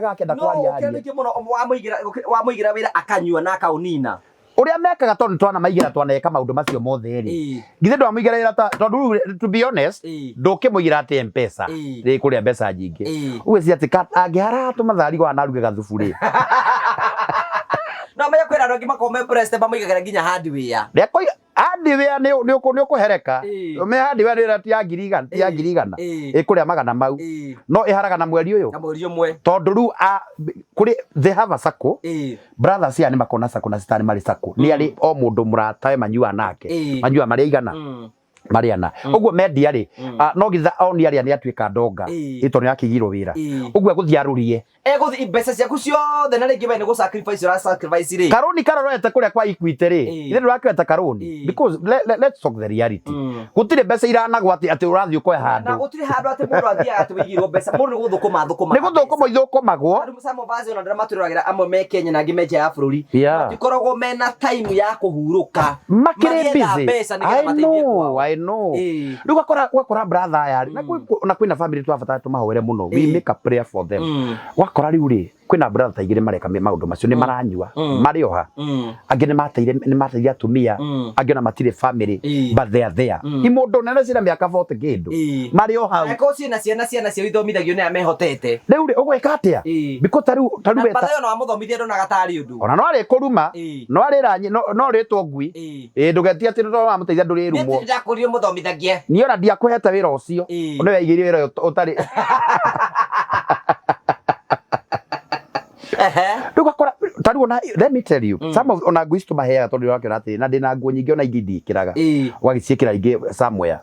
Gakenda No kwaria ũkĩra arie. nĩkĩ mũno wamũigĩra wamũigĩra wĩra akanyua na akaũnina. Ũrĩa mekaga tondũ twanamaigĩra twaneka maũndũ macio mothe rĩ, githĩ ndwamũigĩra wĩra ta tondũ rĩu to be honest, ndũkĩmũigĩra atĩ Mpesa rĩ kũrĩa mbeca nyingĩ. Ũgwĩciria atĩ angĩhara tũmathari na aruge gathubu rĩ. No menye kwĩna andũ angĩ makoragwo me pressed mamũigagĩra nginya hardware. Nĩakũiga hardware nĩ nĩ ũkũhereka. Me hardware nĩ ti ya 100,000 ti ya 100,000. Ĩkũrĩa magana mau. No ĩharaga na mweri ũyũ. Na mweri ũmwe. Tondũ rĩu kũrĩ they have a sacco. Brothers aya nĩ makoragwo na sacco na sister nĩ marĩ sacco. Nĩ arĩ o mũndũ mũratawe manyuaga nake. Manyuaga marĩ aigana? Marĩ ana. Ũguo mendia rĩ, no githa oni arĩa nĩ atuĩka ndonga. Ĩ tondũ nĩ akĩigirwo wĩra. Ũguo egũthiĩ arũrie. Egũthiĩ mbeca ciaku ciothe na rĩngĩ we nĩ gũ sacrifice ũra sacrifice rĩ. Karũni karorete kũrĩa kwa Equity rĩ, ithe ndũrakĩoete karũni? Because let's talk the reality. Gũtirĩ mbeca iranagwo atĩ atĩ ũrathiĩ ũkoya handũ. Na gũtirĩ handũ atĩ mũndũ athiaga atĩ wĩigĩirwo mbeca. Mũndũ nĩ gũthũkũma athũkũmaga. Nĩ gũthũkũma ithũkũmagwo. Rĩu some of us ona arĩa matwĩroragĩra amwe me Kenya na angĩ me nja ya bũrũri. Matikoragwo mena time ya kũhurũka. Makĩrĩ busy. Mbeca nĩgetha I mateithie know, kwao. I know. Rĩu ũgakora ũgakora brother aya rĩ, na kwĩna family tũrabatara tũmahoere mũno. We make a prayer for them. Wakora rĩu rĩ, kwĩna brother ta igĩrĩ mareka maũndũ macio nĩ maranyua, marĩ oha. Angĩ nĩ mateire nĩ mateire atumia, angĩ ona matirĩ family, but they are there. Imũndũ nene ciĩna mĩaka 40 kĩndũ. Marĩ o hau. Angĩkorwo ciĩna ciana ciana ciao ithomithagio nĩ aya mehotete. Rĩu rĩ, ũgwĩka atĩa? Because ta rĩu ta rĩu Na weta bathe ona wamũthomithia ndonaga tarĩ ũndũ. Ona no arĩkũruma, no arĩra no rĩtwo ngui. Ĩĩ ndũgetie atĩ no wamũteithia ndũrĩrumwo. Niĩ ndakũririe mũthomithagie. Niĩ ona ndiakũhete wĩra ũcio. Nĩwe waigĩire wĩra ũyũ ũtarĩ. Rĩu ũgakora ta rĩu ona let me tell you, some of ona nguo ici tũmaheaga tondũ ũrakĩona atĩrĩ na ndĩna nguo nyingĩ ona ingĩ ndiĩkĩraga. Ũgagĩciĩkĩra ingĩ somewhere.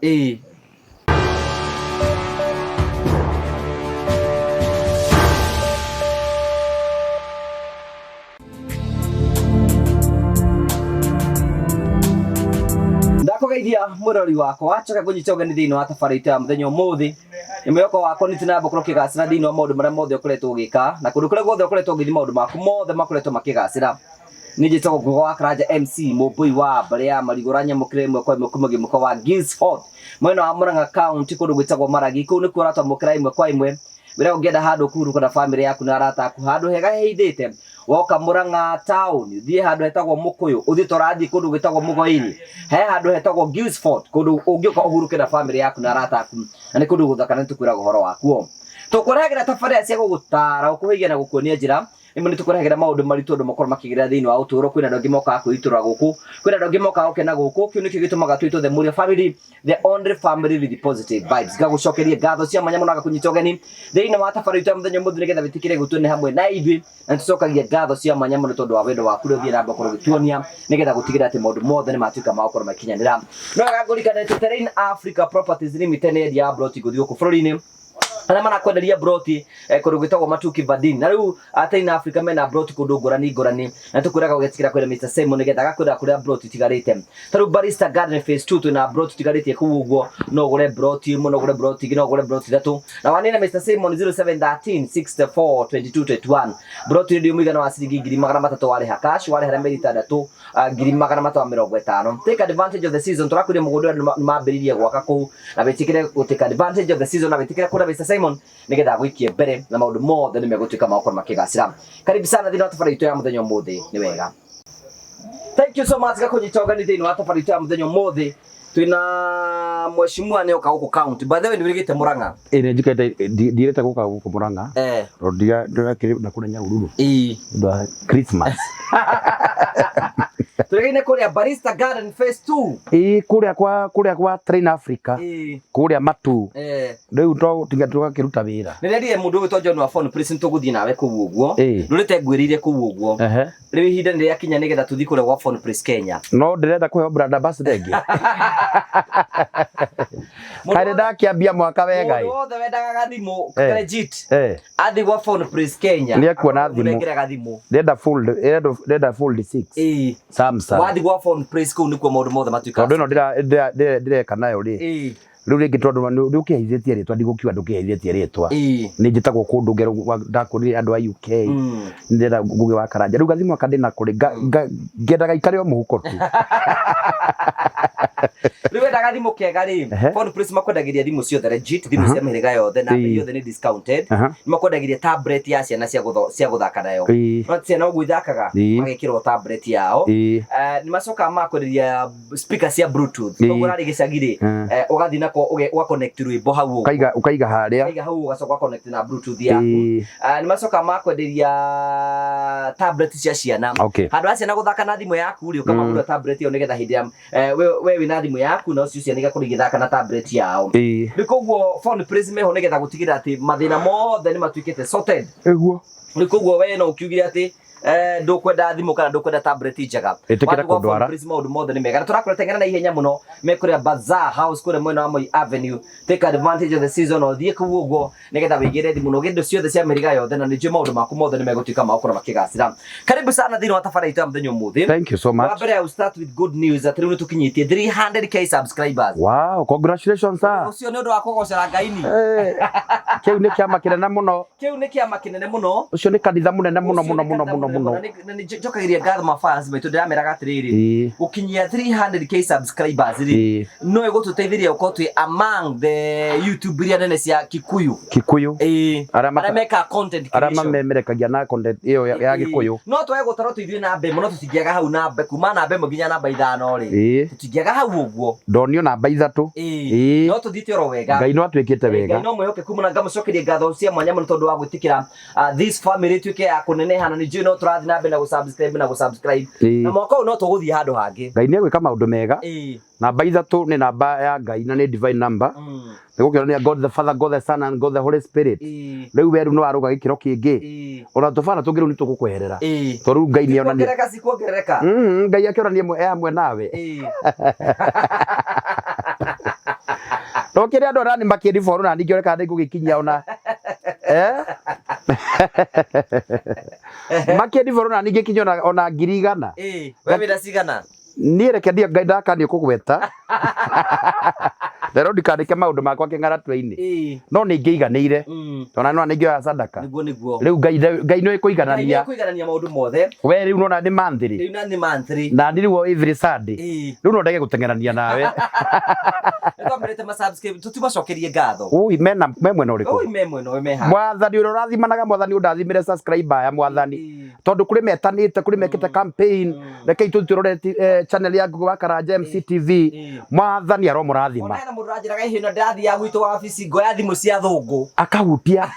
Ndakũgeithia mwĩrori wakwa, njoke ngũnyite ũgeni thĩinĩ wa tabarĩra itũ ya mũthenya ũmũthĩ. Nĩ mwĩhoko wakwa nĩ tinamba gũkorwo ũkĩgacĩra thĩinĩ wa maũndũ marĩa mothe ũkoretwo ũgĩka, na kũndũ kũrĩa guothe ũkoretwo ũgĩthiĩ maũndũ maku mothe makoretwo makĩgacĩra. Niĩ njĩtagwo Ngũgĩ wa Karanja MC, mũmbũi wa mbarĩ ya Marigũ ũranyamũkĩra ĩmwe kwa ĩmwe kuma gĩmũka wa Guildsford, mwena wa Murang'a County, kũndũ gwĩtagwo Maragi. Kũu nĩkuo ũratwamũkĩra ĩmwe kwa ĩmwe. Wĩra ũngĩenda handũ ũkũhurũka na bamĩrĩ yaku na arata aku, handũ hega hehithĩte, woka Murang'a town, ũthiĩ handũ hetagwo Mũkũyũ, ũthiĩ torathiĩ kũndũ gwĩtagwo Mũgoiri, he handũ hetagwo Guildsford, kũndũ ũngĩũka ũhurũke na bamĩrĩ yaku na arata aku, na nĩ kũndũ gũthaka na nĩtũkwĩraga ũhoro wakuo. Tũkũrehagĩra tabarĩra cia gũgũtara, gũkũhĩgia na gũkuonia njĩra. Rĩmwe nĩ tũkũrehagĩra maũndũ maritũ andũ makorwo makĩgerera thĩinĩ wa ũtũũro. Kwĩna andũ angĩ mokaga kwĩitũrũra gũkũ, kwĩna andũ angĩ mokaga gũkena gũkũ. Kĩu nĩkĩo gĩtũmaga twĩtwo The Mũrĩo Family, the only family with positive vibes. Ngagũcokeria ngatho cia mwanya mũno ngakũnyita ũgeni thĩinĩ wa tabarĩra itũ ya mũthenya ũmũthĩ nĩgetha wĩtĩkĩre gũtwo nĩ hamwe na ithuĩ, na nĩtũcokagia ngatho cia mwanya mũno tondũ wa wendo waku ũrĩa ũthiĩ na mbere gũkorwo ũgĩtuonia nĩgetha gũtigĩrĩra atĩ maũndũ mothe nĩ matuĩka ma gũkorwo magĩkinyanĩra. No wega ngũririkane atĩ Terrain Africa Properties Limited nĩ endia ya ploti ngũthi gũkũ bũrũri-inĩ, arĩa marakwenderia broti kũndũ gwĩtagwo Matuki Vadini. Na rĩu Terrain Africa mena broti kũndũ ngũrani ngũrani, na tũkwĩraga ũgetikĩra kwĩra Mr Simon nĩgetha agakwĩra kũrĩa broti itigarĩte. Ta rĩu Barista Garden Phase 2 twĩna broti itigarĩtie kũu ũguo, no ũgũre broti ĩmwe, no ũgũre broti igĩrĩ, no ũgũre broti ithatũ. Na wanĩre Mr Simon 0713 64 22 21. Broti ĩyo mũigana wa ciringi 300,000 warĩha cash, warĩha na mĩeri ĩtandatũ 350,000. Take advantage of the season, tũrakwĩria mũgũnda ũyũ nĩ mambĩrĩirie gwaka kũu, na wĩtĩkĩre gũ take advantage of the season, na wĩtĩkĩre kũra Mr Simon nĩgetha agũikie mbere na maũndũ mothe nĩ megũtuĩka ma gũkorwo makĩgacĩra. Karibu sana thĩinĩ wa tabarĩra itũ ya mũthenya ũmũthĩ, nĩ wega. Thank you so much gakũnyita ũgeni thĩinĩ wa tabarĩra itũ ya mũthenya ũmũthĩ. Twĩna mheshimiwa nĩ oka gũkũ county. By the way, nĩ wĩrĩgĩte Murang'a? Ĩĩ nĩ njikĩte ndirĩte gũka gũkũ Murang'a. Tondũ ndirakĩrĩ na kũrĩa Nyahururu. Nĩ ũndũ wa Christmas. Tũrĩgaine kũrĩa Barista Garden Phase 2. Ĩĩ kũrĩa kwa Train Africa. Kũrĩa Matu. Rĩu to tiga tũgakĩruta wĩra. Nĩ ndendire mũndũ ũgwĩtwo John wa Phone Place, nĩ tũgũthiĩ nawe kũu ũguo. Ndũrĩte ngwĩrĩire kũu ũguo. Rĩu ihinda nĩ rĩakinya nĩgetha tũthiĩ kũrĩa gwa Phone Place Kenya. No ndĩrenda kũheo brand ambassador ĩngĩ. Kaĩ ndakĩambia mwaka wega ĩ. Mũndũ wothe wendaga gathimũ legit. Athiĩ gwa Phone Place Kenya. Nĩ ekuona thimũ. Mũnengere gathimũ. Ndĩrenda fold, ndĩrenda fold 6. Samsung. Wathiĩ gwa Phone Place kũu nĩkuo maũndũ mothe matuĩkaga. Tondũ ĩno ndĩreka nayo rĩ. Rĩu rĩngĩ tondũ nĩ ũkĩheithĩtie rĩtwa, ndigũkiuga ndũkĩheithĩtie rĩtwa. Nĩ njĩtagwo kũndũ ngero ndakwĩrire andũ a UK. Ndĩrenda Ngũgĩ wa Karanja. Rĩu gathimũ aka ndĩnako rĩ, ngendaga ikare o mũhuko tu. Rĩu wendaga thimũ kega rĩ, Phone Place makwendagĩria thimũ ciothe legit, thimũ cia mĩhĩrĩga yothe na bei yothe nĩ discounted. Nĩ makwendagĩria tablet ya ciana cia gũtho cia gũthaka nayo. No ciana ũguo ithakaga, magekĩrwo tablet yao. Nĩ macokaga magakwenderia speaker cia Bluetooth. Koguo ũrarĩ gĩcagi rĩ, ũgathiĩ nako ũga connect rwĩmbo hau ũguo. Ũkaiga ũkaiga harĩa. Ũkaiga hau ũgacoka ũga connect na Bluetooth yaku. Nĩ macokaga makwenderia tablet cia ciana. Handũ ha ciana gũthaka na thimũ yaku rĩ, ũkamagũrĩra tablet ĩyo nĩgetha hĩndĩ ya we wĩna thimũ yaku na ũcio ciana igakorwo igĩthaka na tablet yao. Rĩu koguo Phone Place meho nĩgetha gũtigĩrĩra atĩ mathĩna mothe nĩ matuĩkĩte sorted. Rĩu koguo we no ũkiugire atĩ ndũkwenda thimũ kana ndũkwenda tablet njega. Ĩtĩkĩra Wathiĩ gwa Phone kũndwara. Place maũndũ mothe nĩ mega. Na tũrakũreta teng'era na ihenya mũno me kũrĩa Bazaar House kũrĩa mwena wa Moi Avenue. Take advantage of the season, ũthiĩ kũu ũguo nĩgetha wĩigĩre thimũ na ũgĩre indo ciothe cia mĩhĩrĩga yothe, na nĩ njũĩ maũndũ maku mothe nĩ megũtuĩka ma gũkorwo makĩgacĩra. Karibu sana thĩinĩ wa tabarĩra itũ ya mũthenya ũmũthĩ. Thank you so much. Wa mbere, I will start with good news atĩ rĩu nĩ tũkinyĩtie 300K subscribers. Wow, congratulations sir. Ũcio nĩ ũndũ wa kũgocera Ngai ni. Kĩu nĩ kĩama kĩnene mũno. Kĩu nĩ kĩama kĩnene mũno. Ũcio nĩ kanitha mũnene mũno Ũcio mũno nĩ mũno kanitha mũno mũnene mũno. Na nĩ njokagĩria ngatho mafans maitũ, ndĩrameraga atĩrĩrĩ, gũkinyia 300K subscribers rĩ, no ĩgũtũteithĩria gũkorwo twĩ among the YouTube iria nene cia Kikuyu. Kikuyu. Arĩa Arĩa mekaga content arĩa creation. mamemerekagia na content ĩyo ya Gĩkũyũ. No twage gũtarwo twĩ ithuĩ namba ĩmwe, no tũtingĩaga hau namba kuma namba ĩmwe nginya namba 5 rĩ, tũtingĩaga hau ũguo. Ndonio namba 3. No tũthiĩte oro wega. Ngai no atuĩkĩte Ngai wega. no mwĩhokeku mũno, ngamũcokeria ngatho cia mwanya mũno tondũ wa gwĩtĩkĩra this family ĩtuĩke ya kũneneha, na nĩ njũĩ no tũrathiĩ na mbere na gũ-subscribe na gũ-subscribe. Na mwaka ũyũ no tũgũthiĩ handũ hangĩ. Ngai nĩ egwĩka maũndũ mega. Namba 3 nĩ namba ya Ngai na nĩ divine number. Nĩ gũkĩonania God the Father, God the Son and God the Holy Spirit. Rĩu we rĩu nĩ warũga gĩkĩro kĩngĩ. Ona tũbana tũngĩ rĩu nĩ tũgũkweherera. Tondũ rĩu Ngai nĩ onania. Kuongerereka si kuongerereka. Ngai akĩonania e hamwe nawe. No kĩrĩa andũ arani makĩriboru na ningĩ kana nĩngũgĩkinyia ona. Makĩriboru na ningĩ kinyia ona 100,000. We wĩna cigana? Niĩ reke ndiĩ Ngai ndakanie kũgweta. Rero ndikandĩke maũndũ makwa kĩng'aratwe-inĩ. No nĩ ingĩiganĩire. Tondũ no nĩingĩoya sadaka. Nĩguo nĩguo. Rĩu Ngai Ngai nĩ kũiganania. Ngai kũiganania maũndũ mothe. We rĩu nona nĩ monthly. Rĩu na nĩ monthly. Na nĩ rĩu every Sunday. Rĩu no ndege gũteng'erania nawe. Nĩ twambĩrĩte ma subscribe, tũtimacokerie ngatho. Ui, mena me mwena ũrĩkũ? Ui, me mwena ũyũ me haha. Mwathani ũrĩa ũrathimanaga, mwathani ũndathimĩre subscriber aya mwathani. Tondũ kũrĩ metanĩte, kũrĩ mekĩte campaign. Rekei tũthiĩ tũrore channel ya Ngugi wa Karanja MCTV. Mwathani aromũrathima. Ona hena mũndũ ũranjĩraga ĩhĩ, ĩno ndĩrathiaga gwitũ wabici ngoya thimũ cia thũngũ. Akahutia.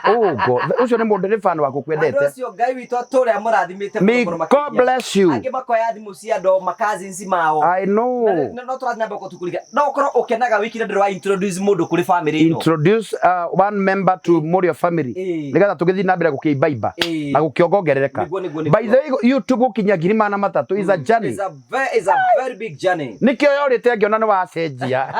Ũguo. Ũcio nĩ mũndũ, nĩ fan waku kwendete. Andũ acio Ngai witũ atũre amũrathimĩte May mũno mũno God makĩria. bless you. Angĩ makoya thimũ cia andũ ma cousins mao. I know. Na no tũrathiĩ na mbere gũtũkũrika. No ũkorwo ũkenaga wiki na ndũrĩ wa introduce mũndũ kũrĩ family ĩno. Introduce one member to Morio family. Nĩgetha tũgĩthiĩ na mbere gũkĩimbaimba na gũkĩongongerereka. Nĩguo, nĩguo, nĩguo. By the way, YouTube gũkinya 300,000 is a journey. Is a very big journey. Nĩkĩo yorĩte ngĩona nĩ wacenjia.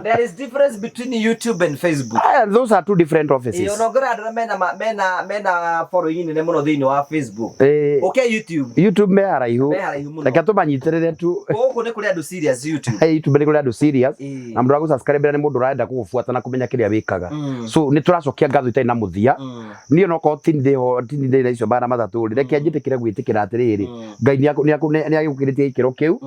There is difference between YouTube and Facebook. Those are two different offices. Ona ũngĩrora andũ arĩa mena following nene mũno thĩinĩ wa Facebook. Okay, YouTube. YouTube me haraihu. Me haraihu mũno. Reke tũmanyitĩrĩre tu. Gũkũ nĩ kũrĩ andũ serious YouTube. Hey, YouTube nĩ kũrĩ andũ serious. Na mũndũ wa gũ-subscribe nĩ mũndũ ũrenda gũgũbuata na kũmenya kĩrĩa wĩkaga. So nĩ tũracokia ngatho itarĩ na mũthia. Niĩ onokorwo ti ndĩho, ti ndĩ na icio 300 rĩ, reke njĩtĩkĩre gwĩtĩkĩra atĩrĩrĩ, Ngai nĩ agĩgũkĩrĩtie gĩkĩro kĩu,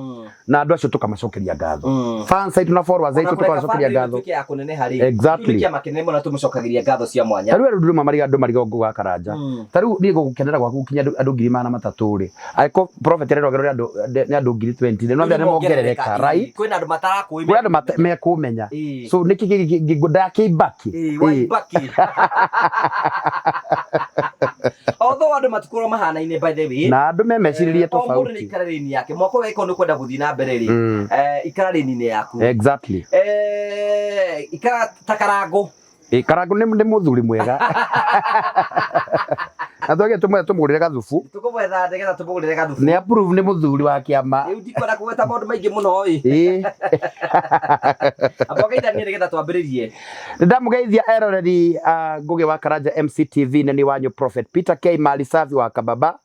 na andũ acio tũkamacokeria ngatho. Fans aitũ na followers aitũ tũkamacokeria ngatho. Tuĩke ya kũneneha rĩ. Exactly. Kĩu nĩ kĩama kĩnene mũno tũmũcokagĩria ngatho cia mwanya. Ta rĩu andũ ndũma mariga andũ mariga Ngugi wa Karanja. Ta rĩu niĩ ngũgũkenera gwaku gũkinya andũ 300,000 rĩ. Angĩkorwo prophet arerwo nĩ andũ nĩ andũ 20,000 rĩ, no nĩ mongerereka, right? Kwĩna andũ matarakũĩ. Kwĩna andũ mekũmenya. So nĩkĩ ndakĩimbaki? Waimbaki. Although andũ matikorwo mahanaine by the way. Na andũ me mecirĩrie O mũndũ nĩ tofauti. ikara lane yake. Mwaka ũyũ angĩkorwo nĩ ũkwenda gũthiĩ na mbere rĩ, ikara lane-inĩ yaku. Exactly. Ikara ta Karangũ. Karangũ nĩ mũthuri mwega. Na twage tũmũgũrĩre gathubu. Tũkũmwetha nĩgetha tũmũgũrĩre gathubu. Nĩ approve nĩ mũthuri wa kĩama. Rĩu ndikwenda kũgweta maũndũ maingĩ mũno ĩ. Amba ũgeithanie nĩgetha twambĩrĩrie. Ndamũgeithia eroreri a Ngugi wa Karanja MCTV, na nĩ wanyu Prophet Peter K Malisafi wa Kababa.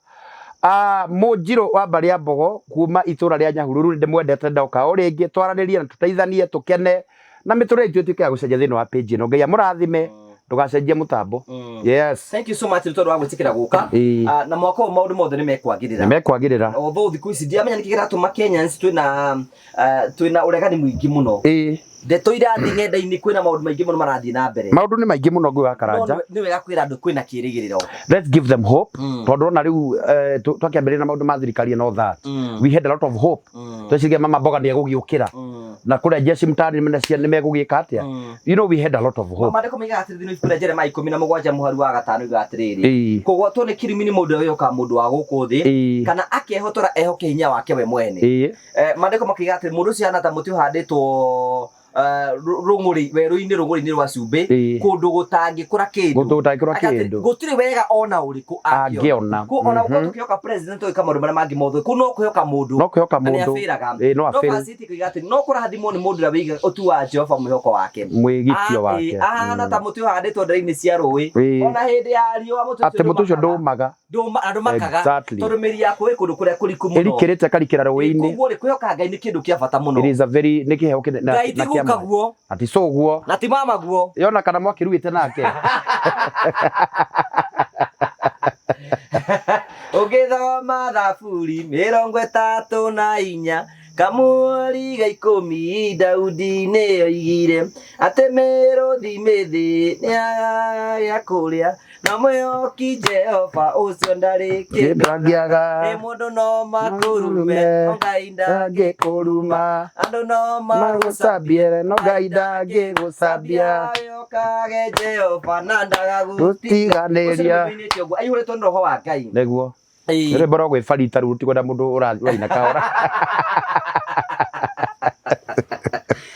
Mũnjirũ wa mbarĩ ya Mbogo kuma itũra rĩa Nyahururu, ndĩmwendete ndoka o rĩngĩ twaranĩrie na tũteithanie tũkene na mĩtũrĩre itũ ĩtuĩke ya gũcenjia thĩinĩ wa page ĩno. Ngai amũrathime. Ndũgacenjie mũtambo. Yes. Thank you so much nĩ tondũ wa gwĩtĩkĩra gũka. Ĩĩ. Ah, na mwaka ũyũ maũndũ mothe nĩ mekwagĩrĩra. Nĩ mekwagĩrĩra. Although thikũ ici ndiramenya nĩkĩ kĩratũma Kenyans twĩna ũregani mũingĩ mũno. Ndeto irathiĩ ng'enda-inĩ, kwĩna maũndũ maingĩ mũno marathiĩ na mbere. Maũndũ nĩ maingĩ mũno, ngũĩ wa No Karanja. Nĩ wega kwĩra andũ kwĩna kĩĩrĩgĩrĩro. Let's give them hope, tondũ ona rĩu twakĩambĩrĩria na maũndũ ma thirikari and all that, we had a lot of hope. Tweciria mama mboga nĩ egũgĩũkĩra na kũrĩa jeshi mtaani nĩ megũgĩka atĩa. We had a lot of hope. Maandĩko moigaga atĩrĩ thĩinĩ wa ibuku rĩa Jeremia 17 mũhari wa 5 iugaga atĩrĩrĩ, kũgwatwo nĩ kĩrumi nĩ mũndũ ũrĩa wĩhokaga mũndũ wa gũkũ thĩ, kana akehotora ehoke hinya wake we mwene. Maandĩko makiuga atĩ mũndũ ũcio ahana ta mũtĩ ũhandĩtwo rũng'ũrĩ werũ-inĩ, rũng'ũrĩ-inĩ rwa cumbĩ, kũndũ gũtangĩkũra kĩndũ. Gũtangĩkũra Akatĩ, kĩndũ. Gũtirĩ wega ona ũrĩkũ angĩona. Ona gũkorwo tũkĩhoka president ũgĩka maũndũ marĩa mangĩ mothe, kũu no kwĩhoka mũndũ No kwĩhoka na nĩ mũndũ. abĩraga. Ĩĩ, no No abĩre. verse ĩkoiga atĩ no kũrathimwo nĩ mũndũ ũrĩa wĩigaga ũtuaga Jehova mwĩhoko wake. Mwĩgitio wake. Ahana ta mũtĩ ũhandĩtwo ndere-inĩ cia rũĩ, ona hĩndĩ ya riũa mũtĩ Atĩ mũtĩ ũcio ndũmaga. Na ndũmakaga. Tondũ mĩri yaku ĩ kũndũ kũrĩa kũriku mũno. Ĩrikĩrĩte ĩkarikĩra rũĩ-inĩ. Koguo rĩ, kwĩhoka Ngai nĩ kĩndũ kĩa bata mũno. It is a very, nĩ kĩheo kĩnene Ngai ti na kĩa guka mwanya. guo Ati cũguo. Na ti mama guo. Yona kana mwakĩruĩte nake. Ũngĩthoma Thaburi 34 kamũhari ga 10, Daudi nĩ oigire atĩ mĩrũthi mĩthĩ nĩ yagaga gĩa kũrĩa, na mwĩhoki Jehova ũcio ndarĩ kĩndũ angĩaga. Ĩ mũndũ no makũrume, no Ngai ndangĩkũruma. Andũ no magũcambie, no Ngai ndangĩgũcambia. Wĩhokage Jehova na ndagagũtiganĩria. Ũcio aihũrĩtwo nĩ roho wa Ngai. Nĩguo. Nĩ rwĩmbo rwa gwĩbarita rĩu, rũtikwenda mũndũ ũraina kahora.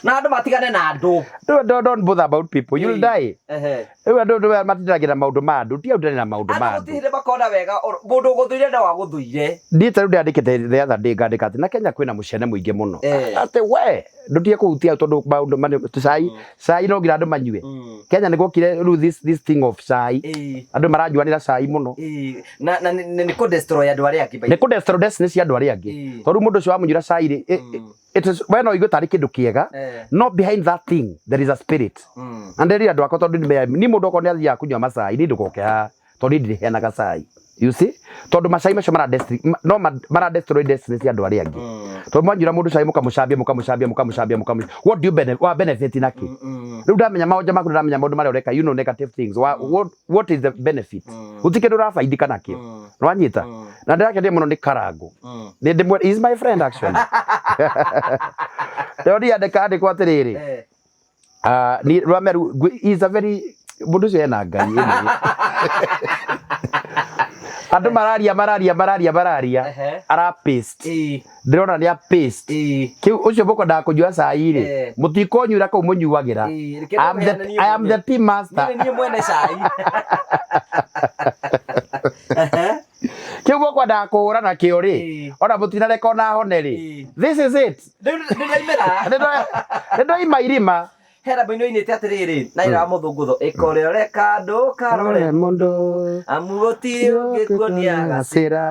Na andũ matigane na andũ. Don't bother about people, you'll die. Rĩu andũ andũ matindagĩra maũndũ ma andũ, tiga ũtindane na maũndũ ma andũ andũ. Gũtirĩ hĩndĩ makona wega mũndũ ũgũthũire no agũthũire. Niĩ ta rĩu ndĩandĩkĩte the other day, ngandĩka atĩ na Kenya kwĩna mũcene mũingĩ mũno, atĩ we ndũtige kũhutia tondũ maũndũ cai, cai no nginya andũ manyue. Kenya nĩ gwokire rĩu this thing of cai. Andũ maranyuanĩra cai mũno. Na nĩ kũ destroy andũ arĩa angĩ. Nĩ kũ destroy destiny cia andũ arĩa angĩ, tondũ mũndũ ũcio wamũnyuĩra cai rĩ, it is we no igue tarĩ kĩndũ kĩega, no behind that thing there is a spirit. Na ndĩrire andũ akwa, tondũ ni mũndũ okorwo nĩ athiaga kũnyua macai, niĩ ndũgoke haha tondũ niĩ ndirĩheanaga cai, you see, tondũ macai macio mara no mara destroy destiny cia andũ arĩa angĩ, tondũ mwanyuĩra mũndũ cai, mũkamũcambia, mũkamũcambia, mũkamũcambia, mũkamũcambia, what do you benefit, wa benefit na kĩ? Rĩu ndamenya maũnja maku, ndamenya maũndũ marĩa ũreka, negative things, what is the benefit? Gũtirĩ kĩndũ ũrabaidika nakĩo. Nĩwanyita? Na ndĩrakenire mũno nĩ Karango. Nĩ ndĩmwe, he is my friend actually. Rĩo ndiandĩka andĩkwo atĩrĩrĩ, ah, ni Rwameru he is a very, mũndũ ũcio ena Ngai anyway. Andũ mararia, mararia, mararia, mararia, ara paste. Ndĩrona nĩ a paste. Kĩu ũcio mũkwendaga kũnyua cai rĩ, mũtikũnyuĩra kũu mũnyuagĩra. Reke ndĩmũheane niĩ I am mwene. the tea master. Niĩ nĩ niĩ mwene cai. Kĩu mũkwendaga kũhũra nakĩo rĩ, ona mũtinareka ona hone rĩ. This is it. Rĩu nĩ ndaimĩra. Nĩ ndoima irima. Hena mũini ũinĩte atĩrĩrĩ na ira wa mũthũngũtho ĩkore ũreka andũ karore mũndũ, amu gũtirĩ ũngĩkuonia gacĩra,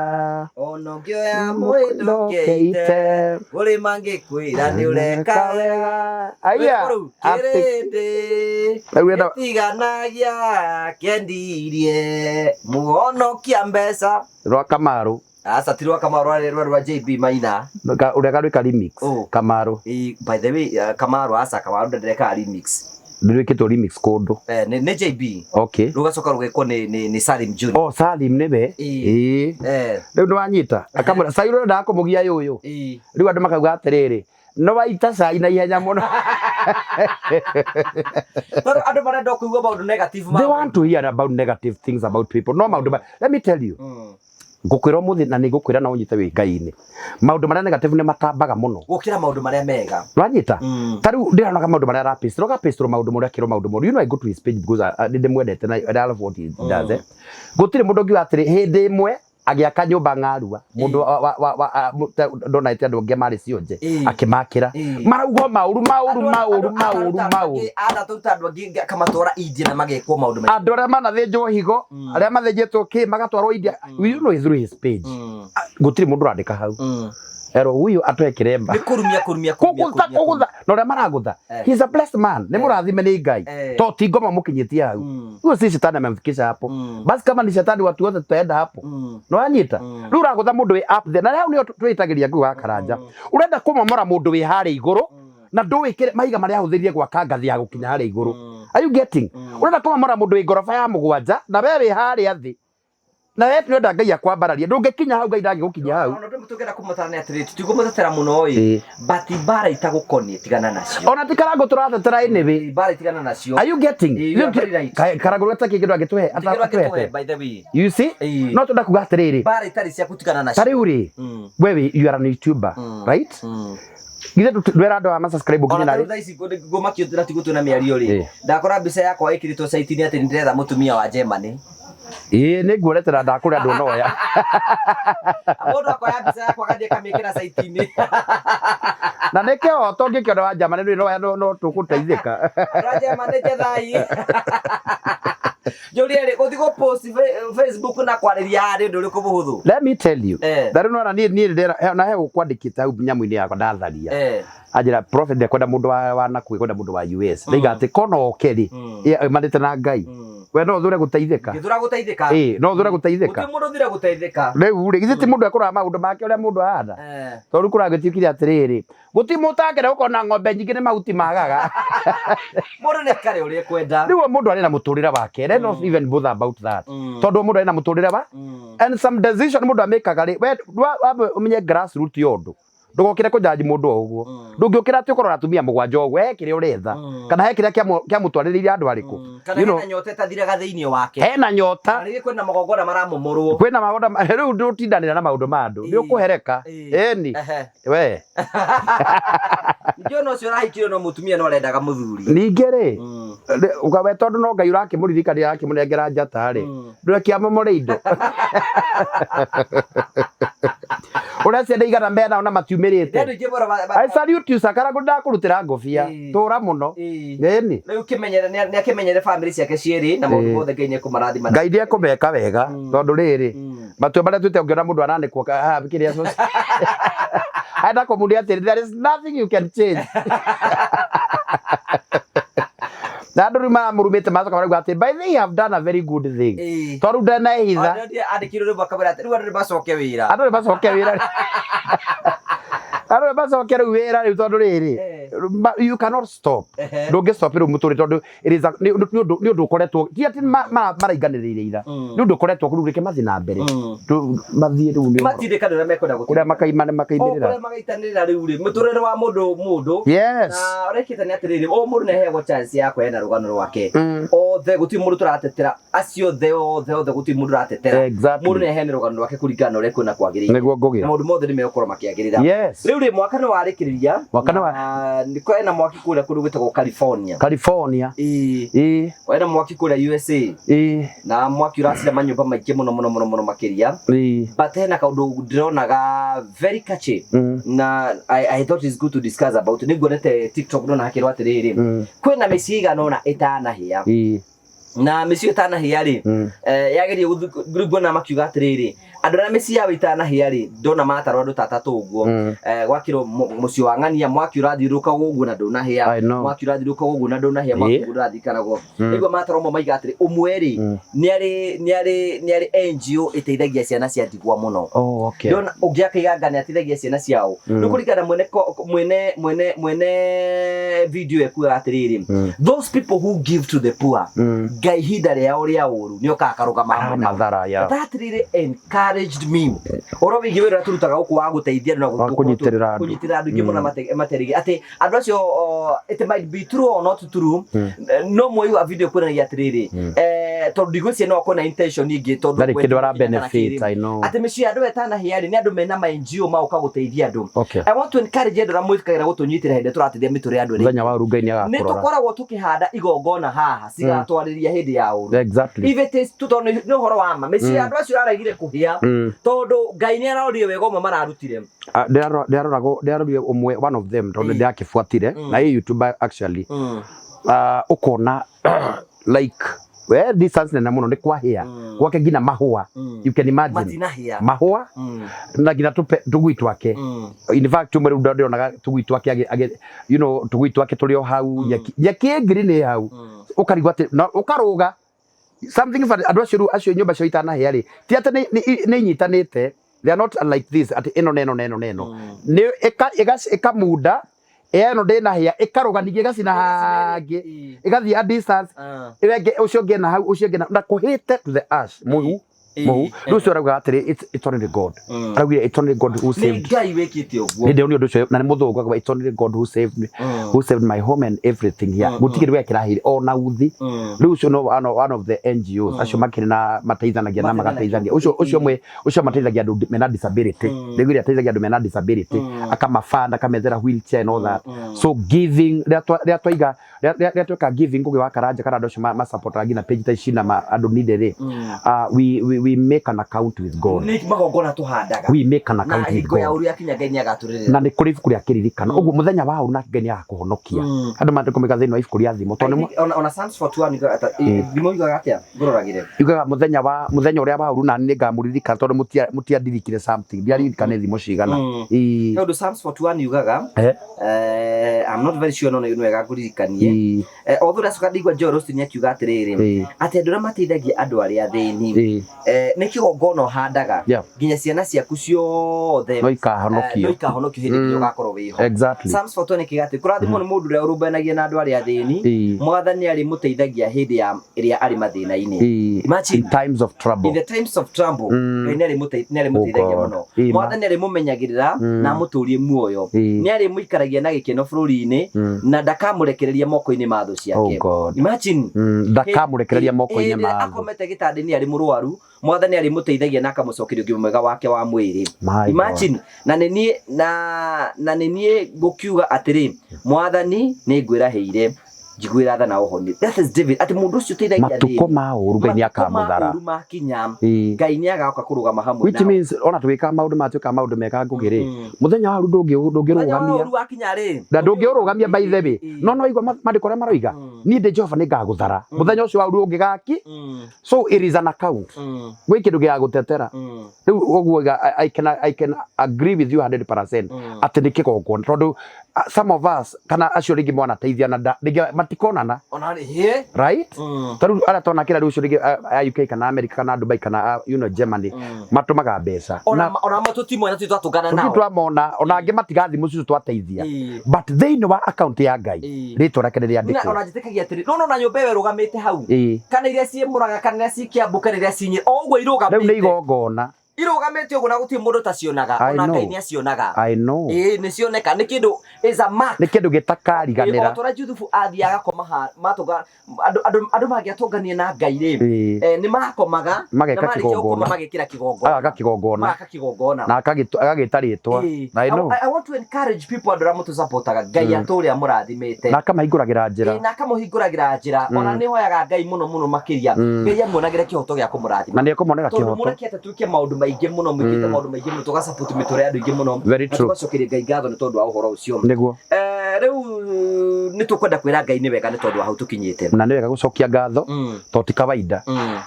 ona ũngĩoya mwĩndũ keite ũrĩ mangĩkwĩra nĩ ũreka wega. Aya. Rwĩmbo rũu, kĩrĩndĩ Rĩu gĩtiganagia kĩendirie mũhonokia mbeca. Rwa Kamaru. Aca, ti rwa Kamaru, rwarĩ rwa JB Maina. Ũrĩa karwĩka remix. Oh. Kamaru. Ĩ, by the way, Kamaru, aca, Kamaru ndenderekaga remix. Ndĩrwĩkĩtwo remix kũndũ. Nĩ JB. Rũgacoka rũgekwo nĩ Salim Junior. Oh, Salim nĩwe. Ĩĩ. Ĩĩ. Rĩu nĩwanyita akamwĩra cai ũrĩa ũrendaga kũmũgia yũyũ. Rĩu andũ makauga atĩrĩrĩ, no waita cai na ihenya mũno. Tondũ andũ marenda o kũigua maũndũ negative ma They want to hear about negative things about people, no maũndũ let me tell you, ngũkwĩra ũmũthĩ na nĩ ngũkwĩra na ũnyite wĩ Ngai-inĩ, maũndũ marĩa negative nĩ matambaga mũno gũkĩra maũndũ marĩa mega. Nwanyita? Ta rĩu ndĩronaga maũndũ marĩa arapaste, roga paste maũndũ moru, akĩrwo maũndũ moru. I go to his page because nĩ ndĩmwendete na I love what he does. Gũtirĩ mũndũ ũngiuga atĩrĩ hĩndĩ ĩmwe agĩaka nyũmba ng'arua, mũndũ ndona ĩte andũ angĩ marĩ cionje, akĩmakĩra marauga maũru maũru maũru maũru maũru. Anatũruta andũ angĩ akamatwara India na magekwo maũndũ maingĩ. Andũ arĩa manathĩnjwo higo, arĩa mathĩnjĩtwo kĩ, magatwarwo India. You know through his page, gũtirĩ mũndũ ũrandĩka hau. Erwo huyu atoe kiremba. Nĩ kũrumia kũrumia kũrumia Kũgũtha kũrumia. kũgũtha na ũrĩa maragũtha. Eh. He is a blessed man. Nĩ Eh. mũrathime nĩ Ngai. Eh. To ti ngoma mũkinyĩtie hau. Huyo si shetani amemfikisha hapo. Basi kama ni shetani watu wote tutaenda hapo. No anyita. Rĩu ũragũtha mũndũ wĩ up there. Na hau nĩho twĩtagĩria ngui wa karanja. Ũrenda kũmomora mũndũ wĩ harĩa igũrũ na ndũĩ mahiga marĩa ahũthĩrire gwaka ngathĩ ya gũkinya harĩa igũrũ. Are you getting? Ũrenda kũmomora mũndũ wĩ ngoroba ya mũgwanja na we wĩ harĩa thĩ. Na we nĩũrenda Ngai akwambararie. Ndũngĩkinya hau Ngai ndangĩgũkinyia hau. Ona ndũ tũngĩenda kũmatara nĩ atĩrĩrĩ tũtikũmatetera mũno ĩ Ĩĩ. but mbara itagũkoniĩ tigana nacio. Ona ti Karangũ tũratetera anyway. Mbara itigana nacio. Are you getting? Ĩĩ, you are very right. Karangũ gatakĩ kĩndũ angĩtũhe Tigĩrwo angĩtũhe, atũhete. by the way. You see? Ĩĩ. No twenda kuga atĩrĩrĩ. Mbara itarĩ ciaku tigana Ta nacio. rĩu rĩ, wewe you are an YouTuber, right? Githĩ ndwĩra andũ aya ma subscribe Ona nginya tarĩu narĩ? thaa ici ngũmakio na tiguo twĩna mĩario rĩ Ĩĩ. ndakora mbica yakwa ĩkĩrĩtwo site-inĩ atĩ nĩndĩretha mũtumia wa Germany. Ĩĩ nĩ nguoretera ndakũrĩa ndũnoya. Mũndũ akoya mbica yakwa agathiĩ akamĩkĩra site-inĩ. Na nĩ kĩhoto ũngĩkĩona wa Germany ndũrĩ noya no tũgũteithĩka. Andũ a Germany njethai. Njũrie rĩ gũthiĩ gũ post Facebook na kwarĩria haha nĩ ũndũ ũrĩkũ mũhũthũ? Let me tell you. Eh. Na rĩu nĩwona niĩ ndĩrera na he gũkwandĩkĩte hau nyamũ-inĩ yakwa ndatharia. Eh. Anjĩra prophet ndekwenda mũndũ wa nakuhĩ kwenda mũndũ wa US. Ndaiga atĩ kona oke rĩ aumanĩte na Ngai. We no ũthure gũteithĩka. Ngĩthura gũteithĩka. Ĩĩ no ũthure gũteithĩka. Gũtirĩ mũndũ ũthire gũteithĩka. Rĩu rĩ githĩ ti mũndũ ekũrora maũndũ make ũrĩa mũndũ ahana. Eh. Tondũ kũragĩtuĩkire atĩrĩrĩ gũtirĩ mũtangĩenda gũkorwo na ng'ombe nyingĩ nĩ mahuti magaga. Mũndũ nĩ ekare ũrĩa ekwenda. Rĩu mũndũ arĩ na mũtũrĩre wake. Let not even bother about that. Tondũ mũndũ arĩ na mũtũrĩre wa and some decision mũndũ amĩkaga rĩ we wambe ũmenye grassroot ya ũndũ. Ndũgokĩre kũjaji mũndũ o ũguo. Ndũngĩũkĩra atĩ ũkorwo na atumia mũgwanja ũguo he kĩrĩa ũretha kana he kĩrĩa kĩamũtwarĩrĩire andũ arĩkũ. Kana You know, hena nyota ĩtathiraga thĩinĩ wake. hena nyota Na rĩngĩ kwĩna magongona maramomorwo. kwĩna maũndũ rĩu ndũtindanĩra na maũndũ ma andũ nĩ ũkũhereka. Ĩĩ. Ĩni Ehe. we Ningĩ ona ũcio ũrahikirio no mũtumia no arendaga mũthuri. ningĩ rĩ we tondũ no Ngai ũrakĩmũririkania arakĩmũnengera njata rĩ ndũreke amomore indo ũrĩa ciana igana menao na Nĩ andũ matiumĩrĩte. aingĩ mũno I salute you Karangũ ndakũrutĩra ngũbia Ĩĩ. tũra mũno. Ĩĩ. Ĩni Rĩu kĩmenyere nĩ akĩmenyere bamĩrĩ ciake cierĩ na maũndũ Ĩĩ. mothe Ngai nĩ ekũmarathima. Ngai nĩ ekũmeka wega tondũ rĩrĩ matua marĩa tuĩte ũngĩona mũndũ aranĩkwo haha kĩrĩa enda kũmunia atĩrĩ there is nothing you can change. Na andũ rĩu maramũrumĩte macoka marauga atĩ by the way you have done a very good thing. Ĩĩ. Tondũ ndanehitha. Andũ andĩkirwo rĩu makamwĩra atĩ rĩu andũ nĩ macoke wĩra. Andũ nĩ macoke wĩra. Andũ nĩ macoke rĩu wĩra rĩu tondũ rĩrĩ Eh. you cannot stop. Ehe. Ndũngĩ stop rĩu mũtũrĩre tondũ it is nĩ ũndũ ũkoretwo ti atĩ maraiganĩrĩire ira. Nĩ ũndũ ũkoretwo rĩu reke mathiĩ na mbere. Mathiĩ rĩu nĩ Matindĩkane ũrĩa mekwenda gũtindĩka. kũrĩa makaima nĩ O makaimĩrĩra. kũrĩa magaitanĩrĩra rĩu rĩ mũtũrĩre wa mũndũ Yes. na ũrĩa ĩkĩte nĩ atĩrĩrĩ o mũndũ nĩ aheagwo chance ya kũheana rũgano rwake othe gũtirĩ mũndũ tũratetera acio othe othe othe gũtirĩ mũndũ ũratetera Exactly. mũndũ nĩ aheane rũgano rwake kũringana na ũrĩa kwĩna kwagĩrĩire Nĩguo na ngũgĩa. maũndũ mothe nĩ megũkorwo makĩagĩrĩra Yes. rĩu rĩ mwaka nĩ warĩkĩrĩria Mwaka nĩ na nĩ kwena mwaki kũrĩa kũndũ gwĩtagwo California California. Ĩĩ. Ĩĩ. Kwena mwaki kũrĩa USA Ĩĩ. na mwaki ũracina manyũmba maingĩ mũno mũno mũno mũno makĩria Ĩĩ. but hena kaũndũ ndĩronaga very catchy na I thought it's good to discuss about nĩ nguonete TikTok ndona hakĩrwo atĩrĩrĩ kwĩna mĩciĩ ĩigana ũna ĩtanahĩa Ĩĩ. na mĩciĩ ĩtanahĩa rĩ yageria rĩu nguona makiuga atĩrĩrĩ andũ arĩa mĩciĩ yao ĩtanahĩa rĩ ndona matarwo andũ ta atatũ ũguo gwakĩrwo mũciĩ wa ng'ania mwaki ũrathiũrũrũka ũguo na ndũnahĩa I know. mwaki ũrathiũrũrũka ũguo na ndũnahĩa mwaki Ĩĩ. ũguo ũrathikanagwo nĩguo matarwo ũmwe maiga atĩrĩ ũmwe rĩ nĩ arĩ NGO ĩteithagia ciana cia ndigwa mũno. Oh, okay. Ndona ũngĩ akaiga anga nĩ ateithagia ciana ciao rĩu kũringana na mwene mwene mwene mwene video ekuaga atĩrĩrĩ those people who give to the poor Ngai ihinda rĩao rĩa ũru nĩ okaga akarũgama hamwe nao. Mathara ya. That really encouraged me ũhoro wĩgiĩ wĩra ũrĩa tũrutaga gũkũ wa gũteithia andũ na Wa kũnyitĩrĩra andũ. kũnyitĩrĩra andũ aingĩ mũno materĩgĩ atĩ andũ acio it might be true or not true no mwoi wa video kuonanagia atĩrĩrĩ tondũ ndigwĩciria no akorwo na intention ingĩ tondũ Ndarĩ kĩndũ ara kana benefit, kĩrĩ. I know. Atĩ mĩciĩ ya andũ ĩtanahĩa rĩ nĩ andũ mena ma NGO magoka gũteithia andũ. Okay. I want to encourage andũ arĩa mwĩtĩkagĩra gũtũnyitĩra hĩndĩ ĩrĩa tũrateithia mĩtũrĩre ya andũ arĩa Mũthenya wa ũru Ngai nĩ nĩ agakũrora. tũkoragwo tũkĩhanda igongona haha cigatwarĩria hĩndĩ ya ũru. Exactly. If it is tondũ nĩ ũhoro wa ma mĩciĩ ya andũ acio aregire kũhĩa tondũ Ngai nĩ arorire wega ũmwe mararutire. Ndĩrarorire ũmwe one of them tondũ ndĩrakĩbuatire na ĩ YouTuber actually. Ũkona like We distance nene muno ni kwahia. Gwake nginya mahua. You can imagine. Matinahia. Mahua na nginya tupe tugui twake. In fact tumwe riu ndionaga tugui twake you know tugui twake turi o hau, nyeki nyeki ngiri ni hau, ukarigwo ati na ukaruga something funny. Andu acio riu acio nyumba cio itanahĩa rĩ, ti atĩ nĩ inyitanĩte. They are not like this atĩ ĩno na ĩno na ĩno na ĩno, nĩ ĩkamunda ĩno ndĩnahĩa, ĩkarũga ningĩ ĩgacina hangĩ, ĩgathiĩ a distance ĩrĩa ĩngĩ, ũcio ũngĩ ena hau, ũcio ũngĩ na kũhĩte to the ash, mũhu mũhu. Rĩu ũcio arauga atĩrĩ, it's only God. Araugire it's only God who Nĩ saved. Ngai wĩkĩte ũguo. Nĩ ndĩronire ũndũ ũcio na nĩ mũthũngũ, akauga it's only God who saved me, who saved my home and everything here. Gũtirĩ kĩndũ kĩrahĩire ona uthi. Rĩu ũcio no one of the NGOs acio makĩrĩ na mateithanagia na magateithania ũcio ũmwe ũcio mateithagia andũ mena disability. Rĩu ĩrĩa ateithagia andũ mena disability, akamafund, akamethera wheelchair and all that. So giving, rĩrĩa twaiga, rĩrĩa tweka giving Ngũgĩ wa Karanja kana andũ acio masupportaga nginya page ta ici na andũ needed rĩ, we make an account with God. Nĩ magongona tũhandaga. We make an Na account with hingo ya God. ũru yakinya Ngai nĩagatũrĩrĩra. Na nĩ kũrĩ ibuku rĩa kĩririkano ũguo mũthenya wa ũru nake Ngai nĩagakũhonokia. Andũ mandĩko mega thĩinĩ wa ibuku rĩa Thimo tondũ nĩ Ona Psalms 41 thimo yugaga atĩa? Ngũroragĩre. Yugaga mũthenya wa mũthenya ũrĩa wa ũru nani nĩngamũririkana tondũ mũtiandirikire something, ndiaririkane thimo cigana. Ĩĩ. Tondũ Psalms 41 yugaga, I'm not very sure, no nĩ wega ngũririkanie. Although ndacoka ndaigua Joel Osteen akiuga atĩrĩrĩ, atĩ andũ arĩa mateithagia andũ arĩa athĩni, nĩ kĩgongona ũhandaga, nginya ciana ciaku ciothe no no ikahonokio. Ikahonokio hĩndĩ ĩrĩa ũgakorwo wĩho. Psalms 41 ĩkiuga atĩ kũrathimwo nĩ mũndũ ũrĩa ũrũmbũyanagia na andũ arĩa athĩni, Mwathani arĩmũteithagia hĩndĩ ya ĩrĩa arĩ mathĩna-inĩ. Imagine. In times of trouble. In the times of trouble, Ngai nĩarĩmũteithagia Oh God. mũno. Ĩma. Mwathani arĩmũmenyagĩrĩra na amũtũrie muoyo. Nĩarĩmũikaragia na gĩkeno bũrũri-inĩ na ndakamũrekereria moko-inĩ ma thũ Oh ciake. God. Imagine. Ndakamũrekereria moko-inĩ Hĩndĩ ĩrĩa ma thũ. akomete gĩtanda-inĩ arĩ mũrwaru, Mwathani arĩmũteithagia na akamũcokeria ũgima mwega wake wa mwĩrĩ. My God. Imagine. Na nĩ niĩ ngũkiuga atĩrĩ, Mwathani nĩ ngwĩrahĩire, njiguĩra tha na ũhonie. That is David, atĩ mũndũ ũcio ũteithagia Matukũ athĩni, ma ũru Ngai matukũ ma nĩakamũthara. ũru makinya, Ngai nĩ agoka kũrũgama hamwe Which nao. means ona twĩkaga maũndũ maya, twĩkaga maũndũ mega Ngũgĩ rĩ, mũthenya wa ũru Mũthenya wa ndũngĩrũgamia. ũru wakinya rĩ, Na ndũngĩũrũgamia by the way. No igua maandĩko ũrĩa maroiga, niĩ ndĩ Jehova nĩ ngagũthara mũthenya ũcio wa ũru ũngĩgaki. So it is an account. Gwĩ kĩndũ gĩa gũtetera. Rĩu ũguo I can agree with you 100% atĩ nĩ kĩgongona tondũ some of us kana acio rĩngĩ mwanateithia na rĩngĩ matikonana. Ona rĩ hĩ. Right, ta rĩu arĩa tonakĩra rĩu ũcio rĩngĩ a UK kana America kana Dubai kana Germany, matũmaga mbeca. Ona ona matũtimwe na twatũngana tũtĩ nao. Twamona ona angĩ matiga thimũ cicio twateithia, but thĩinĩ wa account ya Ngai rĩtwa rĩake nĩ Na rĩandĩkwo. Ona njĩtĩkagia atĩrĩ, no na nyũmba ĩyo ĩrũgamĩte hau, kana iria ciĩ Mũrang'a kana iria ciĩ Kĩambu kana iria ciĩ Nyĩrĩ, o ũguo Rĩu nĩ irũgamĩte, igongona. Irũgamĩte ũguo na gũtirĩ mũndũ ũtacionaga. I Ona know. Ngai nĩ acionaga. I know. Ĩĩ, nĩ cioneka, nĩ kĩndũ, is a mark. Nĩ kĩndũ Ĩĩ, o gĩtakariganĩra. ta ũrĩa Juthubu athiaga akoma ha matũnga andũ mangĩatũnganie na Ngai rĩ, nĩ makomaga Mageka na marĩkia gũkoma kĩgongona. magekĩra kĩgongona. Agaka kĩgongona. Magaka kĩgongona. Na agagĩta rĩtwa. I know. I want to encourage people, andũ arĩa mũtũsupportaga, Ngai atũre amũrathimĩte. Na akamahingũragĩra njĩra. Ĩĩ, na akamũhingũragĩra njĩra. Ona nĩ hoyaga Ngai mũno mũno makĩria, Ngai amuonagĩre kĩhoto gĩa kũmũrathima. Na nĩ ekũmonera Tondũ kĩhoto. mũrekete tuĩke maũndũ maingĩ mũno, mwĩkĩte maũndũ maingĩ mũno, tũgasupport mĩtũrĩre ya andũ aingĩ mũno. Very Na true. tũgacokeria Ngai ngatho nĩ tondũ wa ũhoro ũcio. Nĩguo. Rĩu nĩ tũkwenda kwĩra Ngai nĩ wega nĩ tondũ wa hau tũkinyĩte. Na nĩ wega gũcokia ngatho tondũ ti kawaida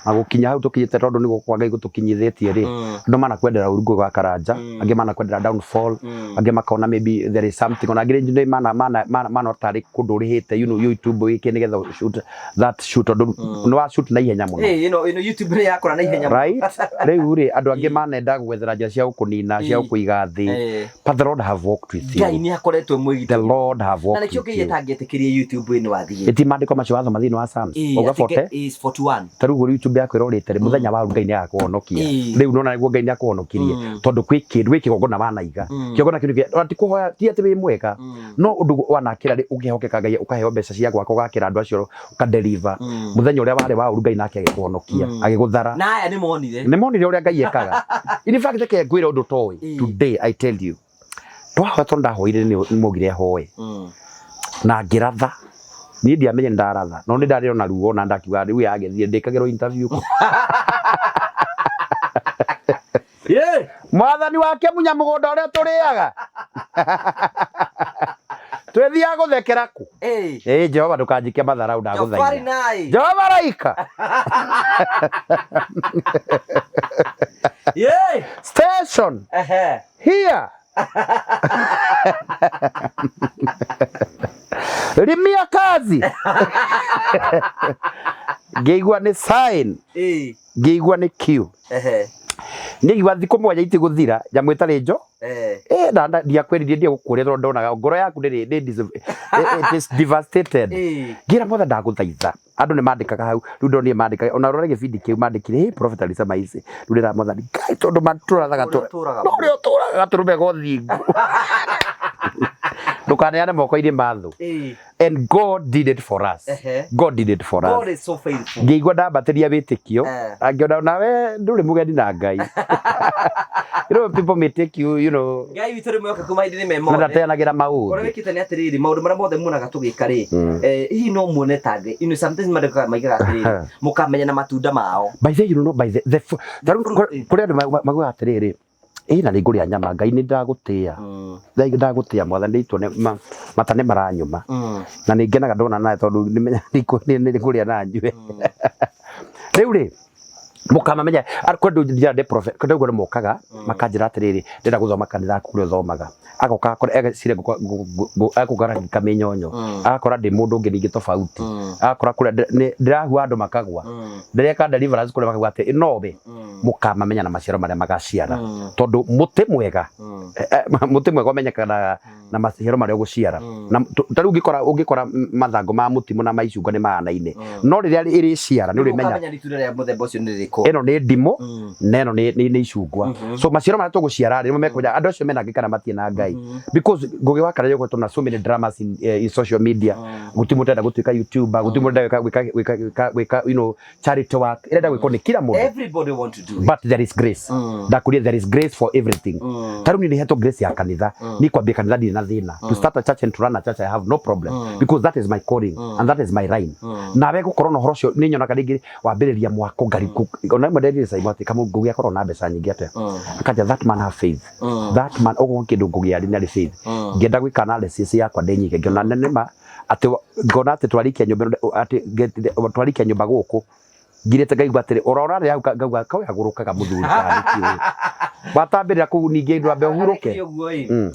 na gũkinya hau tũkinyĩte, tondũ nĩ guoko kwa Ngai gũtũkinyithĩtie rĩ. Andũ manakwendera ũru, Ngũgĩ wa Karanja, angĩ manakwendera downfall, angĩ makona maybe there is something, ona angĩ nĩ mana tarĩ kũndũ ũrĩhĩte YouTube wĩke nĩgetha shoot that shoot, tondũ nĩ wa shoot na ihenya mũno. Ĩĩ, ĩno YouTube nĩ yakũra na ihenya mũno. Right, rĩu rĩ, andũ angĩ manenda gwethera njĩra cia gũkũnina, cia gũkũiga thĩ, but the Lord have walked with Ngai you. nĩ akoretwo mwĩgitĩri. The Lord have Na walked nĩkĩo with Ngai you. atangĩetĩkĩrie YouTube ĩno athiĩ. Ĩti maandĩko macio wathoma thĩinĩ wa Psalms uga 40 Is 41. Ta rĩu ũguo YouTube yaku ĩrorĩte rĩ, mũthenya wa Ngai nĩ agakũhonokia. Rĩu nona nĩguo Ngai nĩ akũhonokirie tondũ kwĩ kĩndũ, gwĩ kĩgongona wanaiga. Kĩgongona kĩu ona ti kũhoya, ti atĩ wĩ mwega, no ũndũ wanakĩra rĩ, ũkĩhokeka Ngai, ũkaheo mbeca cia gwaka, ũgakĩra andũ acio, ũkadeliver. Mũthenya ũrĩa warĩ wa ũru Ngai nake agĩkũhonokia, agĩgũthara. Na aya nĩ monire. Nĩ monire ũrĩa Ngai ekaga. In fact, reke ngwĩre ũndũ toĩ. Today I tell you, twahoya tondũ ndahoire nĩ maugire hoe na ngĩratha. Niĩ ndiamenye nĩ ndaratha, no nĩ ndarĩ ona ruo na ndakiuga rĩu yagĩthiĩ ndĩkagĩrwo interview kũ. Mwathani wake munya mũgũnda ũrĩa tũrĩaga, twĩthiaga gũthekera kũ. Ĩ Jehova, ndũkanjikie matharau. Jofari. Ndagũthaitha. Nai. Jehova raika. Station. Here rimia kazi, ngĩigua nĩ sign. Ngĩigua nĩ cue. Nĩigua thikũ 7 itigũthira nyamũ ĩtarĩ njo. Na ndiakwĩririe ndiegũkũria tondũ ndonaga ngoro yaku nĩ it is devastated. Ngĩra mothe, ndagũthaitha, andũ nĩ mandĩkaga hau rĩu, ndonire mandĩkaga ona rore gĩbindi kĩu mandĩkire, "Hey, Prophet alisema ici." Rĩu ndĩra Mwathani Ngai tondũ matũrathaga. Ũrĩa ũtũũraga. No ũrĩa ũtũraga gatũrũme gothingu, ndũkaneane moko-inĩ ma thũ. And God did it for us. God did it for us. God is so faithful. Ngĩigua ndambatĩria wĩtĩkio. Angĩona nawe ndũrĩ mũgeni na Ngai. You know, people may take you, you know. Ngai witũ nĩ mwĩhokeku mahinda-inĩ me Na mothe. ndateanagĩra Ũrĩa maũthĩ. wĩkĩte nĩ atĩrĩrĩ, maũndũ marĩa mothe muonaga tũgĩka rĩ, hihi no muone ta Ngai, sometimes mandĩkaga maigaga atĩrĩrĩ, mũkamenya na matunda mao. By the, you know, by the tarĩu Fruit, eh. kũrĩ andũ maugaga atĩrĩrĩ, ĩ na nĩ ngũrĩa nyama, Ngai nĩ ndagũtĩa. Ngai ndagũtĩa, Mwathani, nĩ itwo mata nĩ maranyuma. Na nĩ ngenaga ndona nawe tondũ nĩmenya nĩ ngũrĩa na nyue. Rĩu rĩ, mũkamamenya kwĩ andũ njĩra ndĩ prophet, kwĩ andũ mokaga makanjĩra atĩrĩrĩ, ndĩrenda gũthoma kanitha waku kũrĩa ũthomaga. Agoka akora egeciria ekũgarangĩka mĩnyonyo. Agakora ndĩ mũndũ ũngĩ ningĩ tofauti. Agakora kũrĩa ndĩrahua andũ makagwa. Ndĩreka deliverance kũrĩa makagwa atĩ nowe. Mũkamamenya na maciaro marĩa magaciara. Tondũ mũtĩ mwega, mũtĩ mwega ũmenyekanaga na maciaro marĩa ũgũciara. Na ta rĩu ũngĩkora mathangũ ma mũtimũ na ma icungwa nĩ mahanaine. No rĩrĩa ĩrĩciara nĩ ũrĩmenya. Mũkamenya itunda rĩa mũthemba ũcio nĩ rĩrĩkũ. Ĩno nĩ ndimũ na ĩno nĩ icungwa. So maciaro marĩa tũgũciara rĩ, nĩmo mekũmenya andũ acio mena Ngai kana matirĩ na Ngai. Because Ngũgĩ wa Karanja gũkoretwo na so many dramas in social media. Gũtirĩ mũndũ ũrenda gũtuĩka YouTuber, gũtirĩ mũndũ ũrenda gwĩka charity work. Ĩrenda gwĩkwo nĩ kila mũndũ. Everybody want to do it. But there is grace. Ndakuria there is grace for everything. Ta rĩu niĩ nĩhetwo grace ya kanitha. Niĩ kwambia kanitha ndirĩ na thĩna. To start a church and to run a church, I have no problem because that is my calling and that is my line. Nawe gũkorwo na ũhoro ũcio nĩ nyonaga rĩngĩ wambĩrĩria mwako ngari ona rĩmwe nderire Simon atĩ kamũ Ngũgĩ akorwo na mbeca nyingĩ atĩa. Akanja that man have faith. That man ũguo kĩndũ Ngũgĩ arĩ nĩ faith. Ngĩenda gwĩka analysis yakwa ndĩ nyike, ngĩona nĩ ma atĩ ngona atĩ twarikia nyũmba ĩno, atĩ twarikia nyũmba gũkũ ngirĩte ngaigua atĩrĩ ũrora rĩ hau ngauga kawe agũrũkaga mũthuri kana nĩkĩ watambĩrĩra kũu ningĩ ndwambe ũhurũke. Ndekire ũguo ĩ.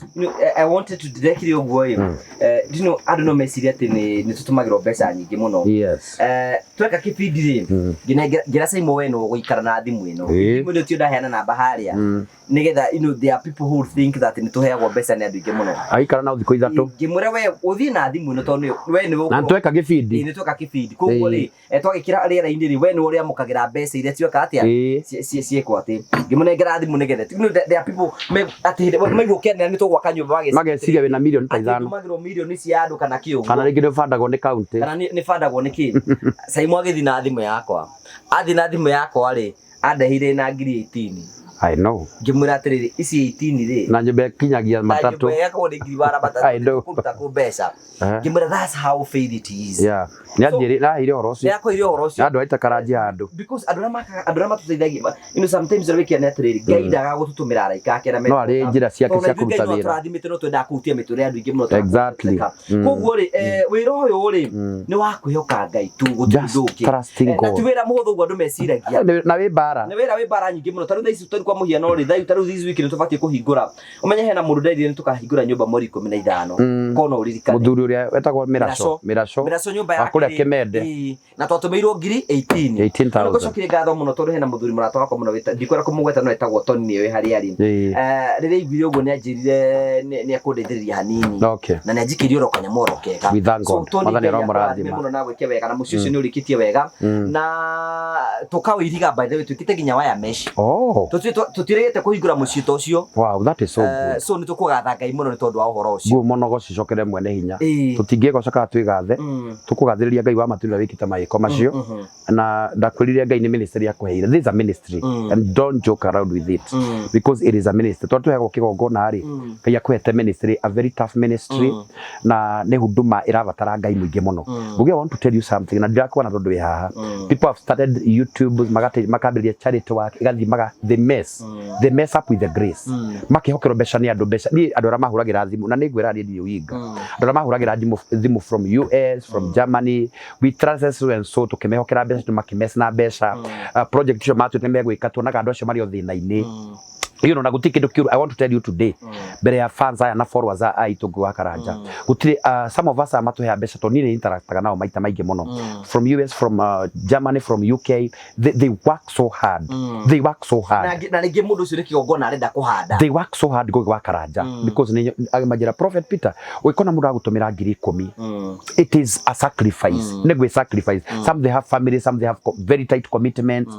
I wanted to ndekire ũguo ĩ. Andũ no mecirie atĩ nĩ tũtũmagĩrwo mbeca nyingĩ mũno. Tweka kĩbindi rĩ, ngĩra Simon, we no gũikara na thimũ ĩno. Thimũ ĩno tio ndaheana namba harĩa. Nĩgetha there are people who think that nĩ tũheagwo mbeca nĩ andũ aingĩ mũno. Agĩikara nao thikũ 3. Ngĩmwĩra we ũthiĩ na thimũ ĩno tondũ we nĩwe Na tweka gĩbindi. Nĩ tweka kĩbindi. Koguo rĩ, twagĩkĩra rĩera-inĩ rĩ, we nĩwe ũrĩamũkagĩra mbeca iria ciĩka atĩa? Ciĩkwo atĩ. Ngĩmũnengera thimũ nĩgetha there are people atĩ hĩndĩ maigua ũkĩanĩra nĩ tũgwaka nyũmba mageciria Mageciria wĩna mirioni ta atĩ 5. Ndũmagĩrwo mirioni cia andũ kana kĩ ũguo. Kana rĩngĩ nĩ ũbandagwo nĩ kaunti. Kana nĩ bandagwo nĩ kĩ. Simon agĩthiĩ na thimũ yakwa. Athiĩ na thimũ yakwa rĩ, andeheire na ngiri 18. I know. Ngĩmwĩra atĩrĩrĩ, ici 18 rĩ, Na nyũmba ĩkinyagia na matatũ. Nyũmba ĩgakorwo nĩ ngiri mara matatũ. I know. Kũruta kũ mbeca. Ngĩmwĩra that's how faith it is. Yeah. Nĩ anjĩrĩ naheire ũhoro ũcio. Nĩ akwĩire ũhoro ũcio. Na andũ aita karanji handũ. Because andũ arĩa makaga, andũ arĩa matũteithagia, sometimes ũrĩa wĩkĩra nĩ atĩrĩrĩ, Ngai ndagaga gũtũtũmĩra araika ake arĩa No arĩ njĩra ciake cia kũruta wĩra. Tũrathimĩte no twendaga kũhutia mĩtũrĩre ya andũ aingĩ mũno. Koguo rĩ, wĩra ũyũ rĩ, nĩ wa kwĩhoka Ngai tu, gũtirĩ Just ũndũ ũngĩ. trusting Na God. ti wĩra mũhũthũ ũguo andũ meciragia. Na wĩ mbara. Nĩ wĩra wĩ mbara nyingĩ mũno. Tarĩu thaa ici, tarĩu kwa mũhiano rĩ, tarĩu this week nĩ tũbatiĩ kũhingũra, ũmenye hena mũndũ nderire nĩ tũkahingũra nyũmba mweri 15. Korwo no ũririkane. Mũthuri ũrĩa wetagwo Mĩraco. Mĩraco. Mĩraco nyũmba Wa yake kũrĩa rĩ, Kĩmende. Ĩĩ, na twatũmĩirwo ngiri 18. 18,000. Nĩngũcokeria ngatho mũno tondũ hena mũthuri mũrata wakwa mũno ndikwenda kũmũgweta no etagwo Tony, nĩoĩ harĩa arĩ. Rĩrĩa aiguire ũguo nĩ anjĩrire nĩ ekũndeithĩrĩria hanini. Na nĩ anjikĩirie oro kanyamũ oro kega. We thank So, God. Tony, Mwathani Ngai aromũrathima. akũrathime mũno na gwĩke wega na mũciĩ ũcio nĩ ũrĩkĩtie wega. Na tũkawĩiriga, by the way, twĩkĩte nginya wire mesh. Tũtirĩgĩte kũhingũra mũciĩ ta ũcio. Wow, that is so good. So nĩ tũkũgatha Ngai mũno nĩ tondũ wa ũhoro ũcio. Nguo mũno gocicokere mwene hinya. Tũtingĩgoca kana twĩgathe. Tũkũgathĩrĩria Ngai wa matu ũrĩa wĩkĩte mawĩko macio. Na ndakwĩrire Ngai nĩ ministry akũheire. This is a ministry and don't joke around with it because it is a ministry. Tondũ tũheagwo kĩgongona rĩ, Ngai akũhete ministry, a very tough ministry, na nĩ huduma ĩrabatara Ngai mũingĩ mũno. Ngugi, I want to tell you something na ndirakuona tondũ wĩ haha. People have started YouTube, makambĩrĩria charity work, ĩgathiĩ maga they mess. Grace. They mess up with the grace. Makihokerwo mbeca nĩ andũ, mbeca niĩ andũ arĩa mahũragĩra thimũ, na nĩ ngwĩra niĩ ndirĩ ũhinga, andũ arĩa mahũragĩra thimũ from US, from Germany, we trust so and so, tũkĩmehokera mbeca tu, makĩmess na mbeca. Project icio matuĩte megwĩka, tuonaga andũ acio marĩ o thĩna-inĩ, na gũtirĩ kĩndũ kĩũru. I want to tell you today, mbere ya fans aya na followers aya aitũ Ngũgĩ wa Karanja, gũtirĩ, some of us aya matũheaga mbeca, tondũ niĩ nĩ interactaga nao maita maingĩ mũno, from US, from Germany, from UK, they work so hard. They work so hard. Na rĩngĩ mũndũ ũcio nĩ kĩgongona arenda kũhanda. They work so hard, Ngũgĩ wa Karanja, because nĩ manjĩra Prophet Peter, ũngĩkona mũndũ agũtũmĩra 10,000, it is a sacrifice. Nĩ gwĩ sacrifice. Some, they have families, some, they have very tight commitments.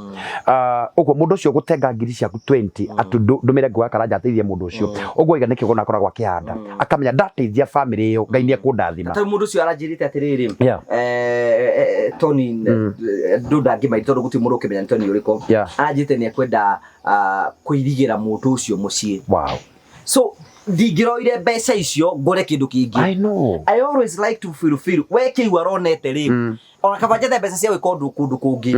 Ũguo mũndũ ũcio gũtenga ngiri ciaku 20 atu ndũmĩre Ngũgĩ wa Karanja ateithie mũndũ ũcio, ũguo iga nĩ kĩgongona akoragwo akĩhanda, akamenya ndateithia family ĩyo, Ngai nĩ ekũndathima. Tarĩu mũndũ ũcio aranjĩrĩte atĩrĩrĩ, Tony, andũ ndangĩmaita tondũ gũtirĩ mũndũ ũkĩmenya nĩ Tony ũrĩkũ. Aranjĩrĩte nĩ ekwenda kũirigĩra mũndũ ũcio mũciĩ. So ndingĩroire mbeca icio ngũre kĩndũ kĩngĩ. I know. I always like to feel we kĩu aronete rĩ, ona kaba njethe mbeca cia gwĩka ũndũ kũndũ kũngĩ,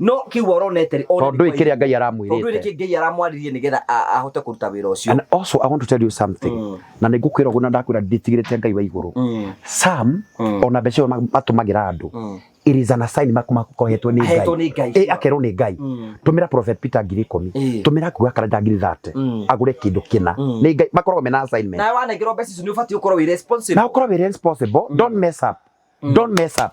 no kĩu aronete rĩ, tondũ ndũĩ kĩrĩa Ngai tondũ aramwĩrĩte. Nĩkĩ Ngai aramwaririe nĩgetha ahote kũruta wĩra ũcio. And also I want to tell you something, na nĩ ngũkwĩra ũguo na ndakwĩra nditigĩrĩte Ngai wa igũrũ. Some, ona mbeca ĩyo matũmagĩra andũ, it is an assignment makohetwo nĩ Ahetwo nĩ Ngai. Ngai. Akerwo nĩ Ngai, tũmĩra Prophet Peter 10,000, tũmĩra Ngũgĩ wa Karanja 30,000, agũre kĩndũ kĩna. Nĩ Ngai makoragwo mena assignment. Nawe wanengerwo mbeca icio nĩ ũbatiĩ gũkorwo wĩ responsible. Na ũkorwo wĩ responsible. Don't mess up, don't mess up,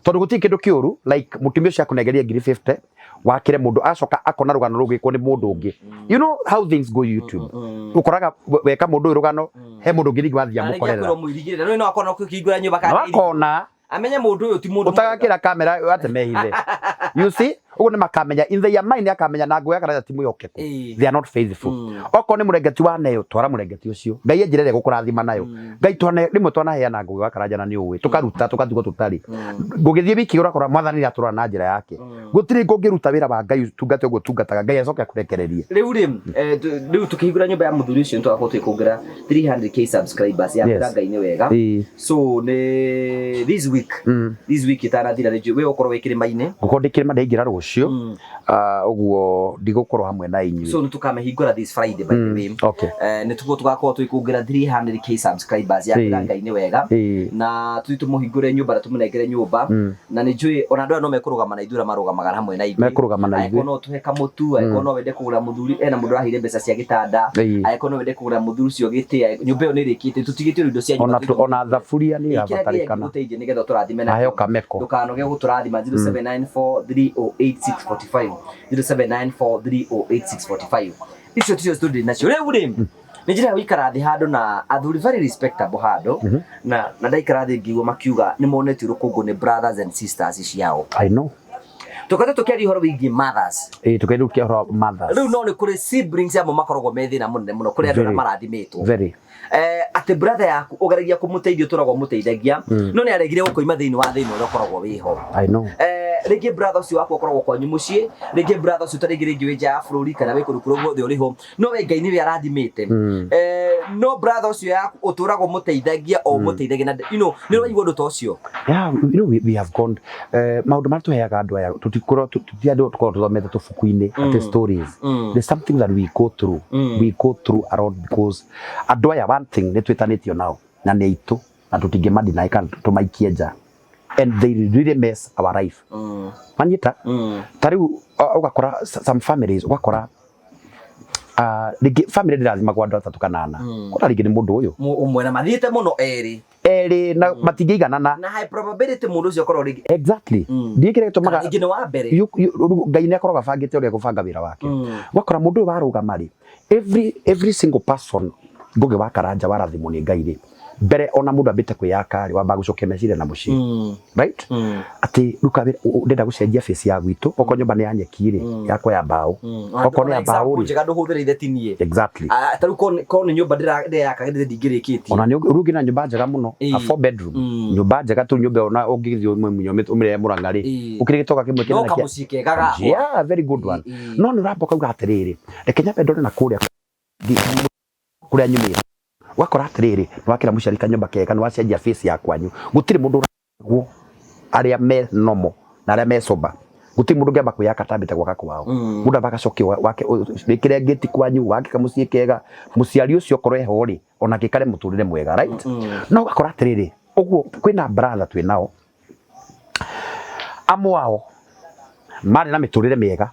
tondũ gũtirĩ kĩndũ kĩũru like mũtumia ũcio akũnengeria 50,000 wakĩre mũndũ, acoka akona rũgano rũgĩkwo nĩ mũndũ ũngĩ. You know how things go YouTube, ũkoraga weka mũndũ ũyũ rũgano, he mũndũ ũngĩ rĩngĩ wathiĩ Na rĩngĩ amũkorerera. akwĩrwo mũirigĩre no no akona kũhingũra nyũmba na kana wakona amenye mũndũ ũyũ ti mũndũ mwega. Ũtagakĩra kamera ate mehithe, you see, ũguo nĩ makamenya in their mind, akamenya na Ngũgĩ wa Karanja ti mwĩhokeku. They are not faithful. Okorwo nĩ mũrengeti wa neyo, twara mũrengeti ũcio, Ngai enjĩra ĩrĩa gũkũrathima nayo. Ngai twana rĩmwe twanaheana, Ngũgĩ wa Karanja, na nĩ ũĩ tũkaruta tũkatigwo tũtarĩ. Ngũgĩthiĩ wiki ũrakora Mwathani nĩ atũrora na njĩra yake. Gũtirĩ ngũngĩruta wĩra wa Ngai, tungate ũguo tungataga, Ngai acoke akũrekererie. Rĩu rĩ, rĩu tũkĩhingũra nyũmba ya mũthuri ũcio nĩ tũgakorwo tũgĩkũngĩra 300K subscribers ya kwĩra Ngai nĩ wega. So nĩ this week, this week ĩtanathira nĩ njũĩ we ũkorwo wĩ kĩrĩma-inĩ. Ngũkorwo ndĩ kĩrĩma, ndaingĩra rũciũ. Ah, ũguo ndigũkorwo hamwe na inyuĩ. So nĩ tũkamĩhingũra this Friday, by the way. Nĩ tuguo tũgakorwo tũgĩkũngĩra 300K subscribers ya kwĩra Ngai nĩ wega. Na tũthiĩ tũmũhingũre nyũmba na tũmũnengere nyũmba, na nĩ njũĩ ona andũ aya no mekũrũgama na ithuĩ ũrĩa marũgamaga hamwe na ithuĩ. Mekũrũgama na ithuĩ. Angĩkorwo no tũhe kamũtu, angĩkorwo no wende kũgũra mũthuri, ena mũndũ ũraheire mbeca cia gĩtanda, angĩkorwo no wende kũgũra mũthuri ũcio gĩtĩ, nyũmba ĩyo nĩ ĩrĩkĩte, tũtigĩtio indo cia nyũmba. Ona thaburia nĩ Kĩrĩa Ngai irabatarĩkana. angĩgũteithia nĩgetha ũtũrathime Aheo nakĩo. kameko. Ndũkanoge gũtũrathima. 0794308645, 0794308645. Icio ticio tũndĩ nacio rĩu rĩ, nĩ njĩra ya gũikara thĩ handũ na athuri very respectable handũ, na ndaikara thĩ ngĩigua makiuga nĩ monetio rũkũngũ nĩ brothers and sisters ciao. I know. Tũkoretwo tũkĩaria ũhoro wĩgiĩ mothers. Ĩĩ, tũkĩrĩu kĩa ũhoro wa mothers. Rĩu no nĩ kũrĩ siblings amwe makoragwo me thĩna mũnene mũno kũrĩ andũ arĩa Very. marathimĩtwo. Very. Atĩ brother yaku ũgeragia kũmũteithia, ũtũraga ũmũteithagia, no nĩ aregire gũkũima thĩinĩ wa thĩna ũrĩa ũkoragwo wĩho. I know. Rĩngĩ brother ũcio waku ũkoragwo kwanyu mũciĩ, rĩngĩ brother ũcio ta rĩngĩ wĩ nja ya bũrũri kana wĩ kũndũ kũrĩa guothe ũrĩ ho, no we Ngai nĩwe arathimĩte. No brother ũcio yaku ũtũraga ũmũteithagia o ũmũteithagia na nĩ ũraigua ũndũ ta ũcio. Yeah, we have gone, maũndũ marĩa tũheaga andũ aya, tũtikorwo ti andũ tũkorwo tũthomete tũbuku-inĩ atĩ stories. There's something that we go through. We go through a lot because andũ aya, one thing, nĩ twĩtanĩtio nao na nĩ aitũ na tũtingĩmadeny kana tũmaikie nja, and they really mess our life. Manyita ta rĩu ũgakora some families, ũgakora rĩngĩ family ndĩrathimagwo andũ atatũ kana ana, kona rĩngĩ nĩ mũndũ ũyũ Ũmwe na mathiĩte mũno erĩ. Erĩ na matingĩiganana. Na high probability mũndũ ũcio akorwo rĩngĩ Ndiĩ kĩrĩa gĩtũmaga kana rĩngĩ nĩ wa mbere. Rĩu Ngai nĩ akoragwo abangĩte ũrĩa egũbanga wĩra wake. Ũgakora mũndũ ũyũ warũgama rĩ, every single person, Ngũgĩ wa Karanja, warathimwo nĩ Ngai rĩ, mbere ona mũndũ ambĩte kwĩyaka rĩ, wambaga gũcokia meciria na mũciĩ, right? Atĩ rĩu kawĩra ndĩrenda gũcenjia face ya gwitũ, okorwo nyũmba nĩ ya nyeki rĩ, yakwa ya mbaũ, okorwo nĩ ya mbaũ rĩ. Njega ndũhũthĩrĩire ti niĩ. Exactly. Ah, ta rĩu korwo nĩ nyũmba ndĩreyaka githĩ ndingĩrĩkĩtie. Ona nĩ rĩu ũngĩ na nyũmba njega mũno, a four bedroom, nyũmba njega tu, nyũmba ona ũngĩthiĩ ũmĩmunyie ũmĩrehe Mũrang'a rĩ, ũkĩrĩ gĩtoka kĩmwe no kĩnene kĩa kamũciĩ kega gakwa. Yeah, very good one. No nĩ ũramba ũkauga atĩrĩrĩ, reke nyambe ndore na kũrĩa kũrĩa nyumĩte. Ũgakora atĩrĩrĩ, nĩ wakĩra mũciari kanyũmba kega, nĩ wacenjia face ya kwanyu, gũtirĩ mũndũ ũragwo arĩa me normal na arĩa me sober. Gũtirĩ mũndũ ũngĩamba kwĩyaka atambĩte gwaka kwao. Mũndũ ambaga agacokia wake, wĩkĩre ngĩti kwanyu, wake kamũciĩ kega, mũciari ũcio okorwo eho rĩ, ona akĩikare mũtũrĩre mwega, right? No ũgakora atĩrĩrĩ, ũguo kwĩna brother twĩ nao, amwe ao marĩ na mĩtũrĩre mĩega,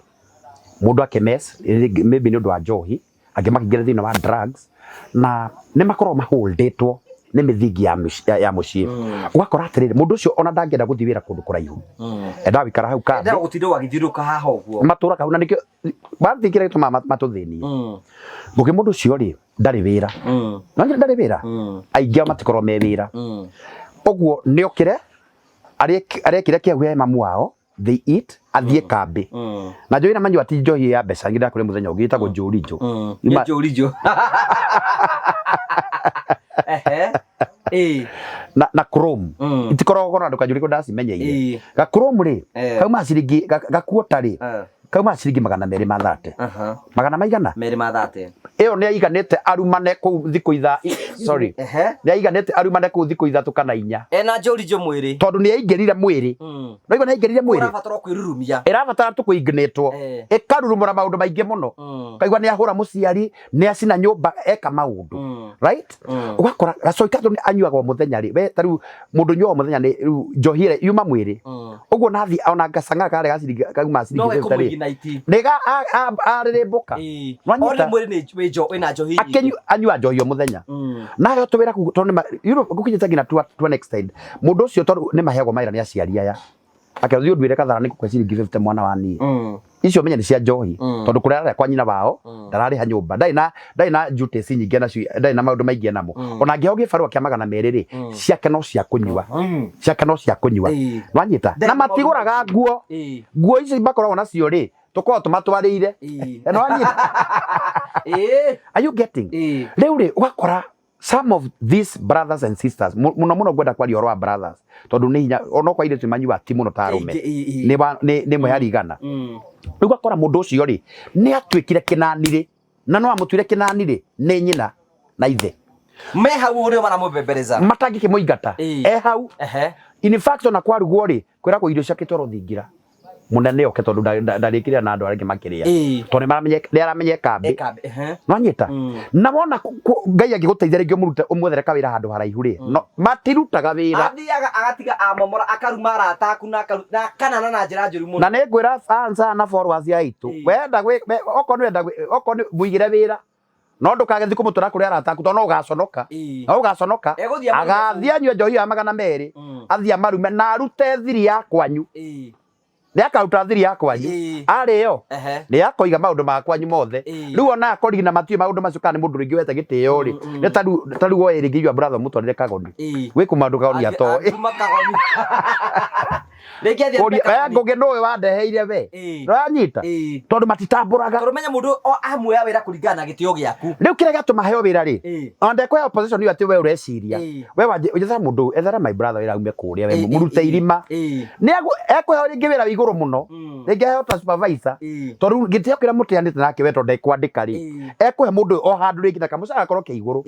mũndũ akĩmess maybe nĩ ũndũ wa njohi, angĩ makĩingĩra thĩinĩ wa drugs, na nĩ makoragwo maholdĩtwo nĩ mĩthingi ya ya mũciĩ. Ũgakora atĩrĩrĩ, mũndũ ũcio ona ndangĩenda gũthiĩ wĩra kũndũ kũraihu, endaga gũikara hau kambĩ. Endaga gũtinda agĩthiũrũrũka haha ũguo. Matũraga hau, na nĩkĩo bathiĩ kĩrĩa gĩtũmaga matũthĩnie. Ngũgĩ mũndũ ũcio rĩ, ndarĩ wĩra. No ndarĩ wĩra, aingĩ ao matikoragwo me wĩra. Ũguo nĩ okĩre arekire kĩau he mamu wao, they eat, athiĩ kambĩ. Na njohi na manyua ti njohi ya mbeca, ngĩnda kũrĩ mũthenya ũngĩ ĩtagwo njũrinjũ. Nĩ njũrinjũ. Ehe. Ĩĩ. Na chrome. Itikoragwo goro na ndũkanjũrie kũrĩa ndacimenyeire. Ga chrome rĩ, kauma ciringi gakuota rĩ, kauma ciringi 230. Magana maigana? 230. Ĩyo nĩ aiganĩte arumane kũu thikũ itha, sorry. Nĩ aiganĩte arumane kũu thikũ 3 kana 4. Ena njũrinjũ mwĩrĩ. Tondũ nĩ aingĩrire mwĩrĩ. Ũraigua nĩ aingĩrire mwĩrĩ? Ũrabatara kwĩrurumia. Ĩrabatara tu kũignĩtwo. Ĩkarurumũra maũndũ maingĩ mũno. Ũkaigua nĩ ahũra mũciari, nĩ acina nyũmba, eka maũndũ. Right? Ũgakora gacoi tondũ nĩ anyuaga o mũthenya rĩ, we ta rĩu mũndũ ũnyuaga o mũthenya nĩ rĩu njohi ĩrĩa yuma mwĩrĩ. Ũguo nathi ona gacang'a karĩa ga ciringi kauma ciringi No 50 rĩ. ĩkũmũignite. Nĩ ga arĩrĩmbũka. One mwĩrĩ nĩ wĩ wĩna njohi nyingĩ. Akĩnyua anyua njohi o mũthenya. Nayo tũwĩra kũu tondũ nĩ you know gũkinyĩte nginya to an extent mũndũ ũcio tondũ nĩ maheagwo mawĩra nĩ aciari aya. Akĩrwo thiĩ ũnduĩre kathara nĩ ngũkũhe ciringi 50 mwana wa niĩ. Icio menye nĩ cia njohi. Tondũ kũrĩa ararĩa kwa nyina wao ndararĩha nyũmba. Ndarĩ na ndarĩ na duties nyingĩ nacio, ndarĩ na maũndũ maingĩ namo. Ona angĩheo gĩbarũa kĩa 200 rĩ, ciake no cia kũnyua. Ciake no cia kũnyua. Nwanyita? Na matigũraga nguo. Nguo ici makoragwo nacio rĩ, tũkoragwo tũmatwarĩire. Nwanyita? Are you getting? Rĩu rĩ, ũgakora some of these brothers and sisters, muno muno ngwenda kwaria ũhoro wa brothers tondũ nĩ hinya onokorwo airĩtu manyua ti mũno ta arũme, nĩ ĩmwe harĩ igana. Rĩu ũgakora mũndũ ũcio rĩ nĩ atuĩkire kĩnani rĩ, na no amũtuire kĩnani rĩ nĩ nyina na ithe me hau ũrĩa maramũbembereza matangĩkĩmũingata e hau. In fact ona kwarugwo rĩ, kwĩragwo irio ciake twarwo thingira mũnene oke tondũ ndarĩkĩrĩa na andũ arĩa angĩ makĩrĩa, tondũ nĩ aramenya kambĩ. Nwanyita? Na wona Ngai angĩgũteithia rĩngĩ ũmũrute ũmwethere kawĩra handũ haraihu rĩ, no matirutaga wĩra. Athiaga agatiga amomora, akaruma arata aku na akanana na njĩra njũru mũno. Na nĩ ngwĩra fans na followers aitũ, wenda okorwo nĩ wenda okorwo nĩ mũigĩre wĩra, no ndũkagethiĩ kũmũtwara kũrĩ arata aku tondũ no ũgaconoka. No ũgaconoka. Agathiĩ anyue njohi ya 200, athiĩ amarume na arute thiri ya kwanyu. Nĩ akaruta thiri ya kwanyu. Arĩo nĩ akoiga maũndũ ma kwanyu mothe. Rĩu ona akorigi na matiũĩ maũndũ macio kana nĩ mũndũ rĩngĩ wete gĩtĩo rĩ, nĩ ta rĩu oĩ rĩngĩ your brother ũmũtwarĩre kagoni. Gwĩ kũmaũndũ kagoni atoĩ. Ngũgĩ nũĩ wandeheire we. Ũranyita? Tondũ matitambũraga. Tondũ menya mũndũ amuoya wĩra kũringana na gĩtĩo gĩaku. Rĩu kĩrĩa gĩatũma heo wĩra rĩ, ona ndekũheo position ĩyo atĩ we ũreciria. We wanjĩ ethera mũndũ, ethera my brother wĩra aume kũrĩa we mũrute irima. Nĩ ekũheo rĩngĩ wĩra wĩ igũrũ mũno. Rĩngĩ aheo ta supervisor. Tondũ gĩtĩo kĩrĩa mũteanĩte nake we tondũ ndekwandĩka rĩ, ekũhe mũndũ o handũ rĩngĩ na kamũcara gakorwo ke igũrũ.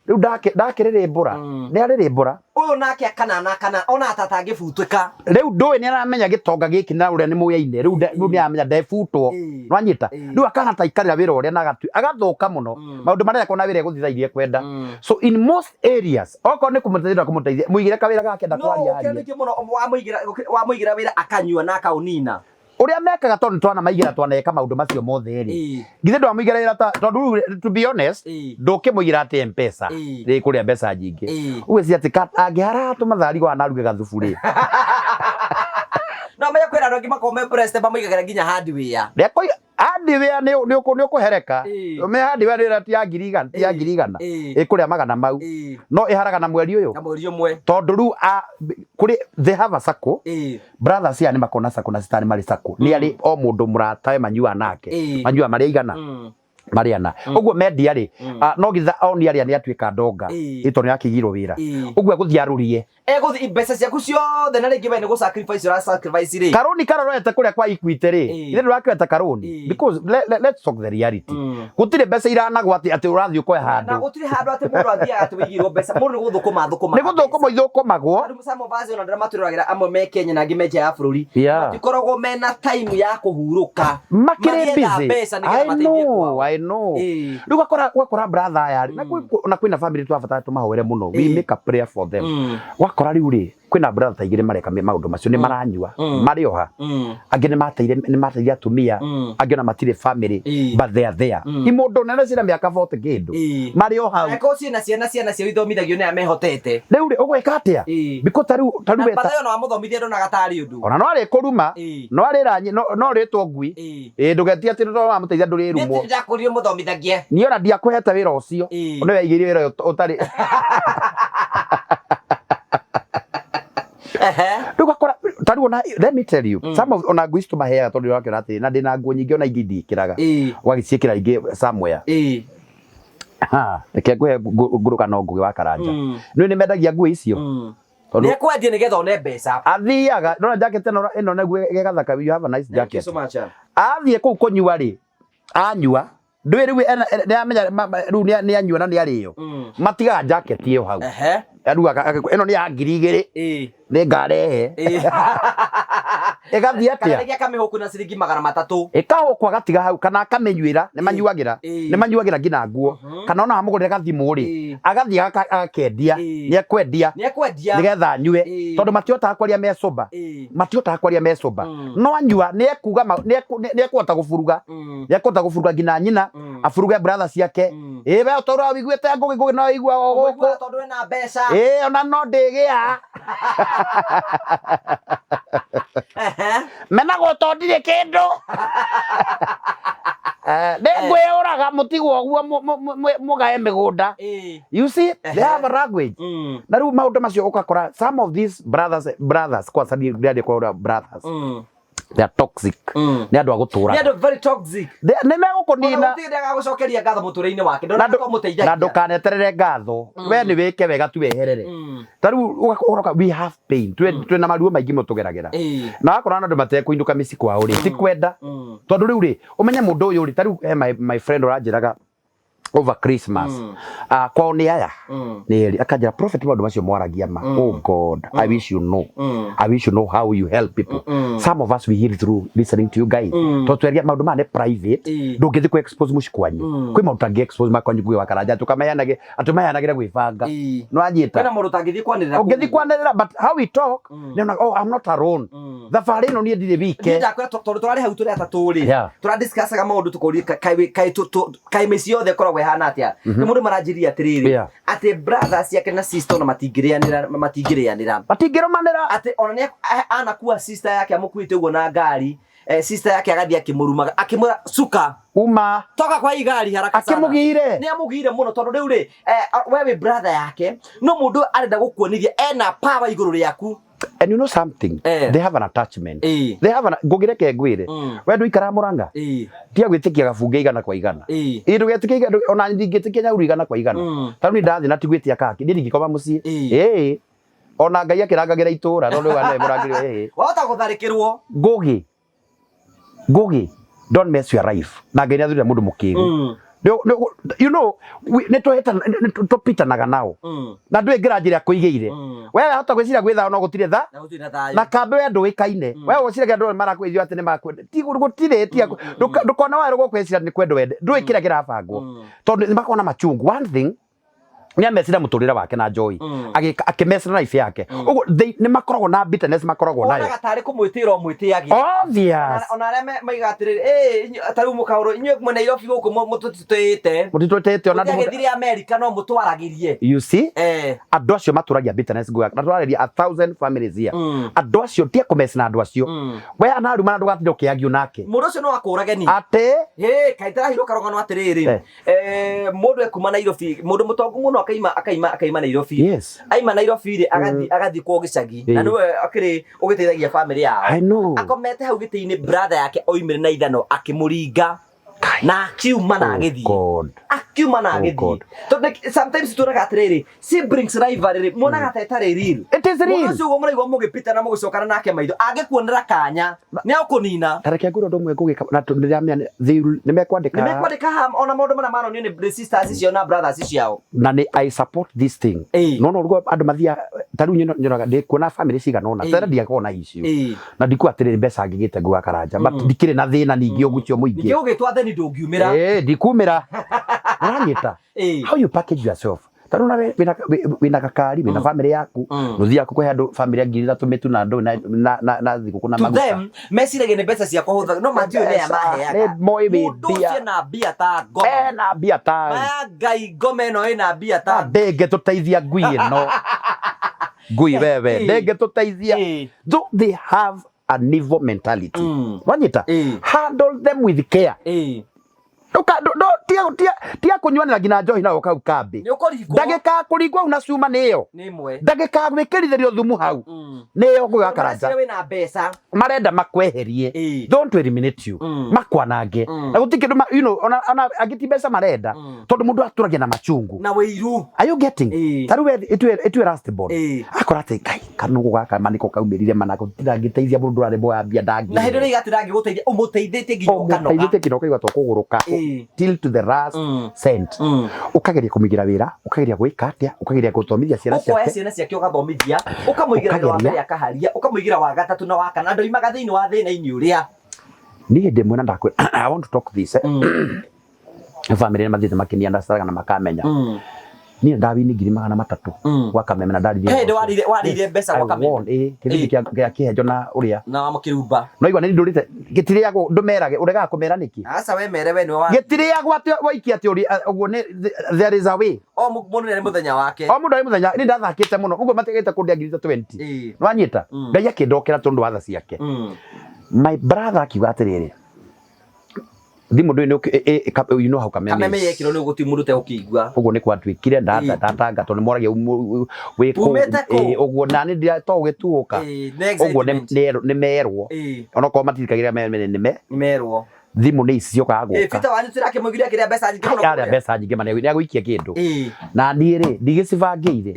Rĩu ndakĩrĩrĩmbũra. Nĩ arĩrĩmbũra. Ũyũ nake akanana kana ona atatangĩbutĩka. Rĩu ndũĩ nĩ aramenya gĩtonga gĩkĩ na ũrĩa nĩ mũyaine. Rĩu rĩu nĩ aramenya ndebutwo. Nĩwanyita? Rĩu akana ta aikarĩra wĩra ũrĩa na agathũka mũno. Maũndũ marĩa ekona wĩra egũthiĩ thaa iria ekwenda. So in most areas, okorwo nĩ kũmũteithia kũmũteithia, mũigĩre kawĩra gake ndakwaria arie. No ũkĩrĩ mũno wamũigĩra wĩra akanyua na akaũnina. Ũrĩa mekaga tondũ nĩ twanamaigĩra twaneka maũndũ macio mothe rĩ, githĩ ndwamũigĩra wĩra ta tondũ rĩu to be honest ndũkĩmũigĩra atĩ M-Pesa rĩ kũrĩa mbeca nyingĩ. Ũgwĩciria atĩ angĩhara tũmathari gwa na aruge gathubu rĩ. No menye kwĩna andũ angĩ makoragwo me blessed mamũigagĩra nginya hardware. Hardware nĩ ũkũhereka. Me hardware nĩ ti ya ngiri igana, ti ya 100,000. Ĩkũrĩa magana mau. No ĩharaga na mweri ũyũ. Na mweri ũmwe. Tondũ rĩu kũrĩ they have a circle. Brothers aya nĩ makoragwo na circle na sister nĩ marĩ circle. Nĩ arĩ o mũndũ mũratawe manyuaga nake. Manyuaga marĩ aigana? Marĩ ana. Ũguo mendia rĩ, no githa oni arĩa nĩ atuĩka ndonga. Ĩ tondũ nĩ akĩigirwo wĩra. Ũguo egũthiĩ arũrie. Egũthi mbeca ciaku ciothe na rĩngĩ we nĩ gũ sacrifice ũra sacrifice rĩ. Karũni karorete kũrĩa kwa Equity rĩ, Ĩĩ. ithe ndũrakĩoete karũni. Ĩĩ. Because let's talk the reality. Gũtirĩ mbeca iranagwo atĩ atĩ ũrathiĩ ũkoya Na handũ. gũtirĩ handũ atĩ mũndũ athiaga atĩ wĩigĩirwo mbeca, mũndũ nĩ gũthũkũma thũkũma. Nĩ gũthũkũma ithũkũmagwo. Andũ some of us ona arĩa matwĩroragĩra amwe me Kenya na angĩ me nja ya bũrũri Yeah. matikoragwo mena time ya kũhurũka Makĩrĩ Magĩetha busy. mbeca nĩgetha I mateithie know, kwao. I know. Ĩĩ. Rĩu ũgakora brother aya rĩ, na na kwĩna family tũrabatara tũmahoere mũno. We make a prayer for them. Wakora rĩu rĩ, kwĩna brother ta igĩrĩ mareka maũndũ macio, nĩ maranyua, marĩ oha. Angĩ nĩ mateire atumia, angĩ ona matirĩ family, Ĩĩ. but they are there. Imũndũ nene cina mĩaka 40 kĩndũ. Ĩĩ. Marĩ o hau. Angĩkorwo ciĩna ciana ciana ciao ithomithagio nĩ arĩa mehotete. Rĩu rĩ, ũgwĩka atĩa? Ĩĩ. Because ta Na rĩu weta batha ona wamũthomithia ndonaga tarĩ ũndũ. ona no arĩ kũruma, Ĩĩ. no arĩ no rĩtwo ngui. Ĩĩ. Ĩĩ ndũgetie atĩ no wamũteithia Niĩ ndũrĩrumwo. ti ndakũririe mũthomithagie. Niĩ ona ndiakũhete wĩra ũcio. Ĩĩ. Nĩ weigĩire wĩra ũyũ ũtarĩ. Ehe. Rĩu ũgakora ta rĩu ona let me tell you some of ona nguo ici tũmaheaga tondũ ũrakĩona atĩrĩ na ndĩna nguo nyingĩ ona ingĩ ndiĩkĩraga. Ĩĩ. Ũgagĩciĩkĩra ingĩ somewhere. Ĩĩ. Ha, reke ngũhe ngũrũkano Ngũgĩ wa Karanja. Nĩ nĩ mendagia nguo icio. Tondũ Nĩ ekwendia nĩgetha one mbeca. athiaga ndona jacket ĩno ĩno nĩguo ĩgathaka, you have a nice Thank you jacket. so much. Athiĩ kũu kũnyua rĩ, anyua ndũĩ rĩu nĩ amenya rĩu nĩ anyua na nĩ arĩo. Matigaga jacket ĩyo hau. Ehe. Rĩu ĩno nĩ ya 2000 Ĩĩ. nĩ ngarehe. Ĩĩ. Ĩgathiĩ Kana atĩa? rĩngĩ akamĩhũku na ciringi 300. Ĩkahũkwo agatiga hau kana akamĩnyuĩra, nĩ manyuagĩra, Ĩĩ. nĩ manyuagĩra nginya nguo. Kana ona amũgũrĩre gathimũ rĩ, Ĩĩ. agathiĩ akendia, Ĩĩ. nĩ ekwendia Nĩ ekwendia. nĩgetha anyue Ĩĩ. tondũ matihotaga kwaria me sober. Ĩĩ. Matihotaga kwaria me sober. No anyua nĩ ekuga nĩ ekũhota gũburuga. Nĩ ekũhota gũburuga nginya nyina, aburuge brother ciake. Ĩĩ we ũtũraga wĩiguĩte Ngũgĩ Ngũgĩ no ĩiguaga o gũkũ. Ũmũiguaga tondũ ena mbeca. Ĩĩ ona no ndĩgĩa. Ehe. Menagwo to ndirĩ kĩndũ. Nĩ ngwĩyũraga mũtigwo ũguo mũgae mĩgũnda. Ĩĩ. You see, they have a language. Na rĩu maũndũ macio ũgakora some of these brothers kwanza niĩ ndĩraria kwa brothers. They are toxic. Nĩ andũ a Nĩ gũtũraga. andũ very toxic. Nĩ Ona megũkũnina. gũtirĩ agagũcokeria ngatho mũtũrĩre-inĩ wake. Na Ndona kamũteithagia. ndũkaneterere ngatho. We nĩ wĩke wega tu weherere. Ta rĩu ũgoka we have pain. Twĩna maruo maingĩ mũno tũgeragĩra. Ĩĩ. Na wakora na andũ matekũinũka mĩciĩ kwao rĩ, ti kwenda. Tondũ rĩu rĩ, ũmenye mũndũ ũyũ rĩ, ta rĩu he my friend ũranjĩraga over Christmas. Kwao nĩ aya. Nĩ erĩ. Akanjĩra prophet maũndũ macio mwaragia ma. Oh God, I wish you know. I wish you know how you help people. Some of us we heal through listening to you guys. Tondũ tweria maũndũ maya nĩ private. Ndũngĩthiĩ kũ expose mũciĩ kwanyu. Kwĩ maũndũ ũtangĩ expose ma kwanyu Ngũgĩ wa Karanja tũkameanage atũmeanagĩre gwĩbanga. Ĩĩ. Nĩ wanyita? Kwĩna mũndũ ũtangĩthiĩ kwanĩrĩra Ũngĩthiĩ kũu. kwanĩrĩra but how we talk, nĩ ona oh I'm not alone. Thabarĩ ĩno niĩ ndirĩ Niĩ wike. ndakwĩra tondũ tũrarĩ hau tũrĩ atatũ rĩ Yeah. tũradiscussaga maũndũ tũkoria kaĩ mĩciĩ yothe ĩkoragwo ĩhana atĩa nĩ mũndũ maranjĩria atĩrĩrĩ Yeah. atĩ brother ciake na sister ona matingĩrĩanĩra matingĩrĩanĩra Matingĩrũmanĩra. atĩ ona nĩ anakua sister yake amũkuĩte ũguo na ngari sister yake agathiĩ akĩmũrumaga akĩmwĩra cuka Uma. toka kwa hii gari haraka sana Akĩmũgire. nĩ amũgire mũno tondũ rĩu rĩ we wĩ brother yake no mũndũ ũyũ arenda gũkuonithia ena power igũrũ rĩaku. And you know something? Eh. They have an attachment. Ĩĩ. They have an ngũgĩreke ngwĩre. We ndũikaraga Mũrang'a? Ĩĩ. Tiga gwĩtĩkia gabunge igana kwa igana. Ĩĩ. Ĩĩ ndũgetĩkie ona ndingĩtĩkia nyauru igana kwa igana. Ta rĩu niĩ ndathiĩ na ti gwĩtia kaki, niĩ ndingĩkoma mũciĩ. Ĩĩ. Ĩĩ. Ona Ngai akĩrangagĩra itũra tondũ rĩu nĩwe mũrangĩri. Ĩĩ. Wahota gũtharĩkĩrwo. Ngũgĩ. Ngũgĩ. Don't mess your life. Na Ngai nĩathurire mũndũ mũkĩgu. You know, nĩ tũpitanaga nao. Na ndũĩ ngĩra njĩra kũigĩire. We wahota gwĩciria gwĩ thayũ no gũtirĩ tha. Na gũtirĩ na thayũ. Na kambe we ndũĩkaine. We ũgwĩciragia andũ marakwĩithio atĩ nĩ makwenda. Ti gũtirĩ ti ndũkona werũ gũkwĩciria nĩ kwendwo wende. Ndũĩ kĩrĩa kĩrabangwo. Tondũ nĩ makoragwo na machungu. One thing nĩ amecira mũtũrĩre wake na joy. Akĩmecira life yake. Ũguo nĩ makoragwo na bitterness makoragwo nayo. Wonaga tarĩ kũmwĩtĩra ũmwĩtĩagĩra. Obvious. Ona arĩa maigaga atĩrĩrĩ, ta rĩu mũkaũrũ inyuĩ mwĩ Nairobi gũkũ mũtũtĩĩte. Mũtitwĩtĩte ona Mũtiagĩthire Amerika no mũtwaragĩrie. You see? Andũ acio matũragia bitterness ngũya. Na tũrarĩria 1,000 families here. Andũ acio tia kũmeci na andũ acio. We anaruma na ndũgatinda ũkĩagio nake. Mũndũ ũcio no akũrage ni. Atĩ? Hĩ, kaĩ ndĩrahirwo karũgano atĩrĩrĩ. Mũndũ ekuma Nairobi, mũndũ mũtongu mũno akaima Nairobi. Yes. Aima Nairobi rĩ, agathiĩ kwao gĩcagi. Na nĩwe akĩrĩ ũgĩteithagia family yao. I know. Akomete hau gĩtĩ-inĩ brother yake oimire na ithano akĩmũringa. Kai. Na akiuma na Oh agĩthiĩ. God. Akiuma na Oh agĩthiĩ. God. Tondũ sometimes tuonaga atĩrĩrĩ, siblings rivalry muonaga ta ĩtarĩ real. It is Mũndũ real. ũcio ũguo mũraigua mũgĩpita na mũgĩcokana nake maitho, angĩkuonera kanya nĩ agũkũnina. Ta reke ngwĩre ũndũ ũmwe ngũgĩka na ndĩramenya nĩ mekwandĩka. Nĩ mekwandĩka haha ona maũndũ marĩa maronio nĩ sisters icio na brothers ciao. Na nĩ I support this thing. No no rugo andũ mathiaga ta rĩu nyonaga ndĩ kuona family cigana ũna tena ndiakorwo na issue. Na ndikuga atĩrĩrĩ mbeca ngĩgĩte nguga karanja, but ndikĩrĩ na thĩna ningĩ ũguo mũingĩ. Ningĩ ũgĩtwa theni ndũngiumĩra. Ĩĩ ndikumĩra. Ũranyita? How you package yourself. Ta rĩu nawe wĩna gakari, wĩna family yaku, nũthiaga kũhe andũ family ya 3,000 mĩtu na ndũ na thigũkũ na To maguta. them meciragia nĩ mbeca ciakwa hũthagĩra, no matiũĩ nĩ aya maheaga. Nĩ moĩ wĩ Mũndũ mbia. ũcio ena mbia ta ngoma. Ena mbia ta. Maya Ngai, ngoma ĩno ĩna mbia ta. Ndĩngĩtũteithia ngui ĩno. Ngui wewe, ndĩngĩtũteithia. Though they have an evil mentality. Wanyita? Handle them with care. Tia kũnyuanĩra nginya njohi na ũkau kambĩ. Nĩ ũkũringwo. Ndagĩka ya kũringwo hau na cuma nĩyo. Nĩ ĩmwe. Ndagĩka ya gwĩkĩrithĩrio thumu hau nĩyo ngũgĩ karanja. Mareciria wĩna mbeca. Marenda makweherie. Don't eliminate you. Makwanange. Na gũtirĩ kĩndũ you know, ona angĩ ti mbeca marenda. Tondũ mũndũ atũragia na machungu. Na wĩiru. Are you getting? Ta rĩu ĩtue last born. Akora atĩ Ngai kanũgũ gaka ma nĩko kaumĩrire mana gũtirangĩteithia mũndũ ũrarĩ moya mbia ndangĩ. Na hĩndĩ ĩrĩa igatĩ ndangĩgũteithia, ũmũteithĩtie nginya ũkanoga. Ũmũteithĩtie nginya ũkaigua to kũgũrũka till to the last cent. Ũkageria kũmũigĩra wĩra, ũkageria gwĩka atĩa, ũkageria gũthomithia ciana Ũkoya ciake. ciana ciake ũgathomithia, ũkamũigĩra wĩra wa Ũkageria. mbere akaharia, ũkamũigĩra wa gatatũ na wa kana, ndoimaga thĩinĩ wa thĩna-inĩ ũrĩa. Niĩ hĩndĩ ĩmwe na ndakwĩra, I want to talk this. Family nĩ mathiĩte makĩniandacaga na makamenya. Niĩ ndawini 300,000 gwa Kameme na ndarithia. He hĩndĩ warĩire mbeca gwa Kameme. Kĩbindi kĩa kĩhenjo na ũrĩa. Na wa Mũkĩrumba. No igua nĩ ndũrĩte gĩtirĩagwo ndũmerage ũregaga kũmera nĩkĩ? Aca we mere we nĩwe wa. Gĩtirĩagwo atĩ waikia atĩ ũrĩa ũguo nĩ there is a way. O mũndũ nĩ arĩ mũthenya wake. O mũndũ arĩ mũthenya nĩ ndathakĩte mũno ũguo matigĩte kũndĩa ngiri ta 20. Nĩwanyita? Ngai akĩndokera tondũ wa tha ciake. My brother akiuga atĩrĩrĩ, thimũ ndũĩ nĩ you know how Kameme Kameme is. yekirwo nĩ gũtirĩ mũndũ ũtegũkĩigua. Ũguo nĩ kwatuĩkire ndatanga tondũ nĩ moragia wĩ kũ Umĩte kũ? Ũguo na nĩ ndira to ũgĩtuũka. Nĩ Ũguo excitement. nĩ merwo. Onokorwo matirikagĩra nĩ Nĩ merwo. Thimũ nĩ ici ciũkaga gũka. Peter wanyu tũrakĩmũiguire akĩrĩa mbeca nyingĩ mũno Arĩa kũrĩa. mbeca nyingĩ ma nĩ agũikia kĩndũ. Na niĩ rĩ ndigĩcibangĩire.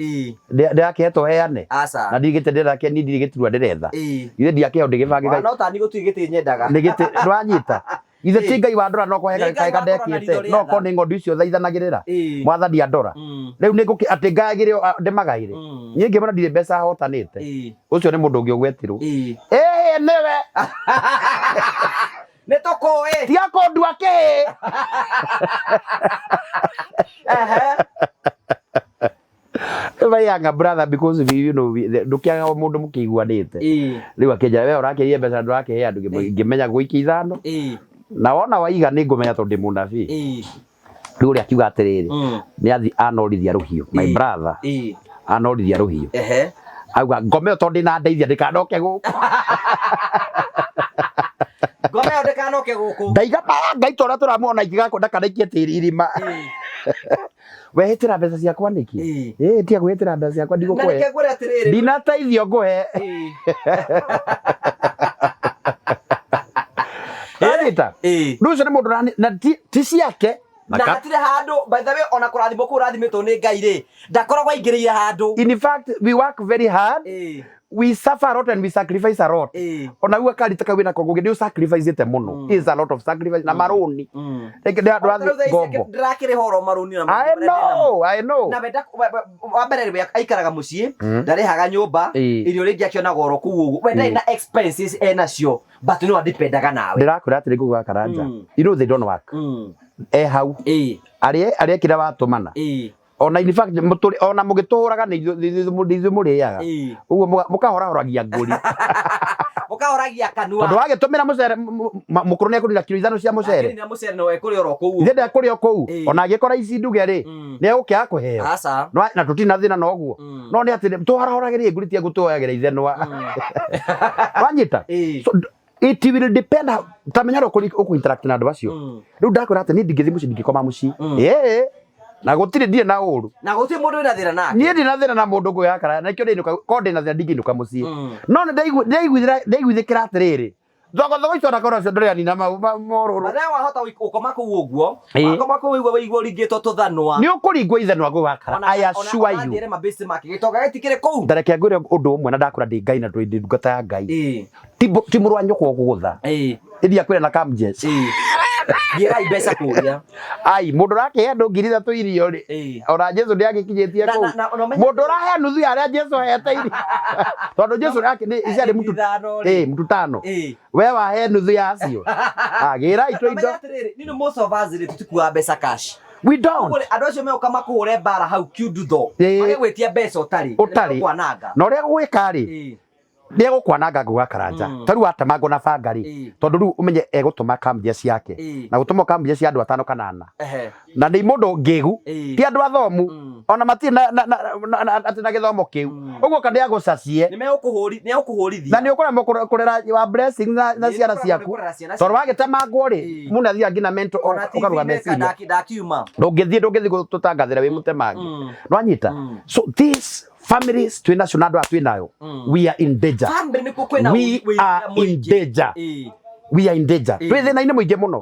Ndĩrakĩhetwo heane. Aca. Na ndigĩte ndĩrake niĩ ndirĩ gĩturwa ndĩretha. Ithe ndiakĩheo ndĩgĩbangĩka. No ta niĩ gũtirĩ gĩtĩ nyendaga. Nĩ gĩtĩ ndwanyita. Ithe ti Ngai wa ndora no kũhe Nĩ Ngai kaĩ wa ndora na kandekĩte. ritho rĩa No tha. korwo nĩ ng'ondu icio thaithanagĩrĩra. Mwathani andora. Rĩu nĩ ngũkĩ atĩ ngayagĩre ndĩmagaĩre. Niĩ ngĩmwĩra ndirĩ mbeca hotanĩte. Ũcio nĩ mũndũ ũngĩ ũgwetirwo. Ĩĩ nĩwe. Nĩ tũkũĩ. Tiga kũndua kĩĩ. My younger brother because we, you know ndũkĩaga mũndũ mũkĩiguanĩte. Rĩu akĩnjĩra we ũrakĩria mbeca ndũrakĩhe andũ ngĩmenya gũikia ithano. Na wona waiga nĩ ngũmenya tondũ ndĩ mũnabii. Rĩu ũrĩa akiuga atĩrĩrĩ, nĩ athi anorithia rũhiũ. My brother anorithia rũhiũ. Auga ngome ĩyo tondũ ndĩna ndeithia ndĩkanoke gũkũ. Ngome ĩyo ndĩkanoke gũkũ. Ndaiga maya Ngai ta ũrĩa tũramuona ingĩgakwo ndakanaikie tĩri irima. Wehĩtĩra mbeca ciakwa nĩkĩ? Ĩĩ tiga kwĩhĩtĩra mbeca ciakwa Na ndigũkũhe. reke ngwĩre atĩrĩrĩ. Ndinateithio ngũhe. Wanyita? Rĩu ũcio nĩ mũndũ na ti ciake. Na hatirĩ handũ, by the way, ona kũrathimwo kũu ũrathimĩtwo nĩ Ngai rĩ, ndakoragwo aingĩrĩire handũ. In fact, we work very hard. We suffer a lot and we sacrifice a lot. Ona uga karita kau wĩnako ngũgĩ nĩ ũsacrificete mũno. Is a lot of sacrifice na marũni. Rĩngĩ ndĩ andũ athi ngombo. Ndĩrakĩrĩha oro marũni na I know, I know. Na wenda wa mbere rĩ aikaraga mũciĩ, ndarĩhaga nyũmba, irio rĩngĩ akĩonaga oro kũu ũguo. We ndarĩ na expenses enacio, but no adependaga nawe. Ndĩrakwĩra atĩrĩ ngũgĩ wa Karanja. You know they don't work. E hau. Arĩa kĩrĩa watũmana. Ona in fact ona mũgĩtũhũraga nĩ ithuĩ mũrĩaga. Ũguo mũkahorahoragia ngũri. Mũkahoragia kanua. Tondũ wagĩtũmĩra mũcere mũkũrũ nĩ ekũrira kiro 5 cia mũcere. Akĩrira mũcere no ekũrĩa oro kũu. Ithe ndekũrĩa o kũu. Ona angĩkora ici nduge rĩ, nĩ egũkĩaga kũheo. Aca. Na tũtirĩ na thĩna na ũguo. No nĩ atĩ tũhorahoragĩria ngũri tiga gũtũoyagĩra ithenwa. Wanyita? So it will depend how ta menya ũrĩa ũkũ interact na andũ acio. Rĩu ndakwĩra atĩ niĩ ndingĩthiĩ mũciĩ ndingĩkoma mũciĩ. Ĩĩ. Na gũtirĩ ndirĩ na ũru. Na gũtirĩ mũndũ wĩna thĩna nake. Niĩ ndirĩ na thĩna na mũndũ ngũgĩ wa Karanja, na nĩkĩo ndĩinũka, korwo ndĩ na thĩna ndingĩinũka mũciĩ. No nĩ ndaiguithĩkĩra atĩrĩrĩ, Thogothogo icio onakorwo cio ndũrĩ anina mau morũrũ. Mathaa wahota gũkoma kũu ũguo. Ĩĩ. Wakoma kũu ũguo wĩigua ũringĩtwo tũthanwa. Nĩ ũkũringwo ithanwa gwĩ wakara. I assure you. Ona mabĩcĩ make gĩtonga gĩtikĩrĩ kũu. Ndareke ngwĩre ũndũ ũmwe na ndakũra ndĩ Ngai na ndĩ ndungata ya Ngai. Ĩĩ. Ti mũrũ wa nyũkwa ũkũgũtha. Ĩĩ. Ĩthiĩ akwĩre na kamjes. Ĩĩ. Gĩrai mbeca kũrĩa. Ai mũndũ ũrakĩhe andũ 3,000 irio rĩ. Ĩĩ. Ona Jesu ndĩagĩkinyĩtie Na- kũu. na ũmenye- Mũndũ ũrahe nuthu ya arĩa Jesu ahete irio. Tondũ Jesu nake nĩ ici arĩ mtu Ithano rĩ. ĩĩ mtu tano. Ĩĩ. We wahe nuthu ya acio. Agĩrai tũ indo. Ũmenye atĩrĩrĩ, niĩ most of us rĩ tũtikuaga mbeca cash. We don't. Ũguo rĩ, andũ acio meũka makũhũre mbara hau kiundutho. Ĩĩ. Magĩgwĩtia mbeca ũtarĩ. Ũtarĩ. Kwananga. Na ũrĩa gũgwĩka rĩ, Ĩĩ. nĩ egũkwananga ngũga karanja. Ta rĩu watemangwo na banga rĩ, Ĩĩ. tondũ rĩu ũmenye egũtũma kambia ciake. Ĩĩ. Na gũtũma kambia cia andũ atano kana ana. Ehe. Na nĩ mũndũ ngĩgu, Ĩĩ. ti andũ athomu, ona matirĩ na atĩ na gĩthomo kĩu. Ũguo kana nĩagũcacie. Nĩ megũkũhũri, nĩ egũkũhũrithia. Na nĩ ũkũremwo kũrera wa blessing na Nĩ ciana ũkũremwo ciaku. kũrera ciana Tondũ ciaku. wagĩtemangwo rĩ, Ĩĩ. mũndũ athiaga nginya mental Ona ũkaruga TV meciria. ndakiuma. Ndũngĩthiĩ gũtũtangathĩra wĩ mũtemangi. Nĩwanyita? So these families twĩ nacio na andũ aya twĩ nayo, we are in danger. Family nĩkuo kwĩna We are in danger. Ĩĩ. We are in danger. Ĩĩ. Twĩ thĩna-inĩ mũingĩ mũno.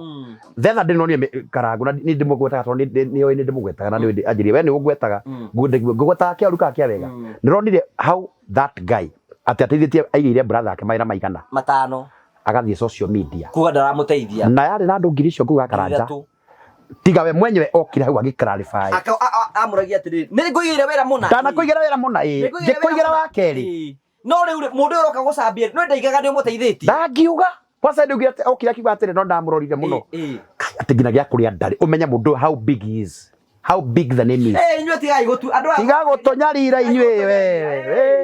The other day nonire Karangũ na nĩ ndĩmũgwetaga tondũ nĩ nĩ ndĩmũgwetaga na nĩ anjĩrire we nĩ ũngwetaga. Ngũgwetaga kĩa ũru kana kĩa wega. Nĩronire how that guy atĩ ateithĩtie aigĩire brother ake mawĩra maigana Matano. agathiĩ social media. Kuga ndaramũteithia. Na yarĩ na andũ ngiri icio kũu Karanja. Ithatũ. Tiga we mwenyewe okire hau agĩ clarify. Amũragia atĩrĩrĩ, nĩ ngũigĩire wĩra mũna. Ndanakũigĩra wĩra mũna ĩĩ. Nĩngũigĩra Ngĩkũigĩra wĩra wa mũna. kerĩ. Ĩĩ. No rĩu rĩ, mũndũ ũyũ ũroka gũcambia no ndaigaga nĩ ũmũteithĩtie. Ndangiuga. Kwanza ndiugire atĩ okire akiuga atĩrĩ no ndamũrorire mũno. Ĩĩ. Kai, atĩ nginya gĩa kũrĩa ndarĩ. Ũmenye mũndũ ũyũ how big he is. How big the name is. Eh, inyuĩ tigai gũtu andũ aya. Tiga gũtũnyarira inyuĩ we.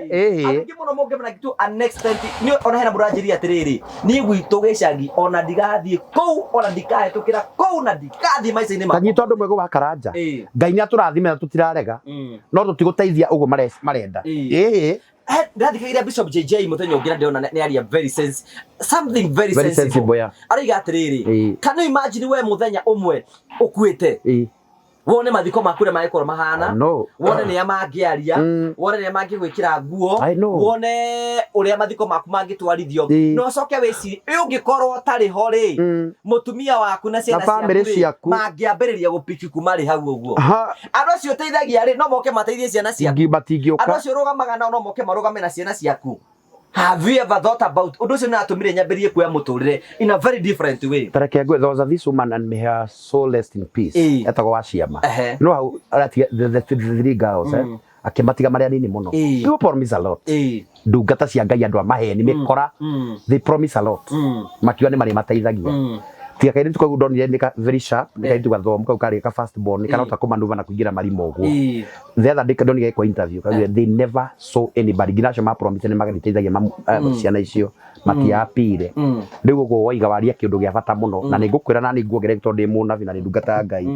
Ĩĩ. Andũ aingĩ mũno mũngĩmena to an extent niĩ ona hena mũndũ ũranjĩrire atĩrĩrĩ, niĩ gwitũ gĩcagi ona ndigathiĩ kũu ona ndikahĩtũkĩra kũu na ndikathiĩ maica-inĩ makwa. Tanyita ũndũ mwega wa Karanja. Ĩĩ. Ngai nĩ atũrathime na tũtirarega. No tũtigũteithia ũguo marenda. Ĩĩ. Ĩĩ. Ndathikagĩrĩria Bishop JJ mũthenya ũngĩ na ndĩrona nĩ aria very sense something very Very sensible. sensible, yeah. Arauga atĩrĩrĩ, Ĩĩ. can you imagine we mũthenya ũmwe ũkuĩte Ĩĩ. wone mathiko maku ũrĩa mangĩkorwo mahana I know. wone nĩa mangĩaria wone nĩa mangĩgwĩkĩra nguo I know. wone ũrĩa mathiko maku mangĩtwarithio Ĩĩ. na ũcoke wĩcirie ĩ ũngĩkorwo ũtarĩ ho rĩ mũtumia waku na ciana Na family rĩ, ciaku. mangĩambĩrĩria gũpiki kuma rĩ hau ũguo Ha. andũ acio ũteithagia rĩ no moke mateithie ciana ciaku Ingi matingĩũka. andũ acio ũrũgamaga nao no moke marũgame na ciana ciaku. Have you ever thought about ũndũ ũcio nĩ watũmire nyambĩrĩrie kuoya mũtũrĩre in a very different way? Tareke ngwĩ there was a this woman and may her soul rest in peace. Ĩĩ. Etagwo Waciama. Ehe. No hau aratiga the three girls eh. Akĩmatiga marĩ anini mũno. Ĩĩ. People promise a lot. Ĩĩ. Ndungata cia Ngai andũ a maheni mĩkora. They promise a lot. Makiuga nĩ marĩmateithagia. Tiga kairĩtu kau ndonire nĩ ka very sharp, nĩ kairĩtu gathomu kau karĩ ka first born, nĩ karahota kũmanuva na kũingĩra marima ũguo. Ĩĩ. The other day ndonire kwa interview kaugire they never saw anybody nginya acio ma promise nĩ mageteithagia ciana icio matiapire. Rĩu ũguo woiga waria kĩũndũ gĩa bata mũno na nĩ ngũkwĩra na nĩ nguongerera tondũ ndĩ mũnabi na nĩ ndungata ya Ngai.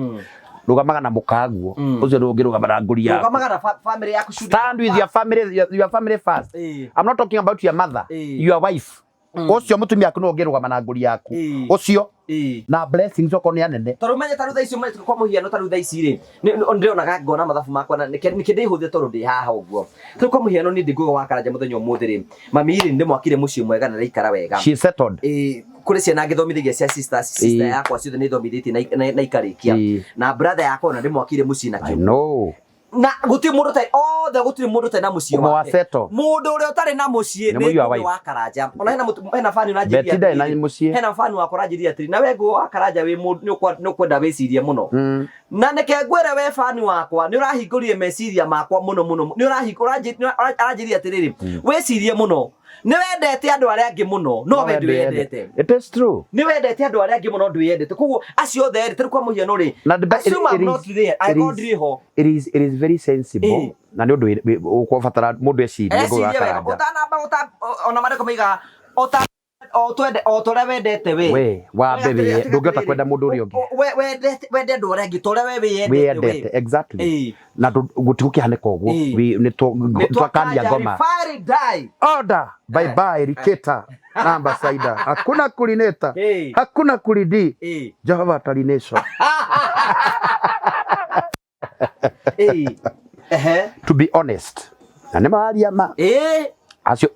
Rũgamaga na mũkaguo ũcio nĩ ũngĩrũgama na ngũri yaku. Rũgamaga na family yaku should Stand with your family, your family first. Ĩĩ. I'm not talking about your mother, Ĩĩ. your wife. Ũcio mũtumia waku nĩwe ũngĩrũgama na ngũri yaku. Ĩĩ. Ũcio Ĩĩ. na blessings okorwo nĩ anene. Tondũ menye ta rĩu thaa ici kwa mũhiano ta rĩu thaa ici rĩ ndĩronaga ngona mathabu makwa na nĩkĩ ndĩhũthĩre tondũ ndĩ haha ũguo. Rĩu kwa mũhiano niĩ ndĩ Ngũgĩ wa Karanja mũthenya ũmũthĩ rĩ, mami rĩ ndĩmwakire mũciĩ mwega na ndaikara wega. She settled. Ĩĩ, kũrĩ ciana ngĩthomithagia cia sisters, sister Ĩĩ. yakwa ciothe nĩ thomithĩtie na ikarĩkia. Ĩĩ. Na brother yakwa ona ndĩmwakire mũciĩ na I kĩo. know. Na gũtirĩ mũndũ ũtarĩ othe gũtirĩ mũndũ ũtarĩ na mũciĩ Ũmwe wa wake. settle. Mũndũ ũrĩa ũtarĩ na mũciĩ Nĩ nĩ mũiyo wa Ngũgĩ wife. wa Karanja. Ona hena fan ũranjĩria Betty ndarĩ na atĩrĩrĩ, mũciĩ. hena fan wakwa ũranjĩria atĩrĩrĩ, na we Ngũgĩ wa Karanja wĩ mũndũ nĩ ũkwenda wĩcirie mũno. Na nĩke ngwĩre we fan wakwa nĩ ũrahingũrire meciria makwa mũno mũno. Nĩ ũranjĩria atĩrĩrĩ, wĩcirie mũno. Nĩ wendete andũ arĩa angĩ mũno, no we ndwĩyendete. It is true. Nĩ wendete andũ arĩa angĩ mũno ndwĩyendete. Koguo acio othe rĩ, ta rĩu kwa mũhiano rĩ, Na assume I'm not there, angĩkorwo ndirĩ ho. It is very sensible. Ĩĩ. Na nĩ ũndũ ũkũbatara mũndũ ecirie Ngũgĩ wa Ecirie wega Karanja. ũtanamba ona marĩko maigaga o twende o ta ũrĩa wendete we. We wambe wĩ ndũngĩhota kwenda mũndũ ũrĩa ũngĩ. Wendete wende andũ arĩa angĩ ta ũrĩa we wĩyendete we. Wĩyendete exactly. Ĩĩ. Na gũtigũkĩhanĩka ũguo. Ĩĩ. Nĩ twakania ngoma. Fire die. Order. Bye bye Riketa. Namba saida. Hakuna kulineta. Ĩĩ. Hakuna kulidi. Ĩĩ. Jehova atalination. Ĩĩ. Ehe. To be honest. Na nĩ mararia ma Ĩĩ. acio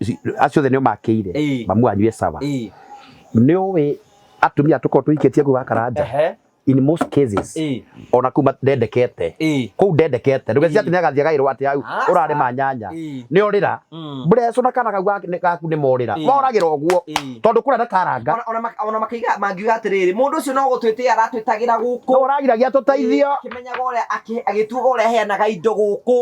othe nĩo makĩire Ĩĩ. mamu wanyu e sawa. Ĩĩ. Nĩ ũĩ atumia tũkorwo tũhikĩtie kũu Karanja, in most cases, ona kũu ndendekete, kũu ndendekete, ndũgeciria atĩ nĩagathiĩ agaĩrwo atĩ hau Aca. ũrarĩma nyanya nĩ orĩra mbureco na kana kau gaku nĩ morĩra, moragĩra ũguo tondũ kũrĩa nĩ karanga. Ona makiuga, mangiuga atĩrĩrĩ, mũndũ ũcio no gũtwĩtĩa aratwĩtagĩra gũkũ. No ũragiragia tũteithio. Akĩmenyaga ũrĩa agĩtuaga ũrĩa aheanaga indo gũkũ,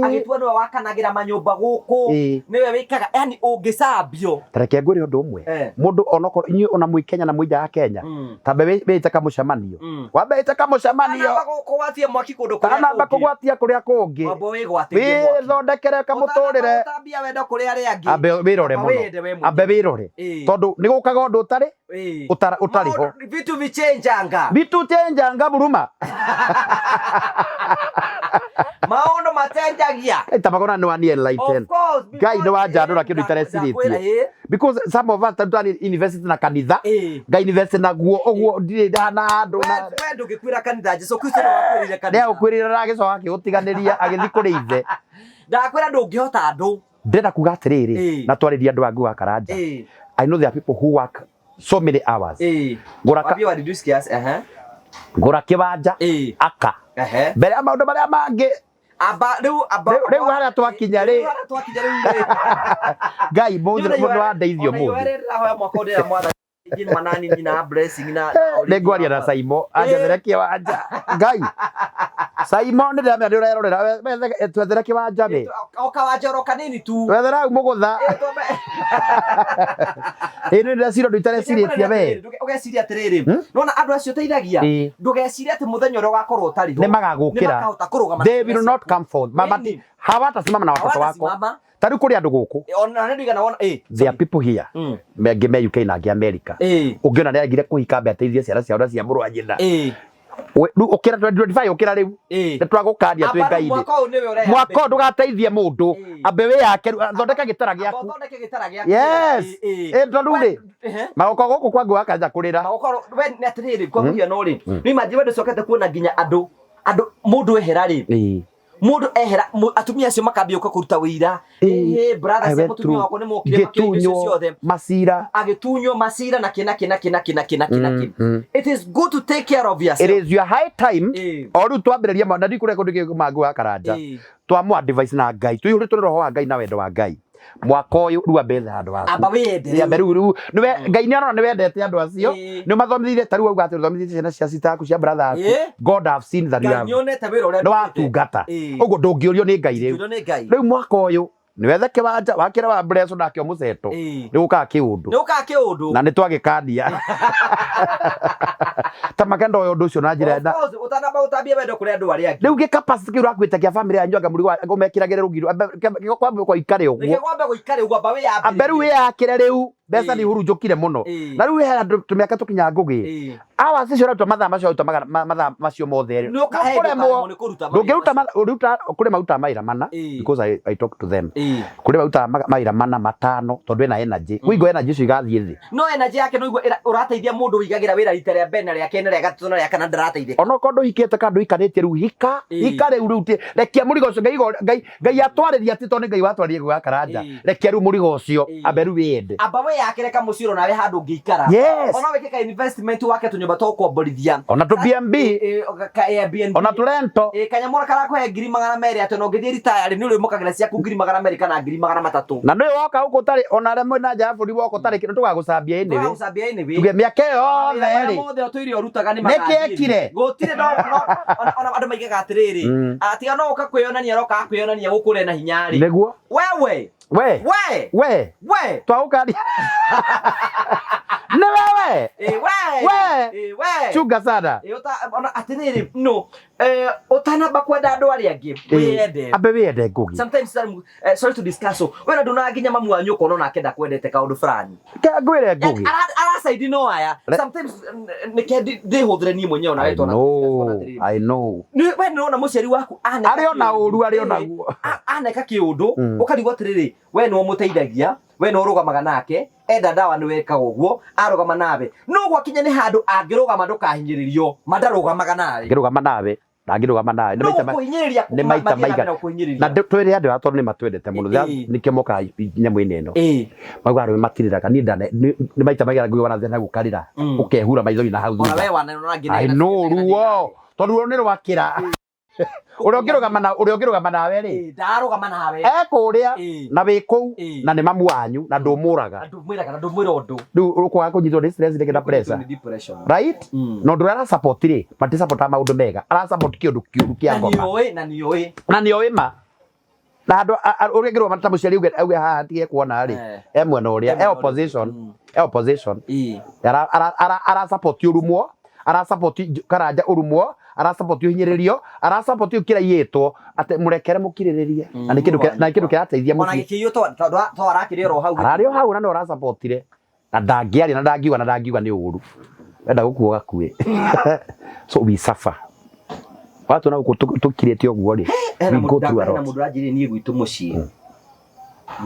agĩtua nĩwe wakanagĩra manyũmba gũkũ, nĩwe wĩkaga, yani ũngĩcambio. Ta reke ngwĩre ũndũ ũmwe. Mũndũ onokorwo inyuĩ ona mwĩ Kenya na mwĩ nja ya Kenya, tambe wĩte kamũcemanio, wambe wĩte kamũcemanio. Ũtanamba kũgwatia mwaki kũndũ kũrĩa Tanamba kũngĩ. kũgwatia kũrĩa kũngĩ. Wamba wĩgwatĩrie mwaki. Wĩthondekere kamũtũrĩre. Ũtanamba gũtambia wendo kũrĩ arĩa angĩ. Ambe wĩrore Amba mũno. wĩyende we mwenyewe. Ambe wĩrore, tondũ nĩ gũkaga ũndũ ũtarĩ ũtarĩ ho. Vitu vichenjanga. Vitu chenjanga buruma. Maũndũ machenjagia. Tabagona nĩ wani enlighten. Of course, Ngai nĩ wanjandũra kĩndũ itarecirĩtie. Ndakwĩra, Because some of us tani invest na kanitha, ngai invest naguo ũguo ndirĩ ndana andũ na We ndũngĩkuĩra kanitha, Jesu Kristo nĩwe wakuĩrĩire kanitha. Nĩagũkwĩrĩra na agĩcoka akĩgũtiganĩria agĩthiĩ kũrĩ ithe. Ndakwĩra ndũngĩhota andũ. Ndĩrenda kuga atĩrĩrĩ, na twarĩria andũ angĩ wa Karanja, I know there are people who work so many hours. Ngũra Wambie wa reduce kiasi, ehe. Ngũra kĩwanja, aka mbere ya maũndũ marĩa mangĩ. Amba rĩu, amba Rĩu harĩa twakinya rĩ. Rĩu harĩa twakinya rĩu rĩ. Ngai mũthĩ nĩ wandeithio Ona ihoya mũthĩ. rĩrĩ ndĩrahoya mwaka ũyũ ndĩra Mwathani manani nyina blessing na Nĩ ngwaria na Saimo anjethere kĩwanja. Ngai Saimo, nĩ ndĩramenya nĩ ũrerorera. Twethere kĩwanja we. O kawanja oro kanini tu. Twethere hau mũgũtha. Ĩ nĩ ndĩreciria ũndũ itarecirĩtie we. Ũgeciria atĩrĩrĩ, nona andũ acio ũteithagia, ndũgecirie atĩ mũthenya ũrĩa ũgakorwo ũtarĩ ho Nĩ magagũkĩra. Nĩmakahota kũrũgama na They will ciana not ciaku. come forth. Ĩni. Hawatasimama na watoto wako. Hawatasimama. Ta rĩu kũrĩ andũ gũkũ, Ona nĩ ndigana wona there are people here, angĩ me UK na angĩ America, ũngĩona nĩ aregire kũhika ambe ateithie ciana ciao na cia mũrũ wa nyina. Rĩu ũkĩra 2025, ũkĩra rĩu, nĩ twagũkania twĩ Amba rĩu Ngai-inĩ. Mwaka ũyũ nĩwe ũreyambĩrĩria. Mwaka ũyũ ndũgateithie mũndũ. Ambe wĩyake rĩu, thondeka gĩtara Amba gĩaku. ũthondeke gĩtara gĩaku. Yes. Ĩ tondũ rĩ, magoka gũkũ kwa ngũ akanja kũrĩra. Magokorwo we nĩ atĩrĩrĩ, kwa mũhiano rĩ, nĩ imagine we ndũcokete kuona nginya andũ andũ mũndũ ehera rĩ, mũndũ ehera, atumia acio makambia gũka kũruta wĩira. Ĩĩ, brother I cia went mũtumia through. wakwa nĩ mokire makĩoya indo icio Ngĩtunywo ciothe. Macira. Agĩtunywo macira na kĩ na kĩ na kĩ na kĩ na kĩ na kĩ na kĩ. It is good to take care of It yourself. is your high time. O rĩu twambĩrĩria na ndikũrĩa kũndũ kĩngĩ mangũ wa Karanja, twamũ advice na Ngai, tũihũrĩtwo nĩ roho wa Ngai na wendo wa Ngai, mwaka ũyũ rĩu ambe ethe handũ haku. Amba wĩyende rĩu. Ambe rĩu nĩwe Ngai nĩ arona nĩ wendete andũ acio, nĩ ũmathomithire, ta rĩu auga atĩ ũthomithĩtie ciana cia sister yaku, cia brother yaku. God have seen that you Ngai have nĩonete wĩra ũrĩa nĩ ndutĩte. watungata. Ũguo ndũngĩũrio nĩ Ngai rĩu. Ndũngĩũrio nĩ Ngai. Rĩu mwaka ũyũ nĩ wethe kĩwanja wakĩre wa mbreco nake mũceto, nĩ gũkaga kĩũndũ. Nĩ ũkaga kĩũndũ. Na nĩ twagĩkania ta makenda ũyũ ũndũ ũcio na njĩra Of na course, ũtanamba gũtambia wendo kũrĩ andũ arĩa angĩ. Rĩu gĩ capacity kĩu ũrakuĩte kĩa family yanyu, anga mũrigo ũmekĩragĩre rũgiri, kwambe gũikare Reke ũguo. kwambe gũikare ũguo, amba wĩyambĩrĩrie. Ambe rĩu wĩyakĩre rĩu, mbeca nĩ ihurunjũkire mũno. Na rĩu he andũ tũmĩaka tũkinya ngũgĩ, hours icio ũraruta, mathaa macio ũraruta, mathaa macio mothe rĩ, Nĩ ũkahe ũkũremwo. ndũkaremwo nĩ kũruta mawĩra Ndũngĩruta macio. ũruta kũrĩ marutaga mawĩra mana, because I talk to them, kũrĩ marutaga mawĩra mana matano tondũ ena energy kũingo, energy icio igathiĩ thĩ. No energy yake no igua ũrateithia mũndũ ũigagĩra wĩra rita rĩa mbere na rĩa kerĩ na rĩa gatatũ na rĩa kana ndarateithĩka. Onokorwo ndũhikĩte kana ndũhikanĩtie, rĩu hika. Hika rĩu, rĩu rekia mũrigo ũcio. Ngai Ngai Ngai atwarĩria, atĩ tondũ nĩ Ngai watwarĩria gwa Karanja. Rekia rĩu mũrigo ũcio. Ambe rĩu wĩyende. Amba wĩyakĩre kamũciĩ nawe handũ ũngĩikara. Ona wĩke ka investment wake tũnyũmba twa gũkomborithia. Ona tũ B&B. Ka Airbnb. Ona tũrento. Ĩ, kanyamũ karakũhe 200,000 atĩ ona ũngĩthiĩ retire nĩ ũrĩmũkagĩra ciaku 200,000 kana 300,000. Na nĩwe woka gũkũ ũtarĩ ona arĩa mwĩna nja ya bũrũri, woka ũtarĩ kĩndũ, tũgagũcambia anyway. Tũgagũcambia anyway. Tuge mĩaka ĩyo yothe Mawĩra marĩa rĩ mothe ũtũire ũrutaga nĩ Nĩkĩ magathiĩ. ekire? Gũtirĩ no ona andũ maigaga atĩrĩrĩ, atiga no ũka kwĩyonania, aroka kwĩyonania gũkũ ũrĩa na hinya rĩ. Nĩguo. Wewe. We. We. We. We. Twagũkania nĩ wewe. Ĩ, we. We. Ĩ, we. Chunga sana. Ĩ, ona atĩrĩrĩ, no ũtanamba kwenda andũ arĩa angĩ, wĩyende. Ambe wĩyende, Ngugi. Sometimes sorry to discuss, so we ndona nginya mamu wanyu ũkona onake ndakwendete kaũndũ fulani. Ngwĩre, Ngugi. Aracaidi no aya sometimes nĩke ndĩhũthĩre niĩ mwenyewe na I we twana. know, I know. We nĩũrona mũciari waku aneka Arĩ ona kĩũndũ. ũru, arĩ ona guo. Aneka kĩũndũ, ũkarigwo atĩrĩrĩ, we nĩwe ũmũteithagia, we nĩwe ũrũgamaga nake, enda ndawa nĩ wekaga ũguo, arũgama nawe, no gwakinya nĩ handũ angĩrũgama ndũkahinyĩrĩrio, ma ndarũgamaga nawe. Ngĩrũgama nawe. Ndangĩrũgama nawe. Nĩ maita kũhinyĩrĩria. Nĩ maita maigana na twĩre andũ aya tondũ nĩ matwendete mũno, nĩkĩo mokaga nyamũ-inĩ ĩno. Maugaga arũme matirĩraga. Niĩ ndane nĩ maita maigana ngũigua na thĩna gũkarĩra, ũkehura maithori na hau Ona thutha. we wanona. I know ruo, tondũ ruo nĩ rwakĩra ũrĩa ũngĩrũgama na ũrĩa ũngĩrũgama nawe rĩ. Ndarũgama nawe. Ekũrĩa na wĩ kũu na nĩ mamu wanyu na ndũmũraga. Na ndũmwĩraga na ndũmwĩra ũndũ. Rĩu ũkwaga kũnyitwo nĩ stress rĩngĩ na pressure. Nĩ depression. Right? Na ũndũ ũrĩa arasupport rĩ, matisupportaga maũndũ mega, arasupport kĩũndũ kĩũru kĩa Na ngoma. nĩũĩ, na nĩũĩ. Na nĩ oĩ ma na andũ ũrĩa ũngĩrũgama ta mũciari auge auge haha ndige kuona rĩ, e mwena ũrĩa E e mwena ũrĩa. opposition, e opposition. Ara ara ara ara support ũrumwo, ara support Karanja ũrumwo, ara support ũhinyĩrĩrio, ara support kĩraiyĩtwo atĩ mũrekere mũkirĩrĩrie, na nĩ kĩndũ na nĩ kĩndũ kĩrateithia Ona mũciĩ. gĩkĩiywo to arakĩrĩ oro hau. Ararĩ o hau na no arasupportire na ndangĩaria na ndangiuga na ndangiuga nĩ ũru, wenda gũkua gakue. So we suffer watuona gũkũ tũkirĩte ũguo rĩ. Hena We go through a hena lot. mũndũ ũranjĩrire niĩ gwitũ mũciĩ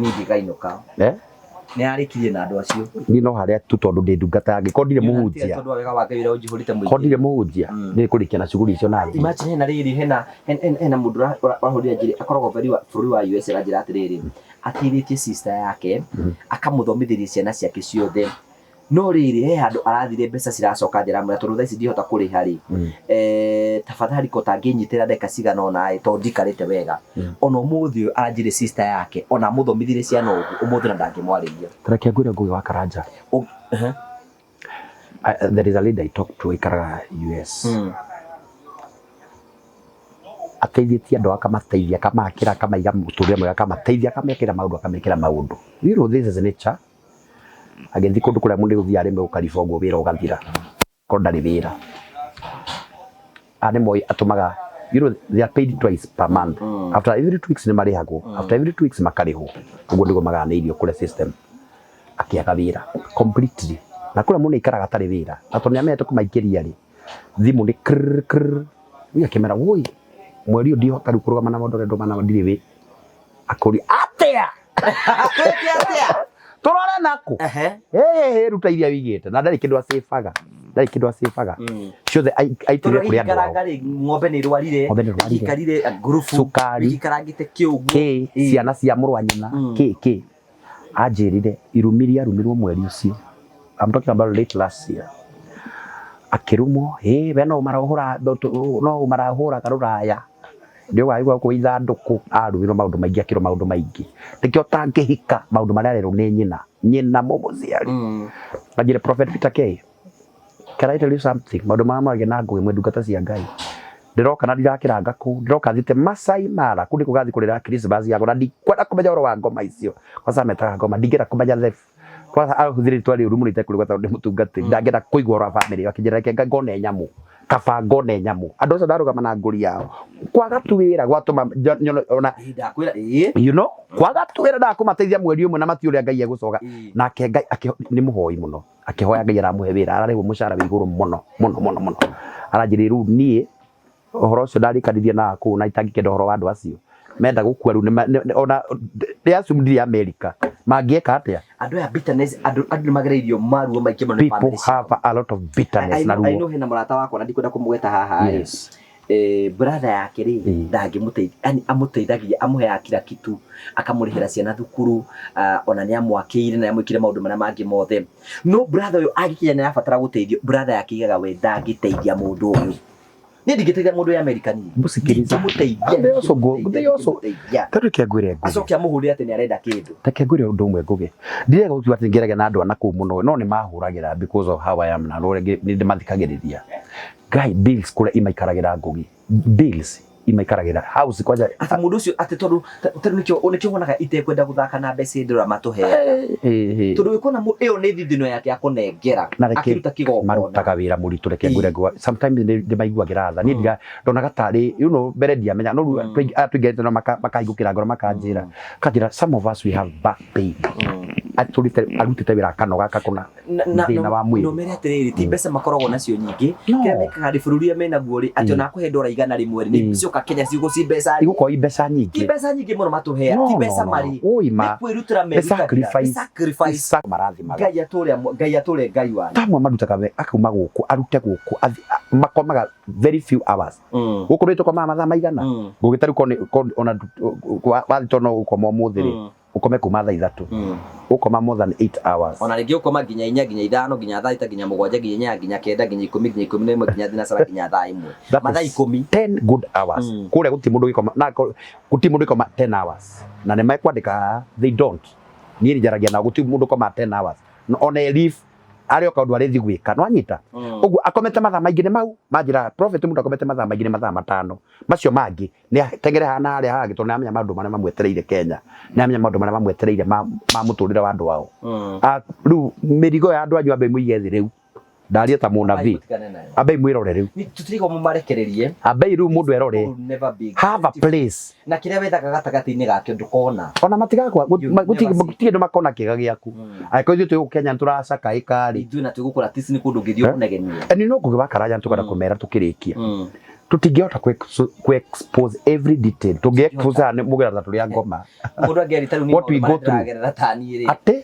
niĩ ndikainũka. Eh? Nĩ arĩkirie na andũ acio. Niĩ no harĩa tu tondũ ndĩ ndungata ya Ngai, korwo ndirĩ mũhunjia, Tondũ wa wega wa Ngai ũrĩa ũnjihũrĩte korwo mũingĩ. ndirĩ mũhunjia, nĩ kũrĩkia na cuguri icio na thiĩ. Imagine hena rĩrĩ, hena hena mũndũ ũrahũrire njĩra akoragwo bũrũri wa US, aranjĩra atĩrĩrĩ, ateithĩtie sister yake, akamũthomithĩria ciana ciake ciothe, no rĩrĩ he handũ arathire mbeca ciracoka njĩra amwĩra tondũ thaa ici ndihota kũrĩha rĩ, tafadhali ko tangĩnyitĩra ndagĩka cigana ũna ĩ, tondũ ndikarĩte wega. Ona ũmũthĩ ũyũ aranjĩre sister yake ona amũthomithirie ciana ũguo ũmũthĩ na ndangĩmwarĩria. Tareke ngwĩre Ngũgĩ wa Karanja. There is a lady I talked to aikaraga US. Ateithĩtie andũ, akamateithia, akamakĩra, akamaiga mũtũrĩre mwega, akamateithia, akamekĩra maũndũ, akamekĩra maũndũ. You know this is nature. Agĩthiĩ kũndũ kũrĩa mũndũ gũthiĩ arĩme gũkariba ũguo wĩra ũgathira. Korwo ndarĩ wĩra. Aya nĩ moĩ atũmaga, you know they are paid twice per month. After every 2 weeks nĩ marĩhagwo. After every 2 weeks makarĩhwo. Ũguo nĩguo magayanĩirio kũrĩa system. Akĩaga wĩra completely. Na kũrĩa mũndũ aikaraga atarĩ wĩra. Na tondũ nĩ amenyete kũmaingĩria rĩ, thimũ nĩ krrr krrr. Rĩu akĩmera woi mweri ũyũ ndihota rĩu kũrũgama na maũndũ ũrĩa ndũma namo ndirĩ wĩ. Akũria atĩa? Twĩke atĩa? Tũrore nakũ? Ĩĩ ruta iria wĩigĩte na ndarĩ kĩndũ acĩbaga. Ndarĩ kĩndũ acĩbaga. Ciothe aitire Tondũ kũrĩ andũ ao. gĩikaranga rĩ, ng'ombe nĩ ĩrwarire, Ng'ombe nĩ ĩrwarire. Gĩikarire ngurubu, Cukari. gĩikarangĩte kĩ ũguo. Kĩ ciana cia mũrũ wa nyina kĩ kĩ anjĩrire irumi iria arumirwo mweri ũcio. I'm talking about late last year. Akĩrumwo ĩ we no marahũra, no marahũraga rũraya, nĩ ũgaigua gũkũ ithandũkũ. Arumirwo maũndũ maingĩ, akĩrwo maũndũ maingĩ, nĩkĩo ũtangĩhika maũndũ marĩa arerwo nĩ nyina, nyina mũmũciari. Anjĩre, "Prophet Peter K, can I tell you something?" Maũndũ marĩa maragia na Ngũgĩ mwĩ ndungata cia Ngai, ndĩroka na ndirakĩranga kũu, ndĩroka thiĩte Masai Mara, kũu nĩkuo ngathiĩ kũrĩra Christmas yakwa, na ndikwenda kũmenya ũhoro wa ngoma icio. Kwanza metaga ngoma, ndingĩenda kũmenya the kwanza ahũthĩrĩte rĩtwa rĩũru mũno itekũrĩgweta tondũ ndĩ mũtungatĩri. Ndangĩenda kũigua ũhoro wa family ĩyo. Akĩnjĩra reke ngone nyamũ, kaba ngone nyamũ andũ acio ndarũgama na ngũri yao. Kwaga tu wĩra gwatũma ona Ndakwĩra ĩĩ. Kwaga tu wĩra ndakũmateithia mweri ũmwe na mati ũrĩa Ngai egũcoka. Nake Ngai nĩ mũhoi mũno, akĩhoya Ngai aramũhe wĩra, ararĩhwo mũcara wĩ igũrũ mũno mũno mũno mũno. Aranjĩrĩire rĩu niĩ ũhoro ũcio ndarĩkanirie na kũu na itangĩkenda ũhoro wa andũ acio menda gũkua rĩu ona they assume ndirĩ America mangĩeka atĩa. Andũ aya bitterness, andũ nĩ magereirio maruo maingĩ mũno nĩ People family ciao. have a lot of bitterness I na know, I ruo. know hena mũrata wakwa na ndikwenda kũmũgweta haha rĩ. Brother yake rĩ, ndangĩmũteithia, yani amũteithagia, amũheaga kila kitu, akamũrĩhĩra ciana thukuru, ona nĩ amwakĩire na nĩ amwĩkire maũndũ marĩa mangĩ mothe, no brother ũyũ angĩkinya nĩ arabatara gũteithio, brother yake igaga we ndangĩteithia mũndũ ũyũ, niĩ ndingĩteithia mũndũ wĩ America niĩ. Mũsikiliza. Ndingĩmũteithia. They also go, they also Ndingĩmũteithia. Tondũ reke ngwĩre Ngũgĩ. Acoke amũhũrĩre atĩ nĩ arenda kĩndũ. Reke ngwĩre ũndũ ũmwe, Ngũgĩ. Ndirega gũkiuga atĩ ngeragia na andũ a nakũu mũno, no nĩ mahũragĩra because of how I am na ũrĩa nĩ ndĩmathikagĩrĩria. Guy, bills kũrĩa imaikaragĩra, Ngũgĩ. Bills imaikaragĩra house kwanja. Atĩ mũndũ ũcio atĩ tondũ nĩkĩo wonaga itekwenda gũthaka na mbeca hĩndĩ ĩrĩa matũheaga, tondũ wĩkuona ĩyo nĩ thithino yake ya kũnengera Na reke akĩruta kĩgongona. Marutaga wĩra mũritũ. Reke ngwĩre ngwa sometimes nĩ ndĩmaiguagĩra tha. Niĩ ndonaga tarĩ mbere ndiamenya, no rĩu aya tũingĩrĩte no makahingũkĩra ngoro, makanjĩra kanjĩra, some of us, we have back pain. Atũrĩte arutĩte wĩra akanoga akakona thĩna wa mwĩrĩ. No mere atĩrĩrĩ, ti mbeca makoragwo nacio nyingĩ. No. Kĩrĩa mekaga rĩ, bũrũri ũrĩa menaguo rĩ, atĩ ona akũhe ndora 100 rĩ, nĩ cioka Kenya cigũ ci mbeca nyingĩ. Igũkorwo i mbeca Ti nyingĩ. mbeca nyingĩ mũno matũheaga, No, ti no, mbeca no, marĩ. Oi ma. Nĩ kwĩrutĩra Nĩ merutagĩra. Nĩ sacrifice. sacrifice. Marathimaga. Ngai atũre Ngai wanyu. Tamwe marutaga we akauma gũkũ arute gũkũ makomaga very few hours. Gũkũ rĩ tũkomaga mathaa maigana? Ngũgĩta rĩu korwo ona wathi tondũ no gũkoma ũmũthĩ rĩ, ũkome kuma thaa 3, ũkoma more than 8 hours. Ona rĩngĩ ũkoma nginya 4, nginya 5, nginya thaa 6, nginya 7, nginya 8, nginya 9, nginya 10, nginya 11, nginya thinacara, nginya thaa 1. That Mathaa is 10. 10 good hours. Kũrĩa gũtirĩ mũndũ ũgĩkoma na gũtirĩ mũndũ ũgĩkoma 10 hours na nĩ mekwandĩka haha, they don't. Niĩ njaragia nao, gũtirĩ mũndũ ũkoma 10 hours. No, ona leave arĩ o kaũndũ arĩthi gwĩka, nĩwanyita? Ũguo akomete mathaa maingĩ nĩ mau manjĩraga prophet, mũndũ akomete mathaa maingĩ nĩ mathaa 5, macio mangĩ nĩ ateng'ere haha na harĩa hangĩ, tondũ nĩ amenya maũndũ marĩa mamwetereire Kenya, nĩ amenya maũndũ marĩa mamwetereire ma mũtũrĩre wa andũ ao. Ah, rĩu mĩrigo ya andũ anyu ambe mũige thĩ rĩu, ndaria ta mũnabii. Mũtigane nayo. Ambei mwĩrore rĩu. Nĩ tũtirigwo mũmarekererie. Ambei rĩu mũndũ erore. Will never be Have a place. Na kĩrĩa wethaga gatagatĩ-inĩ gakĩo ndũkona. Ona matigakwa You never see. gũtirĩ andũ makona kĩega gĩaku angĩkorwo ithuĩ twĩ gũkũ Kenya nĩtũracakaĩka rĩ. Ithuĩ na twĩgũkũra tici nĩ kũndũ ũngĩthiĩ Eh? ũkũnegenia. Eni no ngũgĩ wa Karanja tũkwenda kũmera tũkĩrĩkia, tũtingĩhota kũ expose every detail. Tũngĩ expose haha nĩ mũgera ta tũrĩ a ngoma. Mũndũ angĩaria ta rĩu nĩ What we maũndũ go marĩa through. ndĩragerera ta niĩ rĩ. Atĩ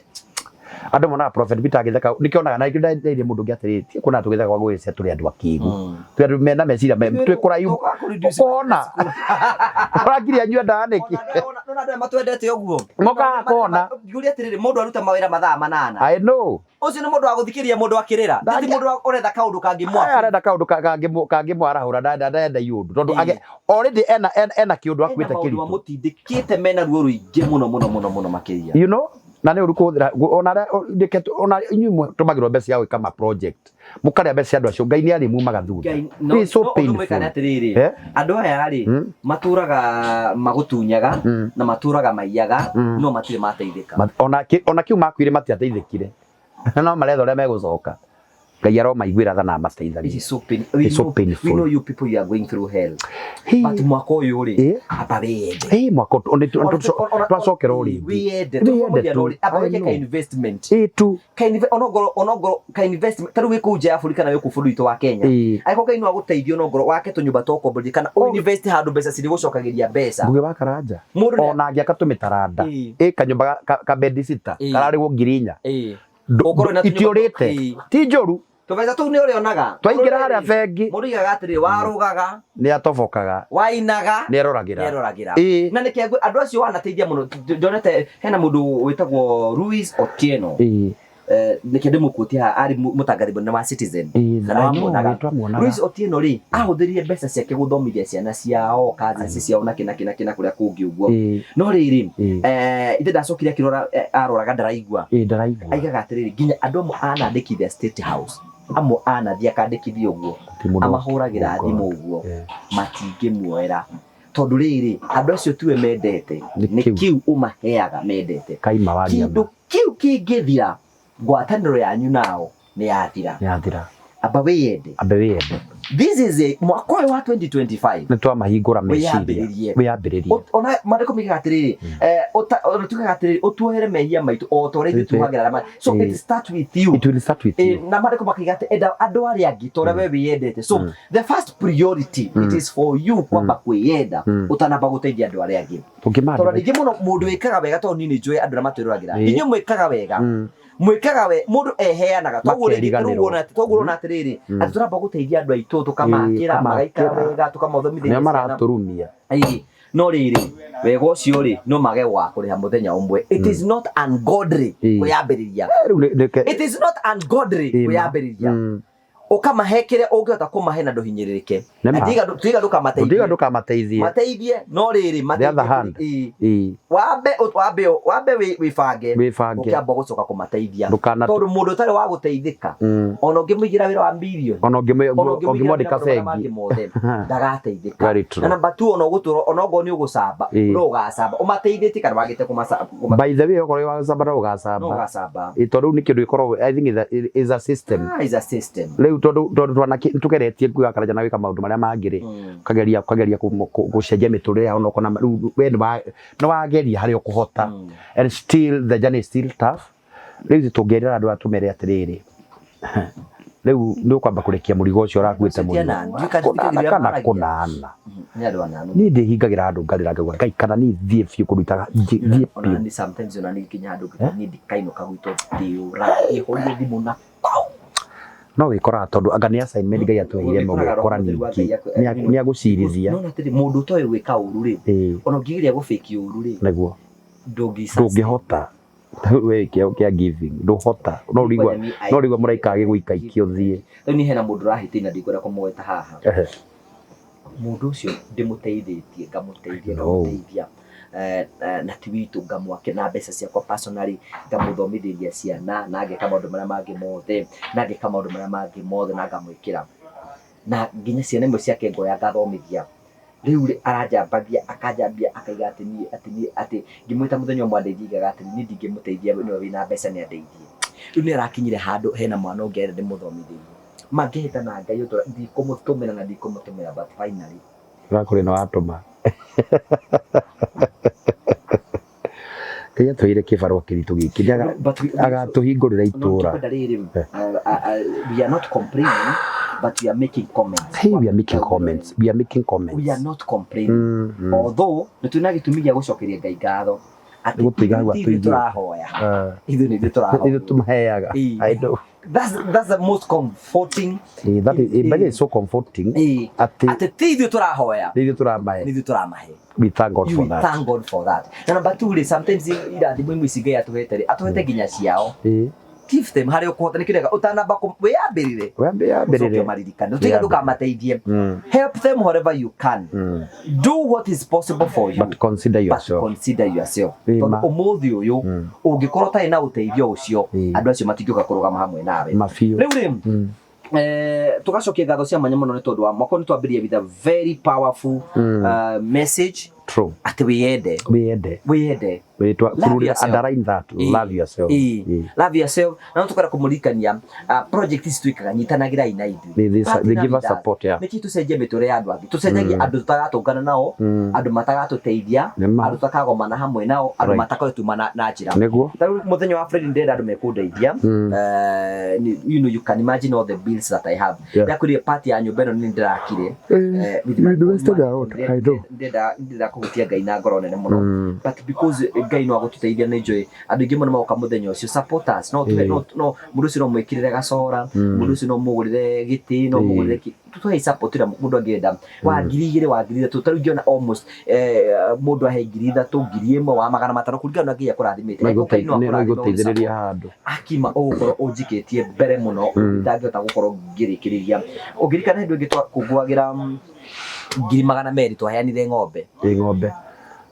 andũ monaga Prophet Peter agĩtheka nĩkĩonaga na nĩkĩo nderire mũndũ ũngĩ atĩrĩrĩ, tiga kuona tũgĩtheka kwa gwĩcia tũrĩ andũ akĩgu, twĩ andũ mena meciria twĩ kũraihu. Tũkaga kũ-reduce. Ũkona ũrangiria anyua ndawa nĩkĩ? Nona andũ aya matwendete ũguo. Mokaga kona. Ngiuria atĩrĩrĩ, mũndũ aruta mawĩra mathaa 8. I know. Ũcio nĩ mũndũ wa gũthikĩrĩria mũndũ akĩrĩra. Ti mũndũ ũretha kaũndũ kangĩmwa. Aya arenda kaũndũ kangĩmwarahũra, ndenda iũndũ tondũ already ena kĩũndũ akuĩte maũndũ kĩritũ. Mamũtindĩkĩte mena ruo rũingĩ mũno mũno mũno mũno makĩria. Na nĩ ũru kũhũthĩra ona arĩa ona inyuĩ mũtũmagĩrwo mbeca cia gwĩka ma project, mũkarĩa mbeca cia andũ acio, Ngai nĩ arĩmumaga thutha. Ngai no It is so no ũndũ painful. mwĩkane atĩrĩrĩ, Eh? andũ aya rĩ, matũraga magũtunyaga na matũraga maiyaga, no matirĩ mateithĩka. Ona kiu makuire matiateithĩkire, no maretha ũrĩa megũcoka. Ngai aromaiguĩra tha na It amateithagie. is so pain. We It's so know, painful. We know you people, you are going through hell. But mwaka ũyũ rĩ, amba wĩyende. Ĩ mwaka ũyũ, twacokera o rĩngĩ. Wĩyende. Wĩyende tu. Amba I wĩke ka know. investment. Ĩ tu. Ka onongorwo ka investment ta rĩu wĩ kũu nja ya bũrũri kana wĩ kũu bũrũri witũ wa Kenya. Angĩkorwo Ngai no agũteithie onongorwo wake tũnyũmba twa ũkomborithia kana ũ invest handũ mbeca cirĩgũcokagĩria mbeca. Ngugi wa Karanja Mũndũ nĩ ona angĩaka tũmĩtaranda ĩ kanyũmba ka bedsitter kararĩhwo 4,000. Ũkorwo na tũnyũmba Itiũrĩte. Ti njũru. Tũbeca tũu nĩ ũrĩonaga. Twaingĩra harĩa bengi. Mũndũ aigaga atĩrĩrĩ, warũgaga, Nĩ atobokaga. Wainaga, Nĩ eroragĩra. Nĩeroragĩra. Na nĩkĩo andũ acio wanateithia mũno. Ndonete hena mũndũ wĩtagwo Louis Otieno. Nĩkĩo ndĩmũkuotie haha, arĩ mũtangathi mũnene wa Citizen. Na I know, nĩwamuonaga. nĩtwamuonaga. Louis Otieno rĩ, ahũthĩrire mbeca ciake gũthomithia ciana ciao, cousins ciao na kĩna kĩna kĩna kũrĩa kũngĩ ũguo. No rĩrĩ, ithe ndacokire akĩrora, aroraga ndaraigua. Ĩ ndaraigua. Aigaga atĩrĩrĩ, nginya andũ amwe anandĩkithia State House, amwe anathiĩ akandĩkithia ũguo, Ti mũndũ amahũragĩra Oh God. thimũ ũguo, matingĩmuoera tondũ rĩrĩ, andũ acio tiwe mendete, Nĩ nĩ kĩu. kĩu ũmaheaga mendete. Kaima waria Kĩndũ kĩu kĩngĩthira, ngwatanĩro yanyu nao nĩ yathira. Nĩ yathira. Amba wĩyende. Ambe wĩyende. This is a mwaka ũyũ wa 2025. Nĩ twamahingũra meciria. Wĩyambĩrĩrie. Wĩyambĩrĩrie. Ona maandĩko moigaga atĩrĩrĩ, ona tugaga atĩrĩrĩ, ũtuohere mehia maitũ o ta ũrĩa ithuĩ tuohagĩra arĩa so it start with you. It will start with you. Na maandĩko makiuga atĩ enda andũ arĩa angĩ ta ũrĩa we wĩyendete. So the first priority, it is for you kwamba kwĩyenda ũtanamba gũteithia andũ arĩa angĩ, Tũngĩmandĩka. tondũ ningĩ mũno mũndũ wĩkaga wega, tondũ niĩ nĩ njũĩ andũ arĩa matwĩroragĩra, inyuĩ mwĩkaga wega, mwĩkaga we mũndũ eheanaga toguo rĩngĩ Makeriganĩrwo. Toguo ũrona atĩrĩrĩ, atĩ tũramba gũteithia andũ aitũ, tũkamakĩra, magaikara kamakĩra. wega, tũkamathomithia Nĩo ciana. maratũrumia. Ĩĩ, no rĩrĩ, wega ũcio rĩ, no mage wa kũrĩha mũthenya ũmwe. It is not ungodly kwĩyambĩrĩria. Rĩu It is not ungodly kwĩyambĩrĩria, ũkamahe kĩrĩa ũngĩhota kũmahe na ndũhinyĩrĩrĩke. Nĩ ma. Na tiga ndũkamateithie. Ndiga ndũkamateithie. Mateithie, no rĩrĩ, The other hand. mateithie. Ĩĩ. Wambe wĩbange Wĩbange. ũkĩamba gũcoka kũmateithia, tondũ mũndũ ũtarĩ wa gũteithĩka, ona ũngĩmũigĩra wĩra wa mirioni, Ona ona ũngĩmũigĩra ũngĩmwandĩka wĩra maũndũ marĩa bengi. mangĩ mothe, ndagateithĩka. Very true. Na namba two, ona ũgũtũra ona okorwo nĩ ũgũcamba, no ũgacamba ũmateithĩtie kana wagĩte By the way, okorwo wacamba no no ũgacamba. ũgacamba. Ĩ, tondũ rĩu nĩ kĩndũ gĩkoragwo, I think is a system. Ah, is a system. Rĩu tondũ tũgeretie nguo ya Karanja na gwĩka maũndũ marĩa mangĩ rĩ, ũkageria gũcenjia mĩtũrĩre yao, na ũkona rĩu we nĩ wageria harĩa ũkũhota, and still the journey is still tough. Rĩu tũngĩerera andũ aya tũmere atĩrĩrĩ, rĩu nĩ ũkwamba kũrekia mũrigo ũcio ũrakuĩte Ũcio ti ananu. mũrigo Ndiũĩ kana kũnana thikagĩrĩria kana maragia. kũnana. Nĩ andũ ananu. Niĩ ndĩhingagĩra handũ ngarĩra ngauga Ngai kana niĩ thiĩ biũ kũndũ itaga thiĩ Ona biũ. ni sometimes ona ni nginya handũ ngĩka niĩ ndikainũka gwitũ ndĩũra ndĩhũrire thimũ na No wĩkoraga tondũ anga nĩ assignment Ngai atũheire ĩmwe Wĩkoraga gwĩkora Roho Mũtheru wa ningĩ Ngai nĩ agũcirithia. No atĩrĩ mũndũ ũtoĩ gwĩka ũru rĩ, Ĩĩ, ona ũngĩgeria gũbĩki ũru rĩ, nĩguo ndũngĩ ndũngĩhota. We kĩo kĩa giving ndũhota, no ũrigua no ũrigua mũraika agĩgũikaikia ũthiĩ. Rĩu niĩ hena mũndũ ũrahĩtĩria na ndikwenda kũmũgweta haha. Ehe. Mũndũ ũcio ndĩmũteithĩtie, ngamũteithia, No. ngamũteithia na ti witũ, ngamwake na mbeca ciakwa personally, ngamũthomithĩria ciana na ngeka maũndũ marĩa mangĩ mothe, na ngeka maũndũ marĩa mangĩ mothe na ngamwĩkĩra, na nginya ciana imwe ciake ngoya ngathomithia. Rĩu rĩ aranjambagia, akanjambia, akaiga atĩ niĩ atĩ niĩ atĩ ngĩmwĩta mũthenya ũmwe andeithie, aigaga atĩ niĩ ndingĩmũteithia nĩwe wĩna mbeca nĩ andeithie. Rĩu nĩ arakinyire handũ hena mwana ũngĩ arenda ndĩmũthomithĩrie, mangĩhĩta na Ngai ũtũra ndikũmũtũmĩra na ndikũmũtũmĩra, but finally Ũrakũrĩ na watũma. Ngai atũheire kĩbarũa kĩritũ gĩkĩ nĩ agatũhingũrĩra itũra. No, rĩrĩ, we are not complaining, but we are making comments. Hey, we are making comments. We are making comments. We are not complaining. Although nĩ twĩna gĩtũmi gĩa gũcokeria Ngai ngatho atĩ Gũtũiga hau ithuĩ atũigĩte. tũrahoya, ithuĩ nĩ ithuĩ tũrahoya, Ithuĩ tũmaheaga. Ĩĩ. I know. That's the most comforting. Eh, that is, but it's so comforting. Ĩĩ. Atĩ Atĩ ti ithuĩ tũrahoya, nĩ ithuĩ tũramahe. nĩ ithuĩ tũramahe. We thank God You for that. thank God for that. Na number two rĩ, sometimes irathimo imwe ici Ngai atũhete rĩ, atũhete nginya ciao. Ĩĩ. Give them harĩa ũkũhota, nĩ kĩrega ũtanamba wĩyambĩrĩre, Wambe ũcoke yambĩrĩre. ũmaririkane, ũtiga ndũkamateithie. Help them wherever you can. Do what is possible for you, But consider but yourself. consider yourself. Ĩĩ, Tondũ ma. ũmũthĩ ũyũ ũngĩkorwo ũtarĩ na ũteithio ũcio, Ĩĩ. andũ acio matingĩũka kũrũgama hamwe nawe. Mabiũ. Rĩu rĩ, tugacokia ngatho cia mwanya mũno nĩ tondũ wa mwaka ũyũ nĩ twambĩrĩria with a very powerful message. True. Atĩ wĩyende. Wĩyende. Wĩyende. Wĩtwa Love kururira yourself. underline that. Ĩĩ. Love yourself. Ĩĩ. Ĩĩ. Love yourself. Na no tũkwenda kũmũririkania, project ici twĩkaga, nyitanagĩrai na ithuĩ. They Partner give with us us. support, yeah. Nĩkĩ tũcenjie mĩtũrĩre ya andũ angĩ? Tũcenjagie andũ tũtagatũngana nao, andũ matagatũteithia, Nĩ ma. andũ tũtakagomana hamwe nao, andũ Right. matakoretwo na njĩra. Nĩguo. Ta rĩu mũthenya wa Friday ndĩrenda andũ mekũndeithia. You know, you can imagine all the bills that I have. Yeah. Ndakwĩrire part ya nyũmba ĩno nĩ ndĩrakire. With You my own invested a money. lot, I know. Ndĩrenda kũhutia Ngai na ngoro nene mũno. But because Ngai no agũtũteithia, nĩ njũĩ andũ aingĩ mũno magoka mũthenya ũcio support us. No tũhe, Ĩĩ. no mũndũ ũcio no mwĩkĩrĩre gacora, mũndũ ũcio no mũgũrĩre gĩtĩ, no Ĩĩ. mũgũrĩre tũhe support ĩrĩa mũndũ angĩenda, wa 2000, wa 3000. Ta rĩu ingĩona almost mũndũ ahe 3000, 1000, wa 500, kũringana na Ngai akũrathimĩte. No Angĩkorwo Ngai no no akũrathime, igũteithĩrĩria handũ. Akima ũgũkorwo ũnjikĩtie mbere mũno, itangĩhota gũkorwo ngĩrĩkĩrĩria. Ũngĩririkana hĩndĩ ĩngĩ twakũngũagĩra 200,000, twaheanire ng'ombe. Ĩ ng'ombe.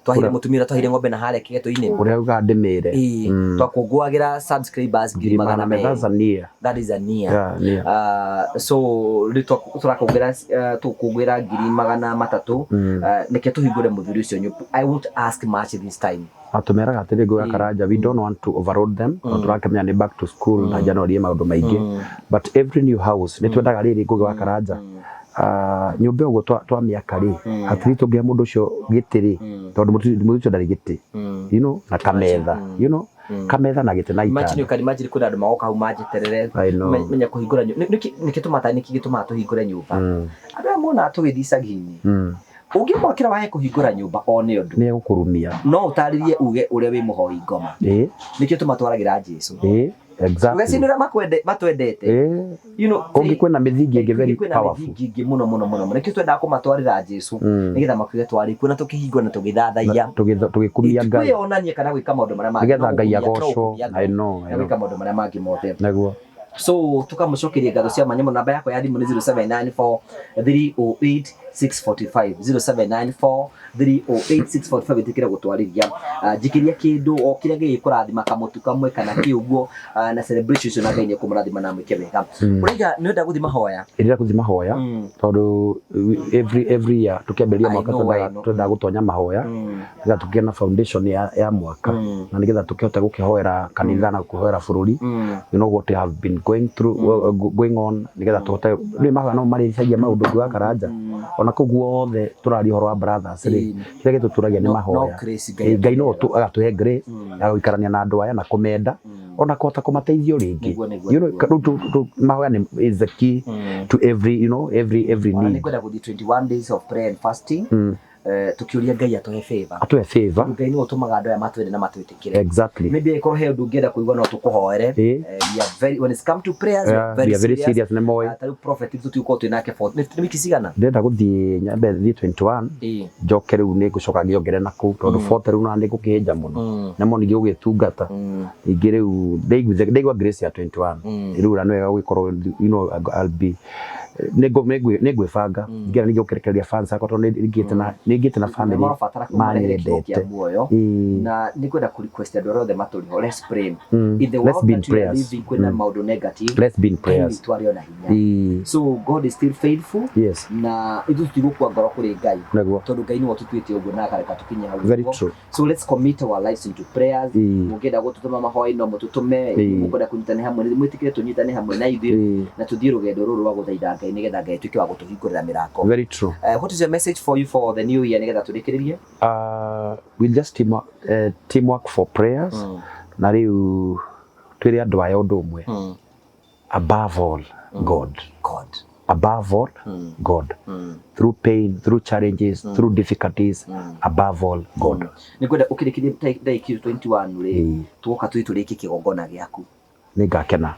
Twaheire mũtumia ũrĩa twaheire ng'ombe na harĩa kĩgeto-inĩ. Ũrĩa ugaga ndĩmĩre. Ĩĩ, twakũngũagĩra subscribers 200,000. That's a near. That is a near. Yeah, near. So rĩu tũrakũngũĩra, tũkũngũĩra 300,000. Nĩkĩo tũhingũre mũthuri ũcio nyũmba. I won't ask much this time. Atũmeraga atĩrĩ Ngũgĩ wa Karanja, we don't want to overload them, tondũ tũrakĩmenya nĩ back to school na January maũndũ maingĩ, but every new house nĩ twendaga rĩrĩ Ngũgĩ wa Karanja, nyũmba ũguo twamĩaka rĩ, at least tũngĩhe mũndũ ũcio gĩtĩ rĩ, tondũ mũthuri ũcio ndarĩ gĩtĩ, you know, na kametha, you know, kametha na gĩtĩ na Imagine, itanda. you can imagine kwĩna andũ magoka hau manjeterere. I know. Menya kũhingũra nyũmba nĩkĩ tũmata, nĩkĩ gĩtũmaga tũhingũre nyũmba? Andũ aya monaga tũgĩthiĩ icagi-inĩ, ũngĩmwakĩra wae kũhingũra nyũmba one ũndũ Nĩ egũkũrumia. No ũtarĩrie uge ũrĩa wĩ mũhoi ngoma. Ĩĩ. Nĩkĩo tũmatwaragĩra Jesu. Ĩĩ, exactly. Uge nĩ ũrĩa matwendete. Ĩĩ. You know, Kũngĩ kwĩna mĩthingi ĩngĩ very kwĩna powerful. mĩthingi ĩngĩ mũno mũno mũno mũno. Nĩkĩo twendaga kũmatwarĩra Jesu, nĩgetha makiuge twarĩ kuo na tũkĩhingũra na tũgĩthathaiya. Tũgĩkumia Ngai. Kwĩyonania kana gwĩka maũndũ marĩa mangĩ. Nĩgetha No Ngai gũkumia- no agocwo. gũkumia Ngai I know, I na know. gwĩka maũndũ marĩa mangĩ mothe. Nĩguo. So tukamũcokeria ngatho cia mwanya mũno. Namba yakwa ya thimũ nĩ 0794 308 645, 0794 308 645. Ĩtĩkĩre gũtwarĩria. Njikĩria kĩndũ o kĩrĩa gĩgĩkũrathima, kamũtu kamwe kana kĩ ũguo, na celebration ũcio, na Ngai nĩ ekũmũrathima na amwĩke wega. Ũraiga nĩ ũrenda gũthiĩ mahoya? Ĩrĩa gũthiĩ mahoya, tondũ every year tũkĩambĩrĩria I mwaka know, I know. twendaga gũtonya mahoya, nĩgetha tũkĩgĩe na foundation ya mwaka, na nĩgetha tũkĩhote gũkĩhoera kanitha na kũhoera bũrũri. You know what I have been going through, going on, nigetha tuhote rĩu mahoya no marĩcagia maũndũ Ngũgĩ wa Karanja. Ona kũu guothe tũraria ũhoro wa brothers rĩ, kĩrĩa gĩtũtũragia nĩ No mahoya. Grace Ngai. Ngai no agatũhe grace ya gũikarania na andũ aya na kũmenda, ona kũhota kũmateithia o rĩngĩ. Nĩguo, Rĩu mahoya nĩ is the key to every you know every every Ona need. nĩngwenda gũthiĩ 21 days of prayer and fasting, tukiuria Ngai atũhe favor. Atũhe favor. Ngai nĩwe ũtũmaga andũ aya matwende na matwĩtĩkĩre. Maybe angĩkorwo he ũndũ ũngĩenda kũigua, no tũkũhoere. We are very, when it's come to prayers, we are very We are very serious. serious, nĩ moĩ. Ah, ta rĩu prophet tũtigũkorwo twĩ nake for nĩ wiki cigana? Ndĩrenda gũthiĩ, nyambe thiĩ 21, njoke rĩu nĩ ngũcoka ngĩongerere na kũu, tondũ 40 rĩu na nĩ ngũkĩhĩnja mũno namo ningĩ gũgĩtungata ningĩ rĩu ndaigua grace ya 21 rĩu na nĩ wega gũgĩkorwo I'll be nĩ ngwĩbanga ngĩra ningĩ gũkĩrekereria fans akwa, tondũ nĩ ngĩte na family Marabatara kũmarehere kiugo kĩa manyendete. muoyo. Na nĩ ngwenda kũ request andũ arĩa othe matũrĩ ho, let's pray. In the Let's world be in that we are prayers. living, kwĩna maũndũ negative. Let's be in prayers. Ngai witũ arĩ ona hinya. So God is still faithful. Na ithuĩ tũtigũkua ngoro kũrĩ Ngai, tondũ Ngai nĩwe ũtũtuĩte ũguo na akareka tũkinye hau Very ũguo. true. So let's commit our lives into prayers. Mũngĩenda gũtũtũma mahoya, no mũtũtũme. Mũkwenda kũnyitane hamwe, mwĩtĩkĩre tũnyitane hamwe na ithuĩ na tũthiĩ rũgendo rũrũ rwa gũthaitha Ngai, nĩgetha Ngai atuĩke wa gũtũhingũrĩra mĩrango. Very true. What is your message for you for the new year, nĩgetha tũrĩkĩrĩrie? We'll just teamwork for prayers. Na rĩu twĩre andũ aya ũndũ ũmwe: above all, God. God. Above all, God. Through pain, through challenges, through difficulties, above all, God. Nĩ ngwenda ũkĩrĩkĩrie ndagĩka 21 rĩ, tũgoka tũthiĩ tũrĩkie kĩgongona gĩaku. Nĩ ngakena.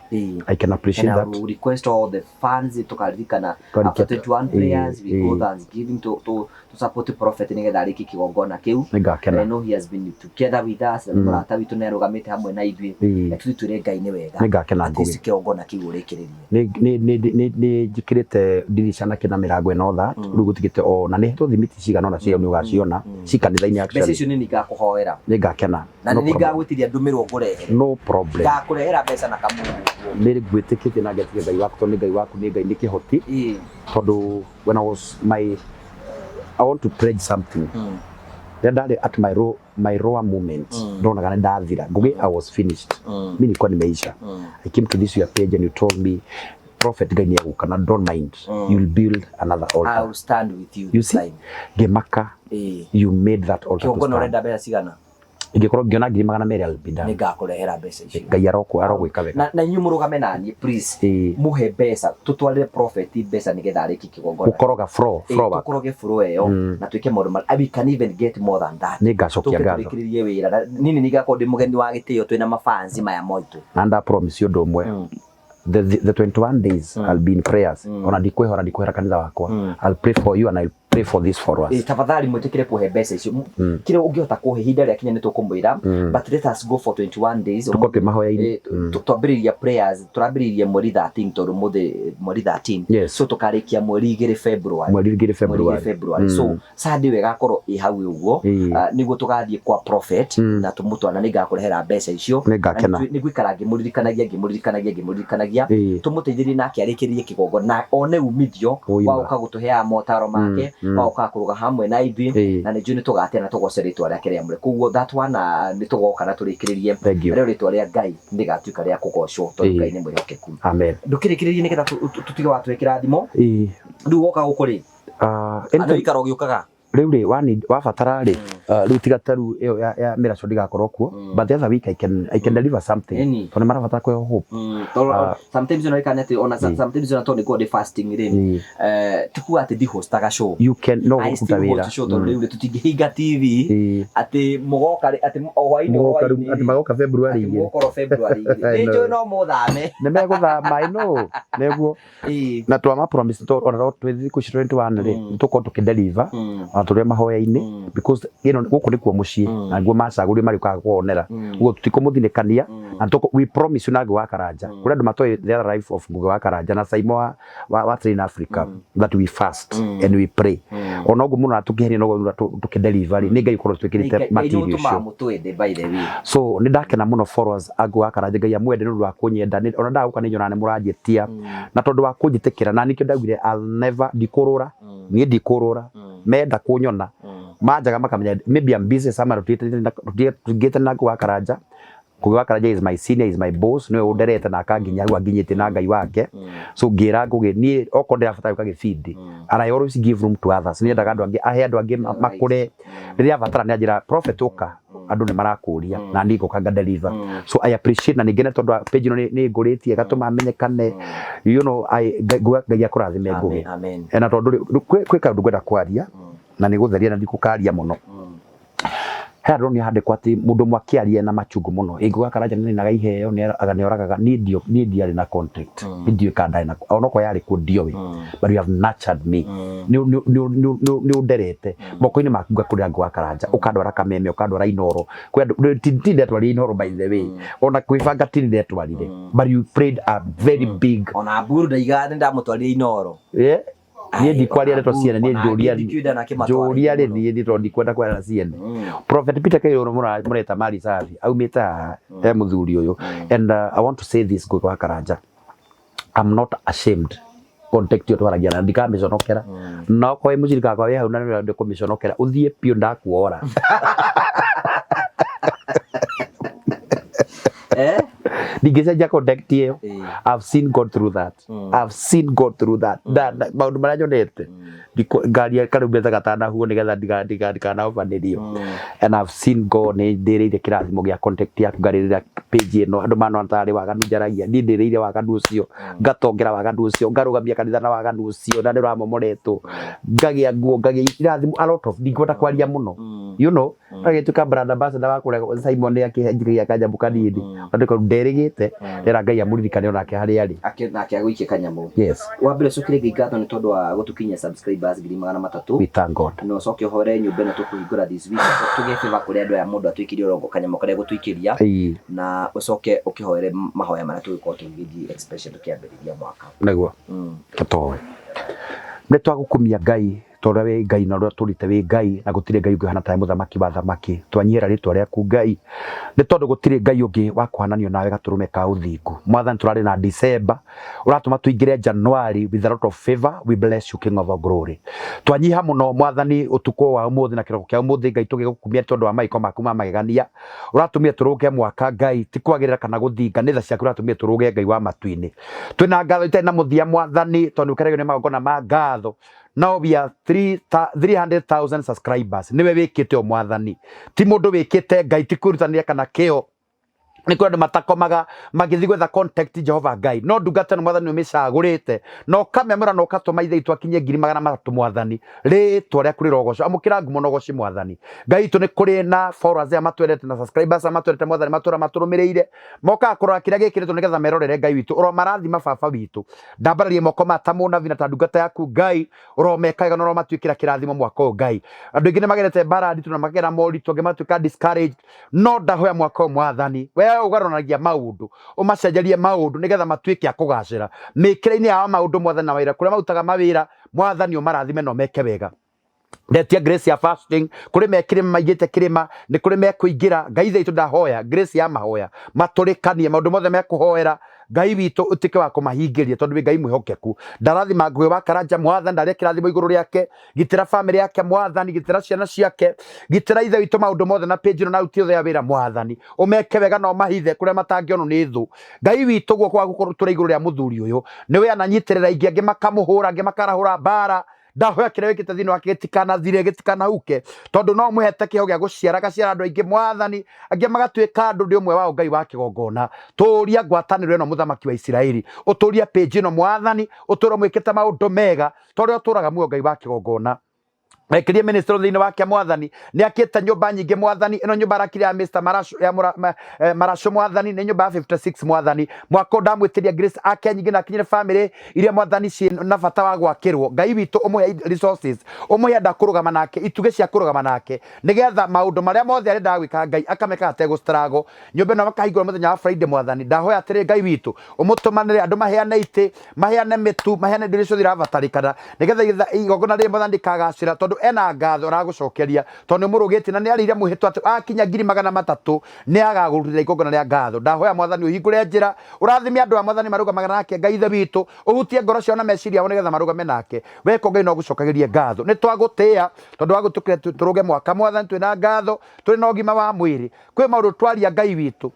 I can appreciate And I that. will request all the fans tukaririkana Twarĩkia- after 21 prayers we go thanksgiving to support the prophet nĩgetha arĩkie kĩgongona kĩu. Nĩ ngakena. I know he has been together with us na mũrata witũ nĩ arũgamĩte hamwe na ithuĩ. Na tũthiĩ twĩre Ngai nĩ wega. Nĩ ngakena, At least Ngũgĩ. kĩgongona kĩu ũrĩkĩrĩrie. Nĩ njĩkĩrĩte ndirica na kĩna mĩrango and all that. Rĩu gũtigĩte o na nĩ hetwo thimiti cigana ona cio nĩ ũgaciona ci kanitha-inĩ Mbeca actually. icio nĩ ngakũhoera. Nĩ ngakena. Na No nĩ problem. ngagwĩtiria ndũmĩrwo ngũrehere. No problem. Ngakũrehera mbeca na kamungu ũguo. Nĩ ngwĩtĩkĩtie na ngetĩkia Ngai waku, tondũ nĩ Ngai waku, nĩ Ngai nĩ kĩhoti. Tondũ when I was my I want to pledge something. Rĩrĩa ndarĩ at my lower moment, ndonaga nĩ ndathira, Ngũgĩ, I was finished. Mi nilikuwa nimeisha. I came to this your page and you told me, "Prophet, Ngai nĩegũka na don't mind, you'll build another I altar." will stand with you You this see, time. ngĩmaka. You made that altar to Kĩgongona stand. ũrenda mbeca cigana? Ingĩkorwo ngĩona 200,000, I'll be Nĩ done. ngakũrehera mbeca icio. Ngai arogwĩka wega. Na inyuĩ mũrũgame naniĩ, please. Mũhe mbeca, tũtwarĩre prophet mbeca nĩgetha arĩkie kĩgongona. Gũkoroga floor, floor work. Tũkoroge floor ĩyo na twĩke maũndũ we can even get more than that. Nĩ ngacokia Tũke ngatho. tũrĩkĩrĩrie wĩra. Na nini nĩ ngakorwo ndĩ mũgeni wa gĩtĩo twĩna mafansi maya moitũ. Na nda promise ũndũ ũmwe: the 21 days I'll be in prayers. Ona ndikwĩhora, ndikwĩhera kanitha wakwa. I'll pray for you and I'll pray for these followers. Tafadhali mwĩtĩkĩre kũhe mbeca icio. Kĩrĩa ũngĩhota kũhe, ihinda rĩa kinya nĩ tũkũmwĩra, but let us go for 21 days. Tũkorwo twĩ mahoya-inĩ. Twambĩrĩria prayers, tũrambĩrĩirie mweri 13, tondũ mũthĩ mweri 13. So tũkarĩkia mweri 2 February. Mweri 2 Mweri February. 2 February. So Sunday ĩyo ĩgakorwo ĩ hau ũguo. Ah, nĩguo tũgathiĩ kwa prophet na tũmũtwara, nĩ ngakũrehera mbeca icio. Nĩ ngakena. Na nĩ ngũikara ngĩmũririkanagia, ngĩmũririkanagia, ngĩmũririkanagia, tũmũteithĩrie nake arĩkĩrĩrie kĩgongona na one umithio Ũima. wa gũka gũtũheaga motaro make, wa gũka kũrũga hamwe na ithuĩ. Na nĩ njũĩ nĩ tũgatĩa na tũgoce rĩtwa rĩake rĩamũre. Koguo that one, nĩ tũgoka na tũrĩkĩrĩrie. Thank you. Rĩo rĩtwa rĩa Ngai nĩgatuĩka rĩa kũgocwo, tondũ Ngai nĩ mwĩhokeku. Amen. Ndũkĩrĩkĩrĩrie nĩgetha tũtige wa twĩkĩra thimo. Rĩu woka gũkũ rĩ, andũ ikara ũgĩũkaga. Rĩu rĩ wabatara rĩ, rĩu tiga ta rĩu ĩyo ya mĩraco ndigakorwo kuo, but the other week I can deliver something, tondũ nĩ marabatara kũheo hope. Tondũ sometimes ona atĩ ona sometimes ona tondũ nĩkorwo ndĩ fasting rĩ, ti kuga atĩ ndihostaga show. You can no I kũruta still wĩra. host show, tondũ rĩu rĩ tũtingĩhinga TV atĩ mũgoka rĩ, atĩ o hwainĩ o Mũgoka rĩu hwainĩ atĩ magoka February atĩ igĩrĩ. mũgũkorwo February igĩrĩ. I Nĩ know. njũĩ no mũthame. Nĩ megũthama, I know, nĩguo. Na twama promise to ona no twĩ thikũ ici 21 rĩ, tũkorwo tũkĩdeliver ona tũrĩ mahoya-inĩ, because gũkũ nĩkuo mũciĩ na nĩguo macagũrire marĩũkaga kuonera. Ũguo tũtikũmũthinĩkania na we promise you na Ngũgĩ wa Karanja, kũrĩ andũ matoĩ the other life of Ngũgĩ wa Karanja na Saimo wa Train Africa, that we fast and we pray. Ona ũguo mũno tũkĩheria noguo tũkĩdeliver rĩ, nĩ Ngai ũkorwo twĩkĩrĩte Ngai nĩ material ũtũmaga ũcio. Mũtwende, by the way. So nĩ ndakena mũno, followers a Ngũgĩ wa Karanja. Ngai amwende nĩ ũndũ wa kũnyenda. Ona ndagũka nĩ nyonaga nĩ mũranjĩtia na tondũ wa kũnjĩtĩkĩra, na nĩkĩo ndaugire I'll never, ndikũrũra niĩ, ndikũrũra. Menda kũnyona manjaga makamenya maybe I'm busy somewhere, tũngĩte na Ngũgĩ wa Karanja. Ngugi wa Karanja is my senior, is my boss, niwe underete na akanginya hau anginyĩtie na Ngai wake. So ngĩra Ngugi niĩ okorwo ndĩrabatara gwĩka gĩbindi, and I always give room to others, nĩendaga andũ angĩ ahe andũ angĩ makũre. Rĩrĩa abatara nĩ anjĩra, "Prophet, ũka, andũ nĩ marakũria," na niĩ ngoka nga deliver. So I appreciate na ningĩ nĩ tondũ page ĩno nĩ ngũrĩtie ĩgatũma menyekane. I Ngai akũrathime, Ngugi. Amen. Na tondũ kwĩ kaũndũ ngwenda kwaria na nĩ gũtheria na ndikũkaria mũno. He andũ nĩ handĩkwo atĩ mũndũ ũmwe akĩaria na machungu mũno, ĩ Ngugi wa Karanja nĩ ninaga iheo, nĩ oragaga. Niĩ niĩ ndiarĩ na contact, niĩ ndiũĩ kana ndarĩ na onokorwo yarĩ kuo ndioĩ, but you have nurtured me. Nĩ ũnderete moko-inĩ maku ngakũrĩra, Ngugi wa Karanja, ũkandwara Kameme, ũkandwara Inoro. Kwĩ andũ ti ndetwarire Inoro, by the way, ona kwĩbanga ti ndetwarire, but you played a very big Ona mburu ndaiga nĩ ndamũtwarire Inoro. Yeah. Niĩ ndikwaria ndeto ciene, niĩ njũria Ndikiuga nakĩmatwara njũria rĩ Inoro. Niĩ tondũ ndikwenda kwaria na ciene. Prophet Peter Kairũ mũreta Mari Safi aumĩte haha he mũthuri ũyũ, and I want to say this, Ngugi wa Karanja, I'm not ashamed. Contact ĩyo twaragia na ndikamĩconokera, na okorwo wĩ mũcirika wakwa wĩ hau na nĩ kũmĩconokera, ũthiĩ biũ, ndakuora. Eh? Ndingĩcenjia contact ĩyo. I've seen God through that. I've seen God through that. Maũndũ marĩa nyonete, ngaria karumbeta gatanahuo nĩgetha ndikanahobanĩrio, and I've seen God. Nĩ ndĩrĩire kĩrathimo gĩa contact yaku, ngarĩrĩra page ĩno. Andũ manona tarĩ waganu njaragia, niĩ ndĩrĩire waganu ũcio, ngatongera waganu ũcio, ngarũgamia kanitha na waganu ũcio, na nĩ ũramomoretwo, ngagĩa nguo, ngagĩa irathimo, a lot of, ndingĩhota kwaria mũno. Agĩtuĩka brand ambassador wa kũrĩa Simon akĩnjĩrĩria kanyamũ kanini, andũ nderĩgĩte rĩra Ngai amũririkane onake harĩa arĩ. Nake agũikie kanyamũ. Yes. Wa mbere, ũcokere Ngai ngatho nĩ tondũ wa gũtũkinyia subscribers 300,000. We thank God. Na ũcoke ũhore nyũmba ĩno tũkũhingũra this week, tũgĩe favor kũrĩ andũ aya, mũndũ atũikĩrie ũrongo kanyamũ karĩa gũtũikĩria, na ũcoke ũkĩhoere mahoya marĩa tũgĩkorwo tũgĩthiĩ, especially tũkĩambĩrĩria mwaka. Nĩguo tũtoe nĩ twagũkumia Ngai tondũ wĩ Ngai na ũrĩa tũrĩte wĩ Ngai, na gũtirĩ Ngai ũngĩ ũhana tawe, mũthamaki wa thamaki. Twanyihĩra rĩtwa rĩaku, Ngai, nĩ tondũ gũtirĩ Ngai ũngĩ wa kũhananio nawe, gatũrũme ka ũthingu. Mwathani, tũrarĩ na December, ũratũma tũingĩre January with a lot of favor. We bless you, King of all glory. Twanyiha mũno, Mwathani, ũtukũ wa ũmũthĩ na kĩroko kĩa ũmũthĩ, Ngai, tũgĩgũkumia tondũ wa maiko maku ma magegania. Ũratũmire tũrũge mwaka, Ngai, ti kwagĩrĩra kana gũthinga, nĩ tha ciaku ũratũmire tũrũge. Ngai wa matu-inĩ, twĩna ngatho itarĩ na mũthia, Mwathani, tondũ nĩ ũkenagio nĩ magongona ma ngatho. Now we are 300,000 subscribers. Niwe wĩkĩte o, Mwathani, ti mũndũ wĩkĩte. Ngai, ti kwĩrutanĩria kana kĩo, nĩ kũrĩ andũ matakomaga magĩthiĩ gwetha contact, Jehova Ngai, no ndungata ĩno, Mwathani, ũmĩcagũrĩte na ũkamĩamũra na ũkatũma ithe itũ akinye 300,000. Mwathani, rĩtwa rĩaku rĩrogocwo. Amũkĩra ngumo na ũgoci, Mwathani Ngai witũ. Nĩ kũrĩ na followers aya matwendete na subscribers aya matwendete, Mwathani, matũra matũrũmĩrĩire, mokaga kũrora kĩrĩa gĩkĩrĩtwo nĩgetha merorere. Ngai witũ, ũromarathima. Baba witũ, ndambararie moko ma ta mũnabi na ta ndungata yaku. Ngai, ũromeka wega na ũromatuĩkĩra kĩrathimo mwaka ũyũ. Ngai, andũ aingĩ nĩ magerete mbara nditũ na makagera moritũ, angĩ matuĩka discouraged, no ndahoya mwaka ũyũ, Mwathani, we ũgarũranagia maũndũ, ũmacenjerie maũndũ nĩgetha matuĩke a kũgacĩra mĩkĩre-inĩ yao maũndũ, Mwathani, na wĩra kũrĩa marutaga mawĩra. Mwathani, ũmarathime na ũmeke wega. Ndetia grace ya fasting kũrĩ mekĩrĩma maigĩte kĩrĩma, nĩ kũrĩ mekũingĩra. Ngai ithe witũ, ndahoya grace ya mahoya matũrĩkanie maũndũ mothe mekũhoera. Ngai witũ, ũtuĩke wa kũmahingĩria tondũ wĩ Ngai mwĩhokeku. Ndarathima Ngugi wa Karanja, Mwathani, ndarĩa kĩrathimo igũrũ rĩake. Gitĩra famĩlĩ yake, Mwathani, gitĩra ciana ciake, gitĩra ithe witũ maũndũ mothe na page ĩno na aruti othe a wĩra. Mwathani, ũmeke wega na ũmahithe kũrĩa matangĩonwo nĩ thũ. Ngai witũ, guoko gwaku kũrĩ igũrũ rĩa mũthuri ũyũ, nĩwe ananyitĩrĩra aingĩ, angĩ makamũhũra, angĩ makarahũra mbara. Ndahoya kĩrĩa wĩkĩte thĩinĩ wake gĩtikanathire, gĩtikanahuke, tondũ no mũhete kĩheo gĩa gũciara, agaciara andũ aingĩ, Mwathani, angĩ magatuĩka andũ. Ndĩ ũmwe wao. Ngai wa kĩgongona, tũria ngwatanĩro ĩno, mũthamaki wa Isiraeli, ũtũrie page ĩno, Mwathani, ũtũre mwĩkĩte maũndũ mega ta ũrĩa ũtũraga muoyo. Ngai wa kĩgongona, ekirie ministry thĩinĩ wake. Mwathani, nĩ akĩte nyũmba nyingĩ. Mwathani, ĩno nyũmba arakire ya Mr. Marasho, ya Marasho, Mwathani, nĩ nyũmba ya 56. Mwathani, mwaka ũyũ ndamwĩtĩria grace ake nyingĩ na akinyĩre family iria, Mwathani, ciĩ na bata wa gwakĩrwo. Ngai witũ, ũmũhe resources, ũmũhe andũ a kũrũgama nake, itugĩ cia kũrũgama nake, nĩgetha maũndũ marĩa mothe arendaga gwĩka, Ngai akameka ategũ struggle. Nyũmba ĩno makahingũra mũthenya wa Friday. Mwathani, ndahoya atĩrĩ, Ngai witũ, ũmũtũmanĩre andũ maheane itĩ, maheane mĩtu, maheane indo iria ciothe irabatarĩkana nĩgetha igongona rĩrĩ, Mwathani, rĩkagacĩra, tondũ ena ngatho aragũcokeria, tondũ nĩ ũmũrũgĩtie na nĩ arĩire mwĩhĩtwa atĩ akinya 300,000 nĩ agagũrutĩra igongona rĩa ngatho. Ndahoya, Mwathani, ũhingũre njĩra, ũrathime andũ a, Mwathani, marũgamaga nake. Ngai ithe witũ, ũhutie ngoro ciao na meciria yao nĩgetha marũgame nake. Weka Ngai no gũcokagĩrie ngatho. Nĩ twagũtĩĩa tondũ wa gũtũkĩra tũrũge mwaka, Mwathani, twĩna ngatho, tũrĩ na ũgima wa mwĩrĩ. Kwĩ maũndũ twaria, Ngai witũ.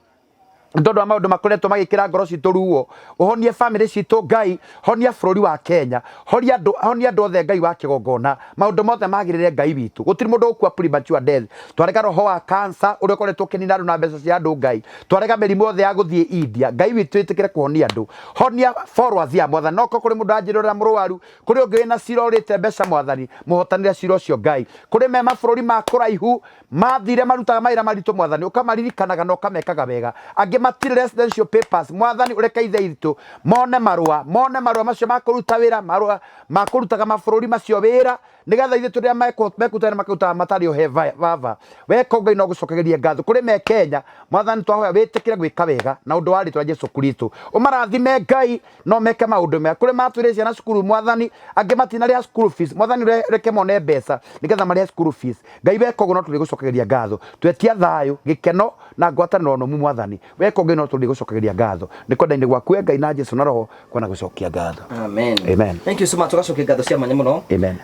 Nĩ tondũ wa maũndũ makoretwo magĩkĩra ngoro citũ ruo. Ũhonie bamĩrĩ citũ, Ngai. Honia bũrũri wa Kenya. Horia andũ, honia andũ othe, Ngai wa kĩgongona. Maũndũ mothe magĩrĩre, Ngai witũ. Gũtirĩ mũndũ ũgũkua premature death. Twarega roho wa cancer ũrĩa ũkoretwo ũkĩnina andũ na mbeca cia andũ, Ngai. Twarega mĩrimũ yothe ya gũthiĩ India. Ngai witũ, ĩtĩkĩre kũhonia andũ. Honia followers ya Mwathani. No korwo kũrĩ mũndũ aranjĩrorera mũrwaru, kũrĩ ũngĩ wĩna cira ũrĩte mbeca, Mwathani, mũhotanĩre cira ũcio, Ngai. Kũrĩ me mabũrũri ma kũraihu mathire marutaga mawĩra maritũ, Mwathani, ũkamaririkanaga na ũkamekaga wega. Angĩ matirĩ residential papers, Mwathani, ũreke ithe itũ mone marũa, mone marũa macio ma kũruta wĩra, marũa ma kũrutaga mabũrũri macio wĩra, nĩgetha ithuĩ tũrĩa mekũruta wĩra makarutaga matarĩ ohe. Baba, weka Ngai no gũcokegeria ngatho. Kũrĩ me Kenya, Mwathani, twahoya wĩtĩkĩre gwĩka wega na ũndũ wa rĩtwa Jesu Kristo. Ũmarathime, Ngai, no meke maũndũ mega. Kũrĩ matwĩre ciana cukuru, Mwathani, angĩ matinarĩha school fees, Mwathani, reke mone mbeca nĩgetha marĩhe school fees. Ngai, weka ũguo no tũrĩgũcokegeria ngatho. Twetia thayũ, gĩkeno na ngwatanĩro nũmu. Mwathani, weka ũguo no tũrĩgũcokegeria ngatho. Nĩ kwenda-inĩ gwaku we Ngai na Jesu na Roho kwana gũcokia ngatho. Amen. Amen. Thank you so much. Tugacokia ngatho cia mwanya mũno. Amen.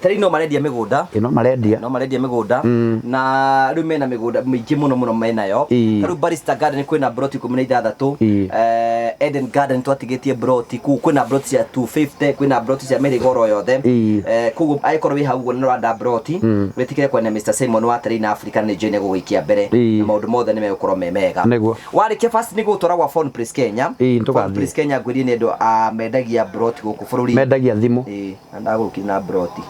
Tarĩu no marendia mĩgũnda. Ĩno marendia. No marendia mĩgũnda na rĩu mena mĩgũnda mĩingĩ mũno mũno menayo. Tarĩu Barista Garden kwĩna broti 16. Eden Garden twatigĩtie broti kũu, kwĩna broti cia 250, kwĩna broti cia mĩhĩrĩga oro yothe. Koguo angĩkorwo wĩ hau ũguo nĩ ũranda broti, wĩtĩkĩre kwaria Mr Simon wa Terrain Africa nĩ njũĩ nĩ gũgũikia mbere na maũndũ mothe nĩ megũkorwo me mega. Nĩguo. Warĩkia first nĩ gũgũtwara gwa Phone Place Kenya. Ĩĩ, nĩtũgathiĩ. Phone Place Kenya ngwĩrie nĩ andũ a mendagia broti gũkũ bũrũri. Mendagia thimũ. Ĩĩ, na ndagũrũkire na broti.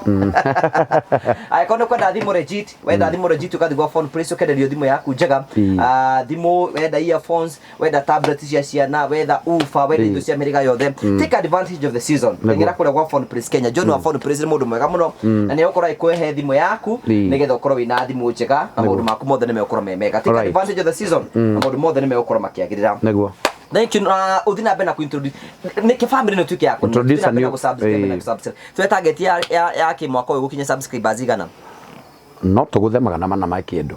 Angĩkorwo nĩ kwenda thimũ legit, wenda thimũ legit ũgathiĩ gwa Phone Place ũkenderio thimũ yaku njega. Ah, thimũ wenda, earphones wenda, tablet cia ciana wetha, ufa wenda, indo cia mĩhĩrĩga yothe. Take advantage of the season. Teng'era kũrĩa gwa Phone Place Kenya. John wa Phone Place nĩ mũndũ mwega mũno na nĩ egũkorwo agĩkũhe thimũ yaku nĩgetha ũkorwo wĩna thimũ njega na maũndũ maku mothe nĩ megũkorwo me mega. Take advantage of the season na maũndũ mothe nĩ megũkorwo makĩagĩrĩra. Thank you. Na uthi na mbere na kuintroduce nä family no tuike ya Introduce a new- subscribe na subscribe. Twe target ya kimwaka ũyũ gũkinya subscribers igana? No tũgũthe 400 ma kĩndũ.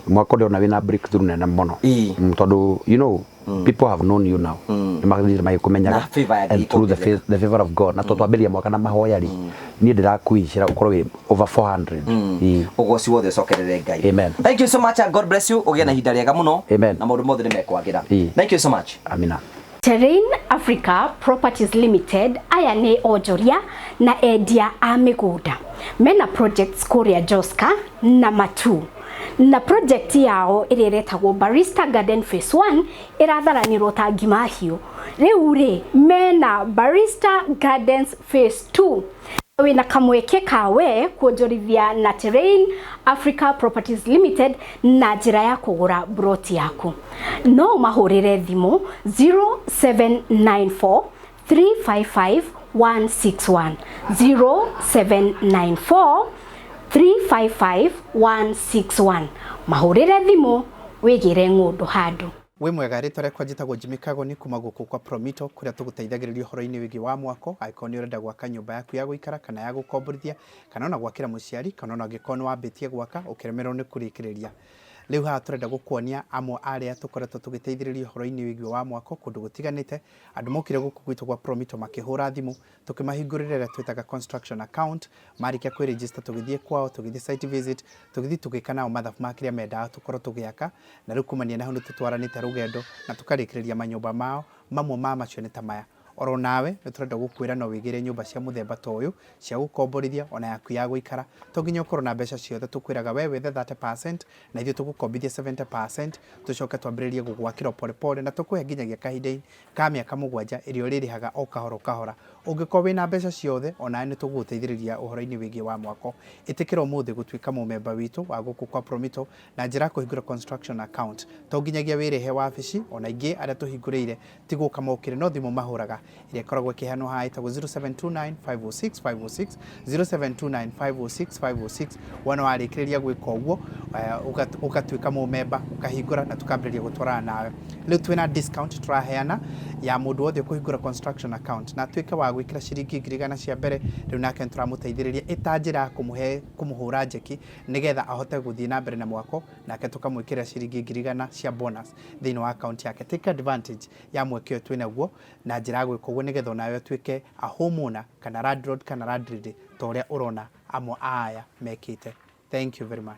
Mwaka ũrĩa wĩna breakthrough nene mũno. Tondũ people have known you now, nĩ mathiĩte magĩkũmenyaga. Na favor ya Ngai And through ĩkongerereka. The favor of God, na tondũ twambĩrĩria mwaka na mahoya rĩ, niĩ ndĩrakwĩcĩra ũkorwo wĩ over 400. Ũgoci wothe ũcokerere Ngai. Amen. Thank you so much and God bless you. Ũgĩe na ihinda rĩega mũno Amen. na maũndũ mothe nĩ mekwagĩra. Thank you so much. Amina. Terrain Africa Properties Limited, aya nĩ onjoria na endia a mĩgũnda. Mena projects kũrĩa Joska na Matu, na project yao ĩrĩa ĩretagwo Barista Garden Phase 1 ĩratharanĩrwo ta ngima hiũ. Rĩu rĩ mena Barista Gardens Phase 2. Wĩna kamweke kawe kuonjorithia na Terrain Africa Properties Limited na njĩra ya kũgũra broti yaku. No ũmahũrĩre thimũ 0794 355 161, 0794 355 161. Mahũrĩre thimũ wĩgĩre ng'ũndũ handũ. Wĩ mwega, rĩtwa rĩakwa njĩtagwo Jimmy Kagoni kuma gũkũ kwa Promito, kũrĩa tũgũteithagĩrĩria ũhoro-inĩ wĩgiĩ wa mwako. Angĩkorwo nĩ ũrenda gwaka nyũmba yaku ya gũikara kana ya gũkomborithia kana ona gwakĩra mũciari, kana ona angĩkorwo nĩ wambĩtie gwaka ũkĩremererwo nĩ kũrĩkĩrĩria. Rĩu haha tũrenda gũkuonia amwe arĩa tũkoretwo tũgĩteithĩrĩria ũhoro-inĩ wĩgiĩ wa mwako kũndũ gũtiganĩte. Andũ mokire gũkũ gwitũ gwa Promito makĩhũra thimũ, tũkĩmahingũrĩra ĩrĩa twĩtaga construction account. Marĩkia kwĩ-register, tũgĩthiĩ kwao, tũgĩthiĩ site visit, tũgĩthiĩ tũgĩka nao mathabu ma kĩrĩa mendaga tũkorwo tũgĩaka, na rĩu kumania na hau nĩ tũtwaranĩte rũgendo na tũkarĩkĩrĩria manyũmba mao. Mamwe ma macio nĩ ta maya. Oro nawe nĩ tũrenda gũkwĩra no wĩgĩre nyũmba cia mũthemba ta ũyũ cia gũkomborithia ona yaku ya gũikara. To nginya ũkorwo na mbeca ciothe, tũkwĩraga we wethe 30% na ithuĩ tũgũkombithia 70%, tũcoke twambĩrĩrie gũgwakĩra pole pole na tũkũhe nginyagia kahinda ka mĩaka 7 ĩrĩa ũrĩrĩhaga o kahora o kahora. Ũngĩkorwo wĩna mbeca ciothe, onawe nĩ tũgũgũteithĩrĩria ũhoro-inĩ wĩgiĩ wa mwako. Ĩtĩkĩra ũmũthĩ gũtuĩka mũmemba witũ wa gũkũ kwa Promito na njĩra ya kũhingũra construction account. To nginyagia wĩrĩhe wabici, ona aingĩ arĩa tũhingũrĩire ti gũka mokire, no thimũ mahũraga ĩrĩa ĩkoragwo ĩkĩheanwo haha ĩtagwo 0729 506 506, 0729 506 506. Wona warĩkĩrĩria gwĩka ũguo, ũgatuĩka mũmemba, ũkahingũra na tũkambĩrĩria gũtwarana nawe. Rĩu twĩna discount tũraheana ya mũndũ wothe ũkũhingũra construction account na atuĩke wa gwĩkĩra ciringi 100,000 cia mbere. Rĩu nake nĩ tũramũteithĩrĩria ĩta njĩra ya kũmũhe kũmũhũra njeki nĩgetha ahote gũthiĩ na mbere na mwako, nake tũkamwĩkĩrĩra ciringi 100,000 cia bonus thĩinĩ wa account yake. Take advantage ya mweke ũyũ twĩnaguo na njĩra ya gwĩka ũguo nĩgetha onawe ũtuĩke a homeowner kana landlord kana landlady ta ũrĩa ũrona amwe a aya mekĩte. Thank you very much.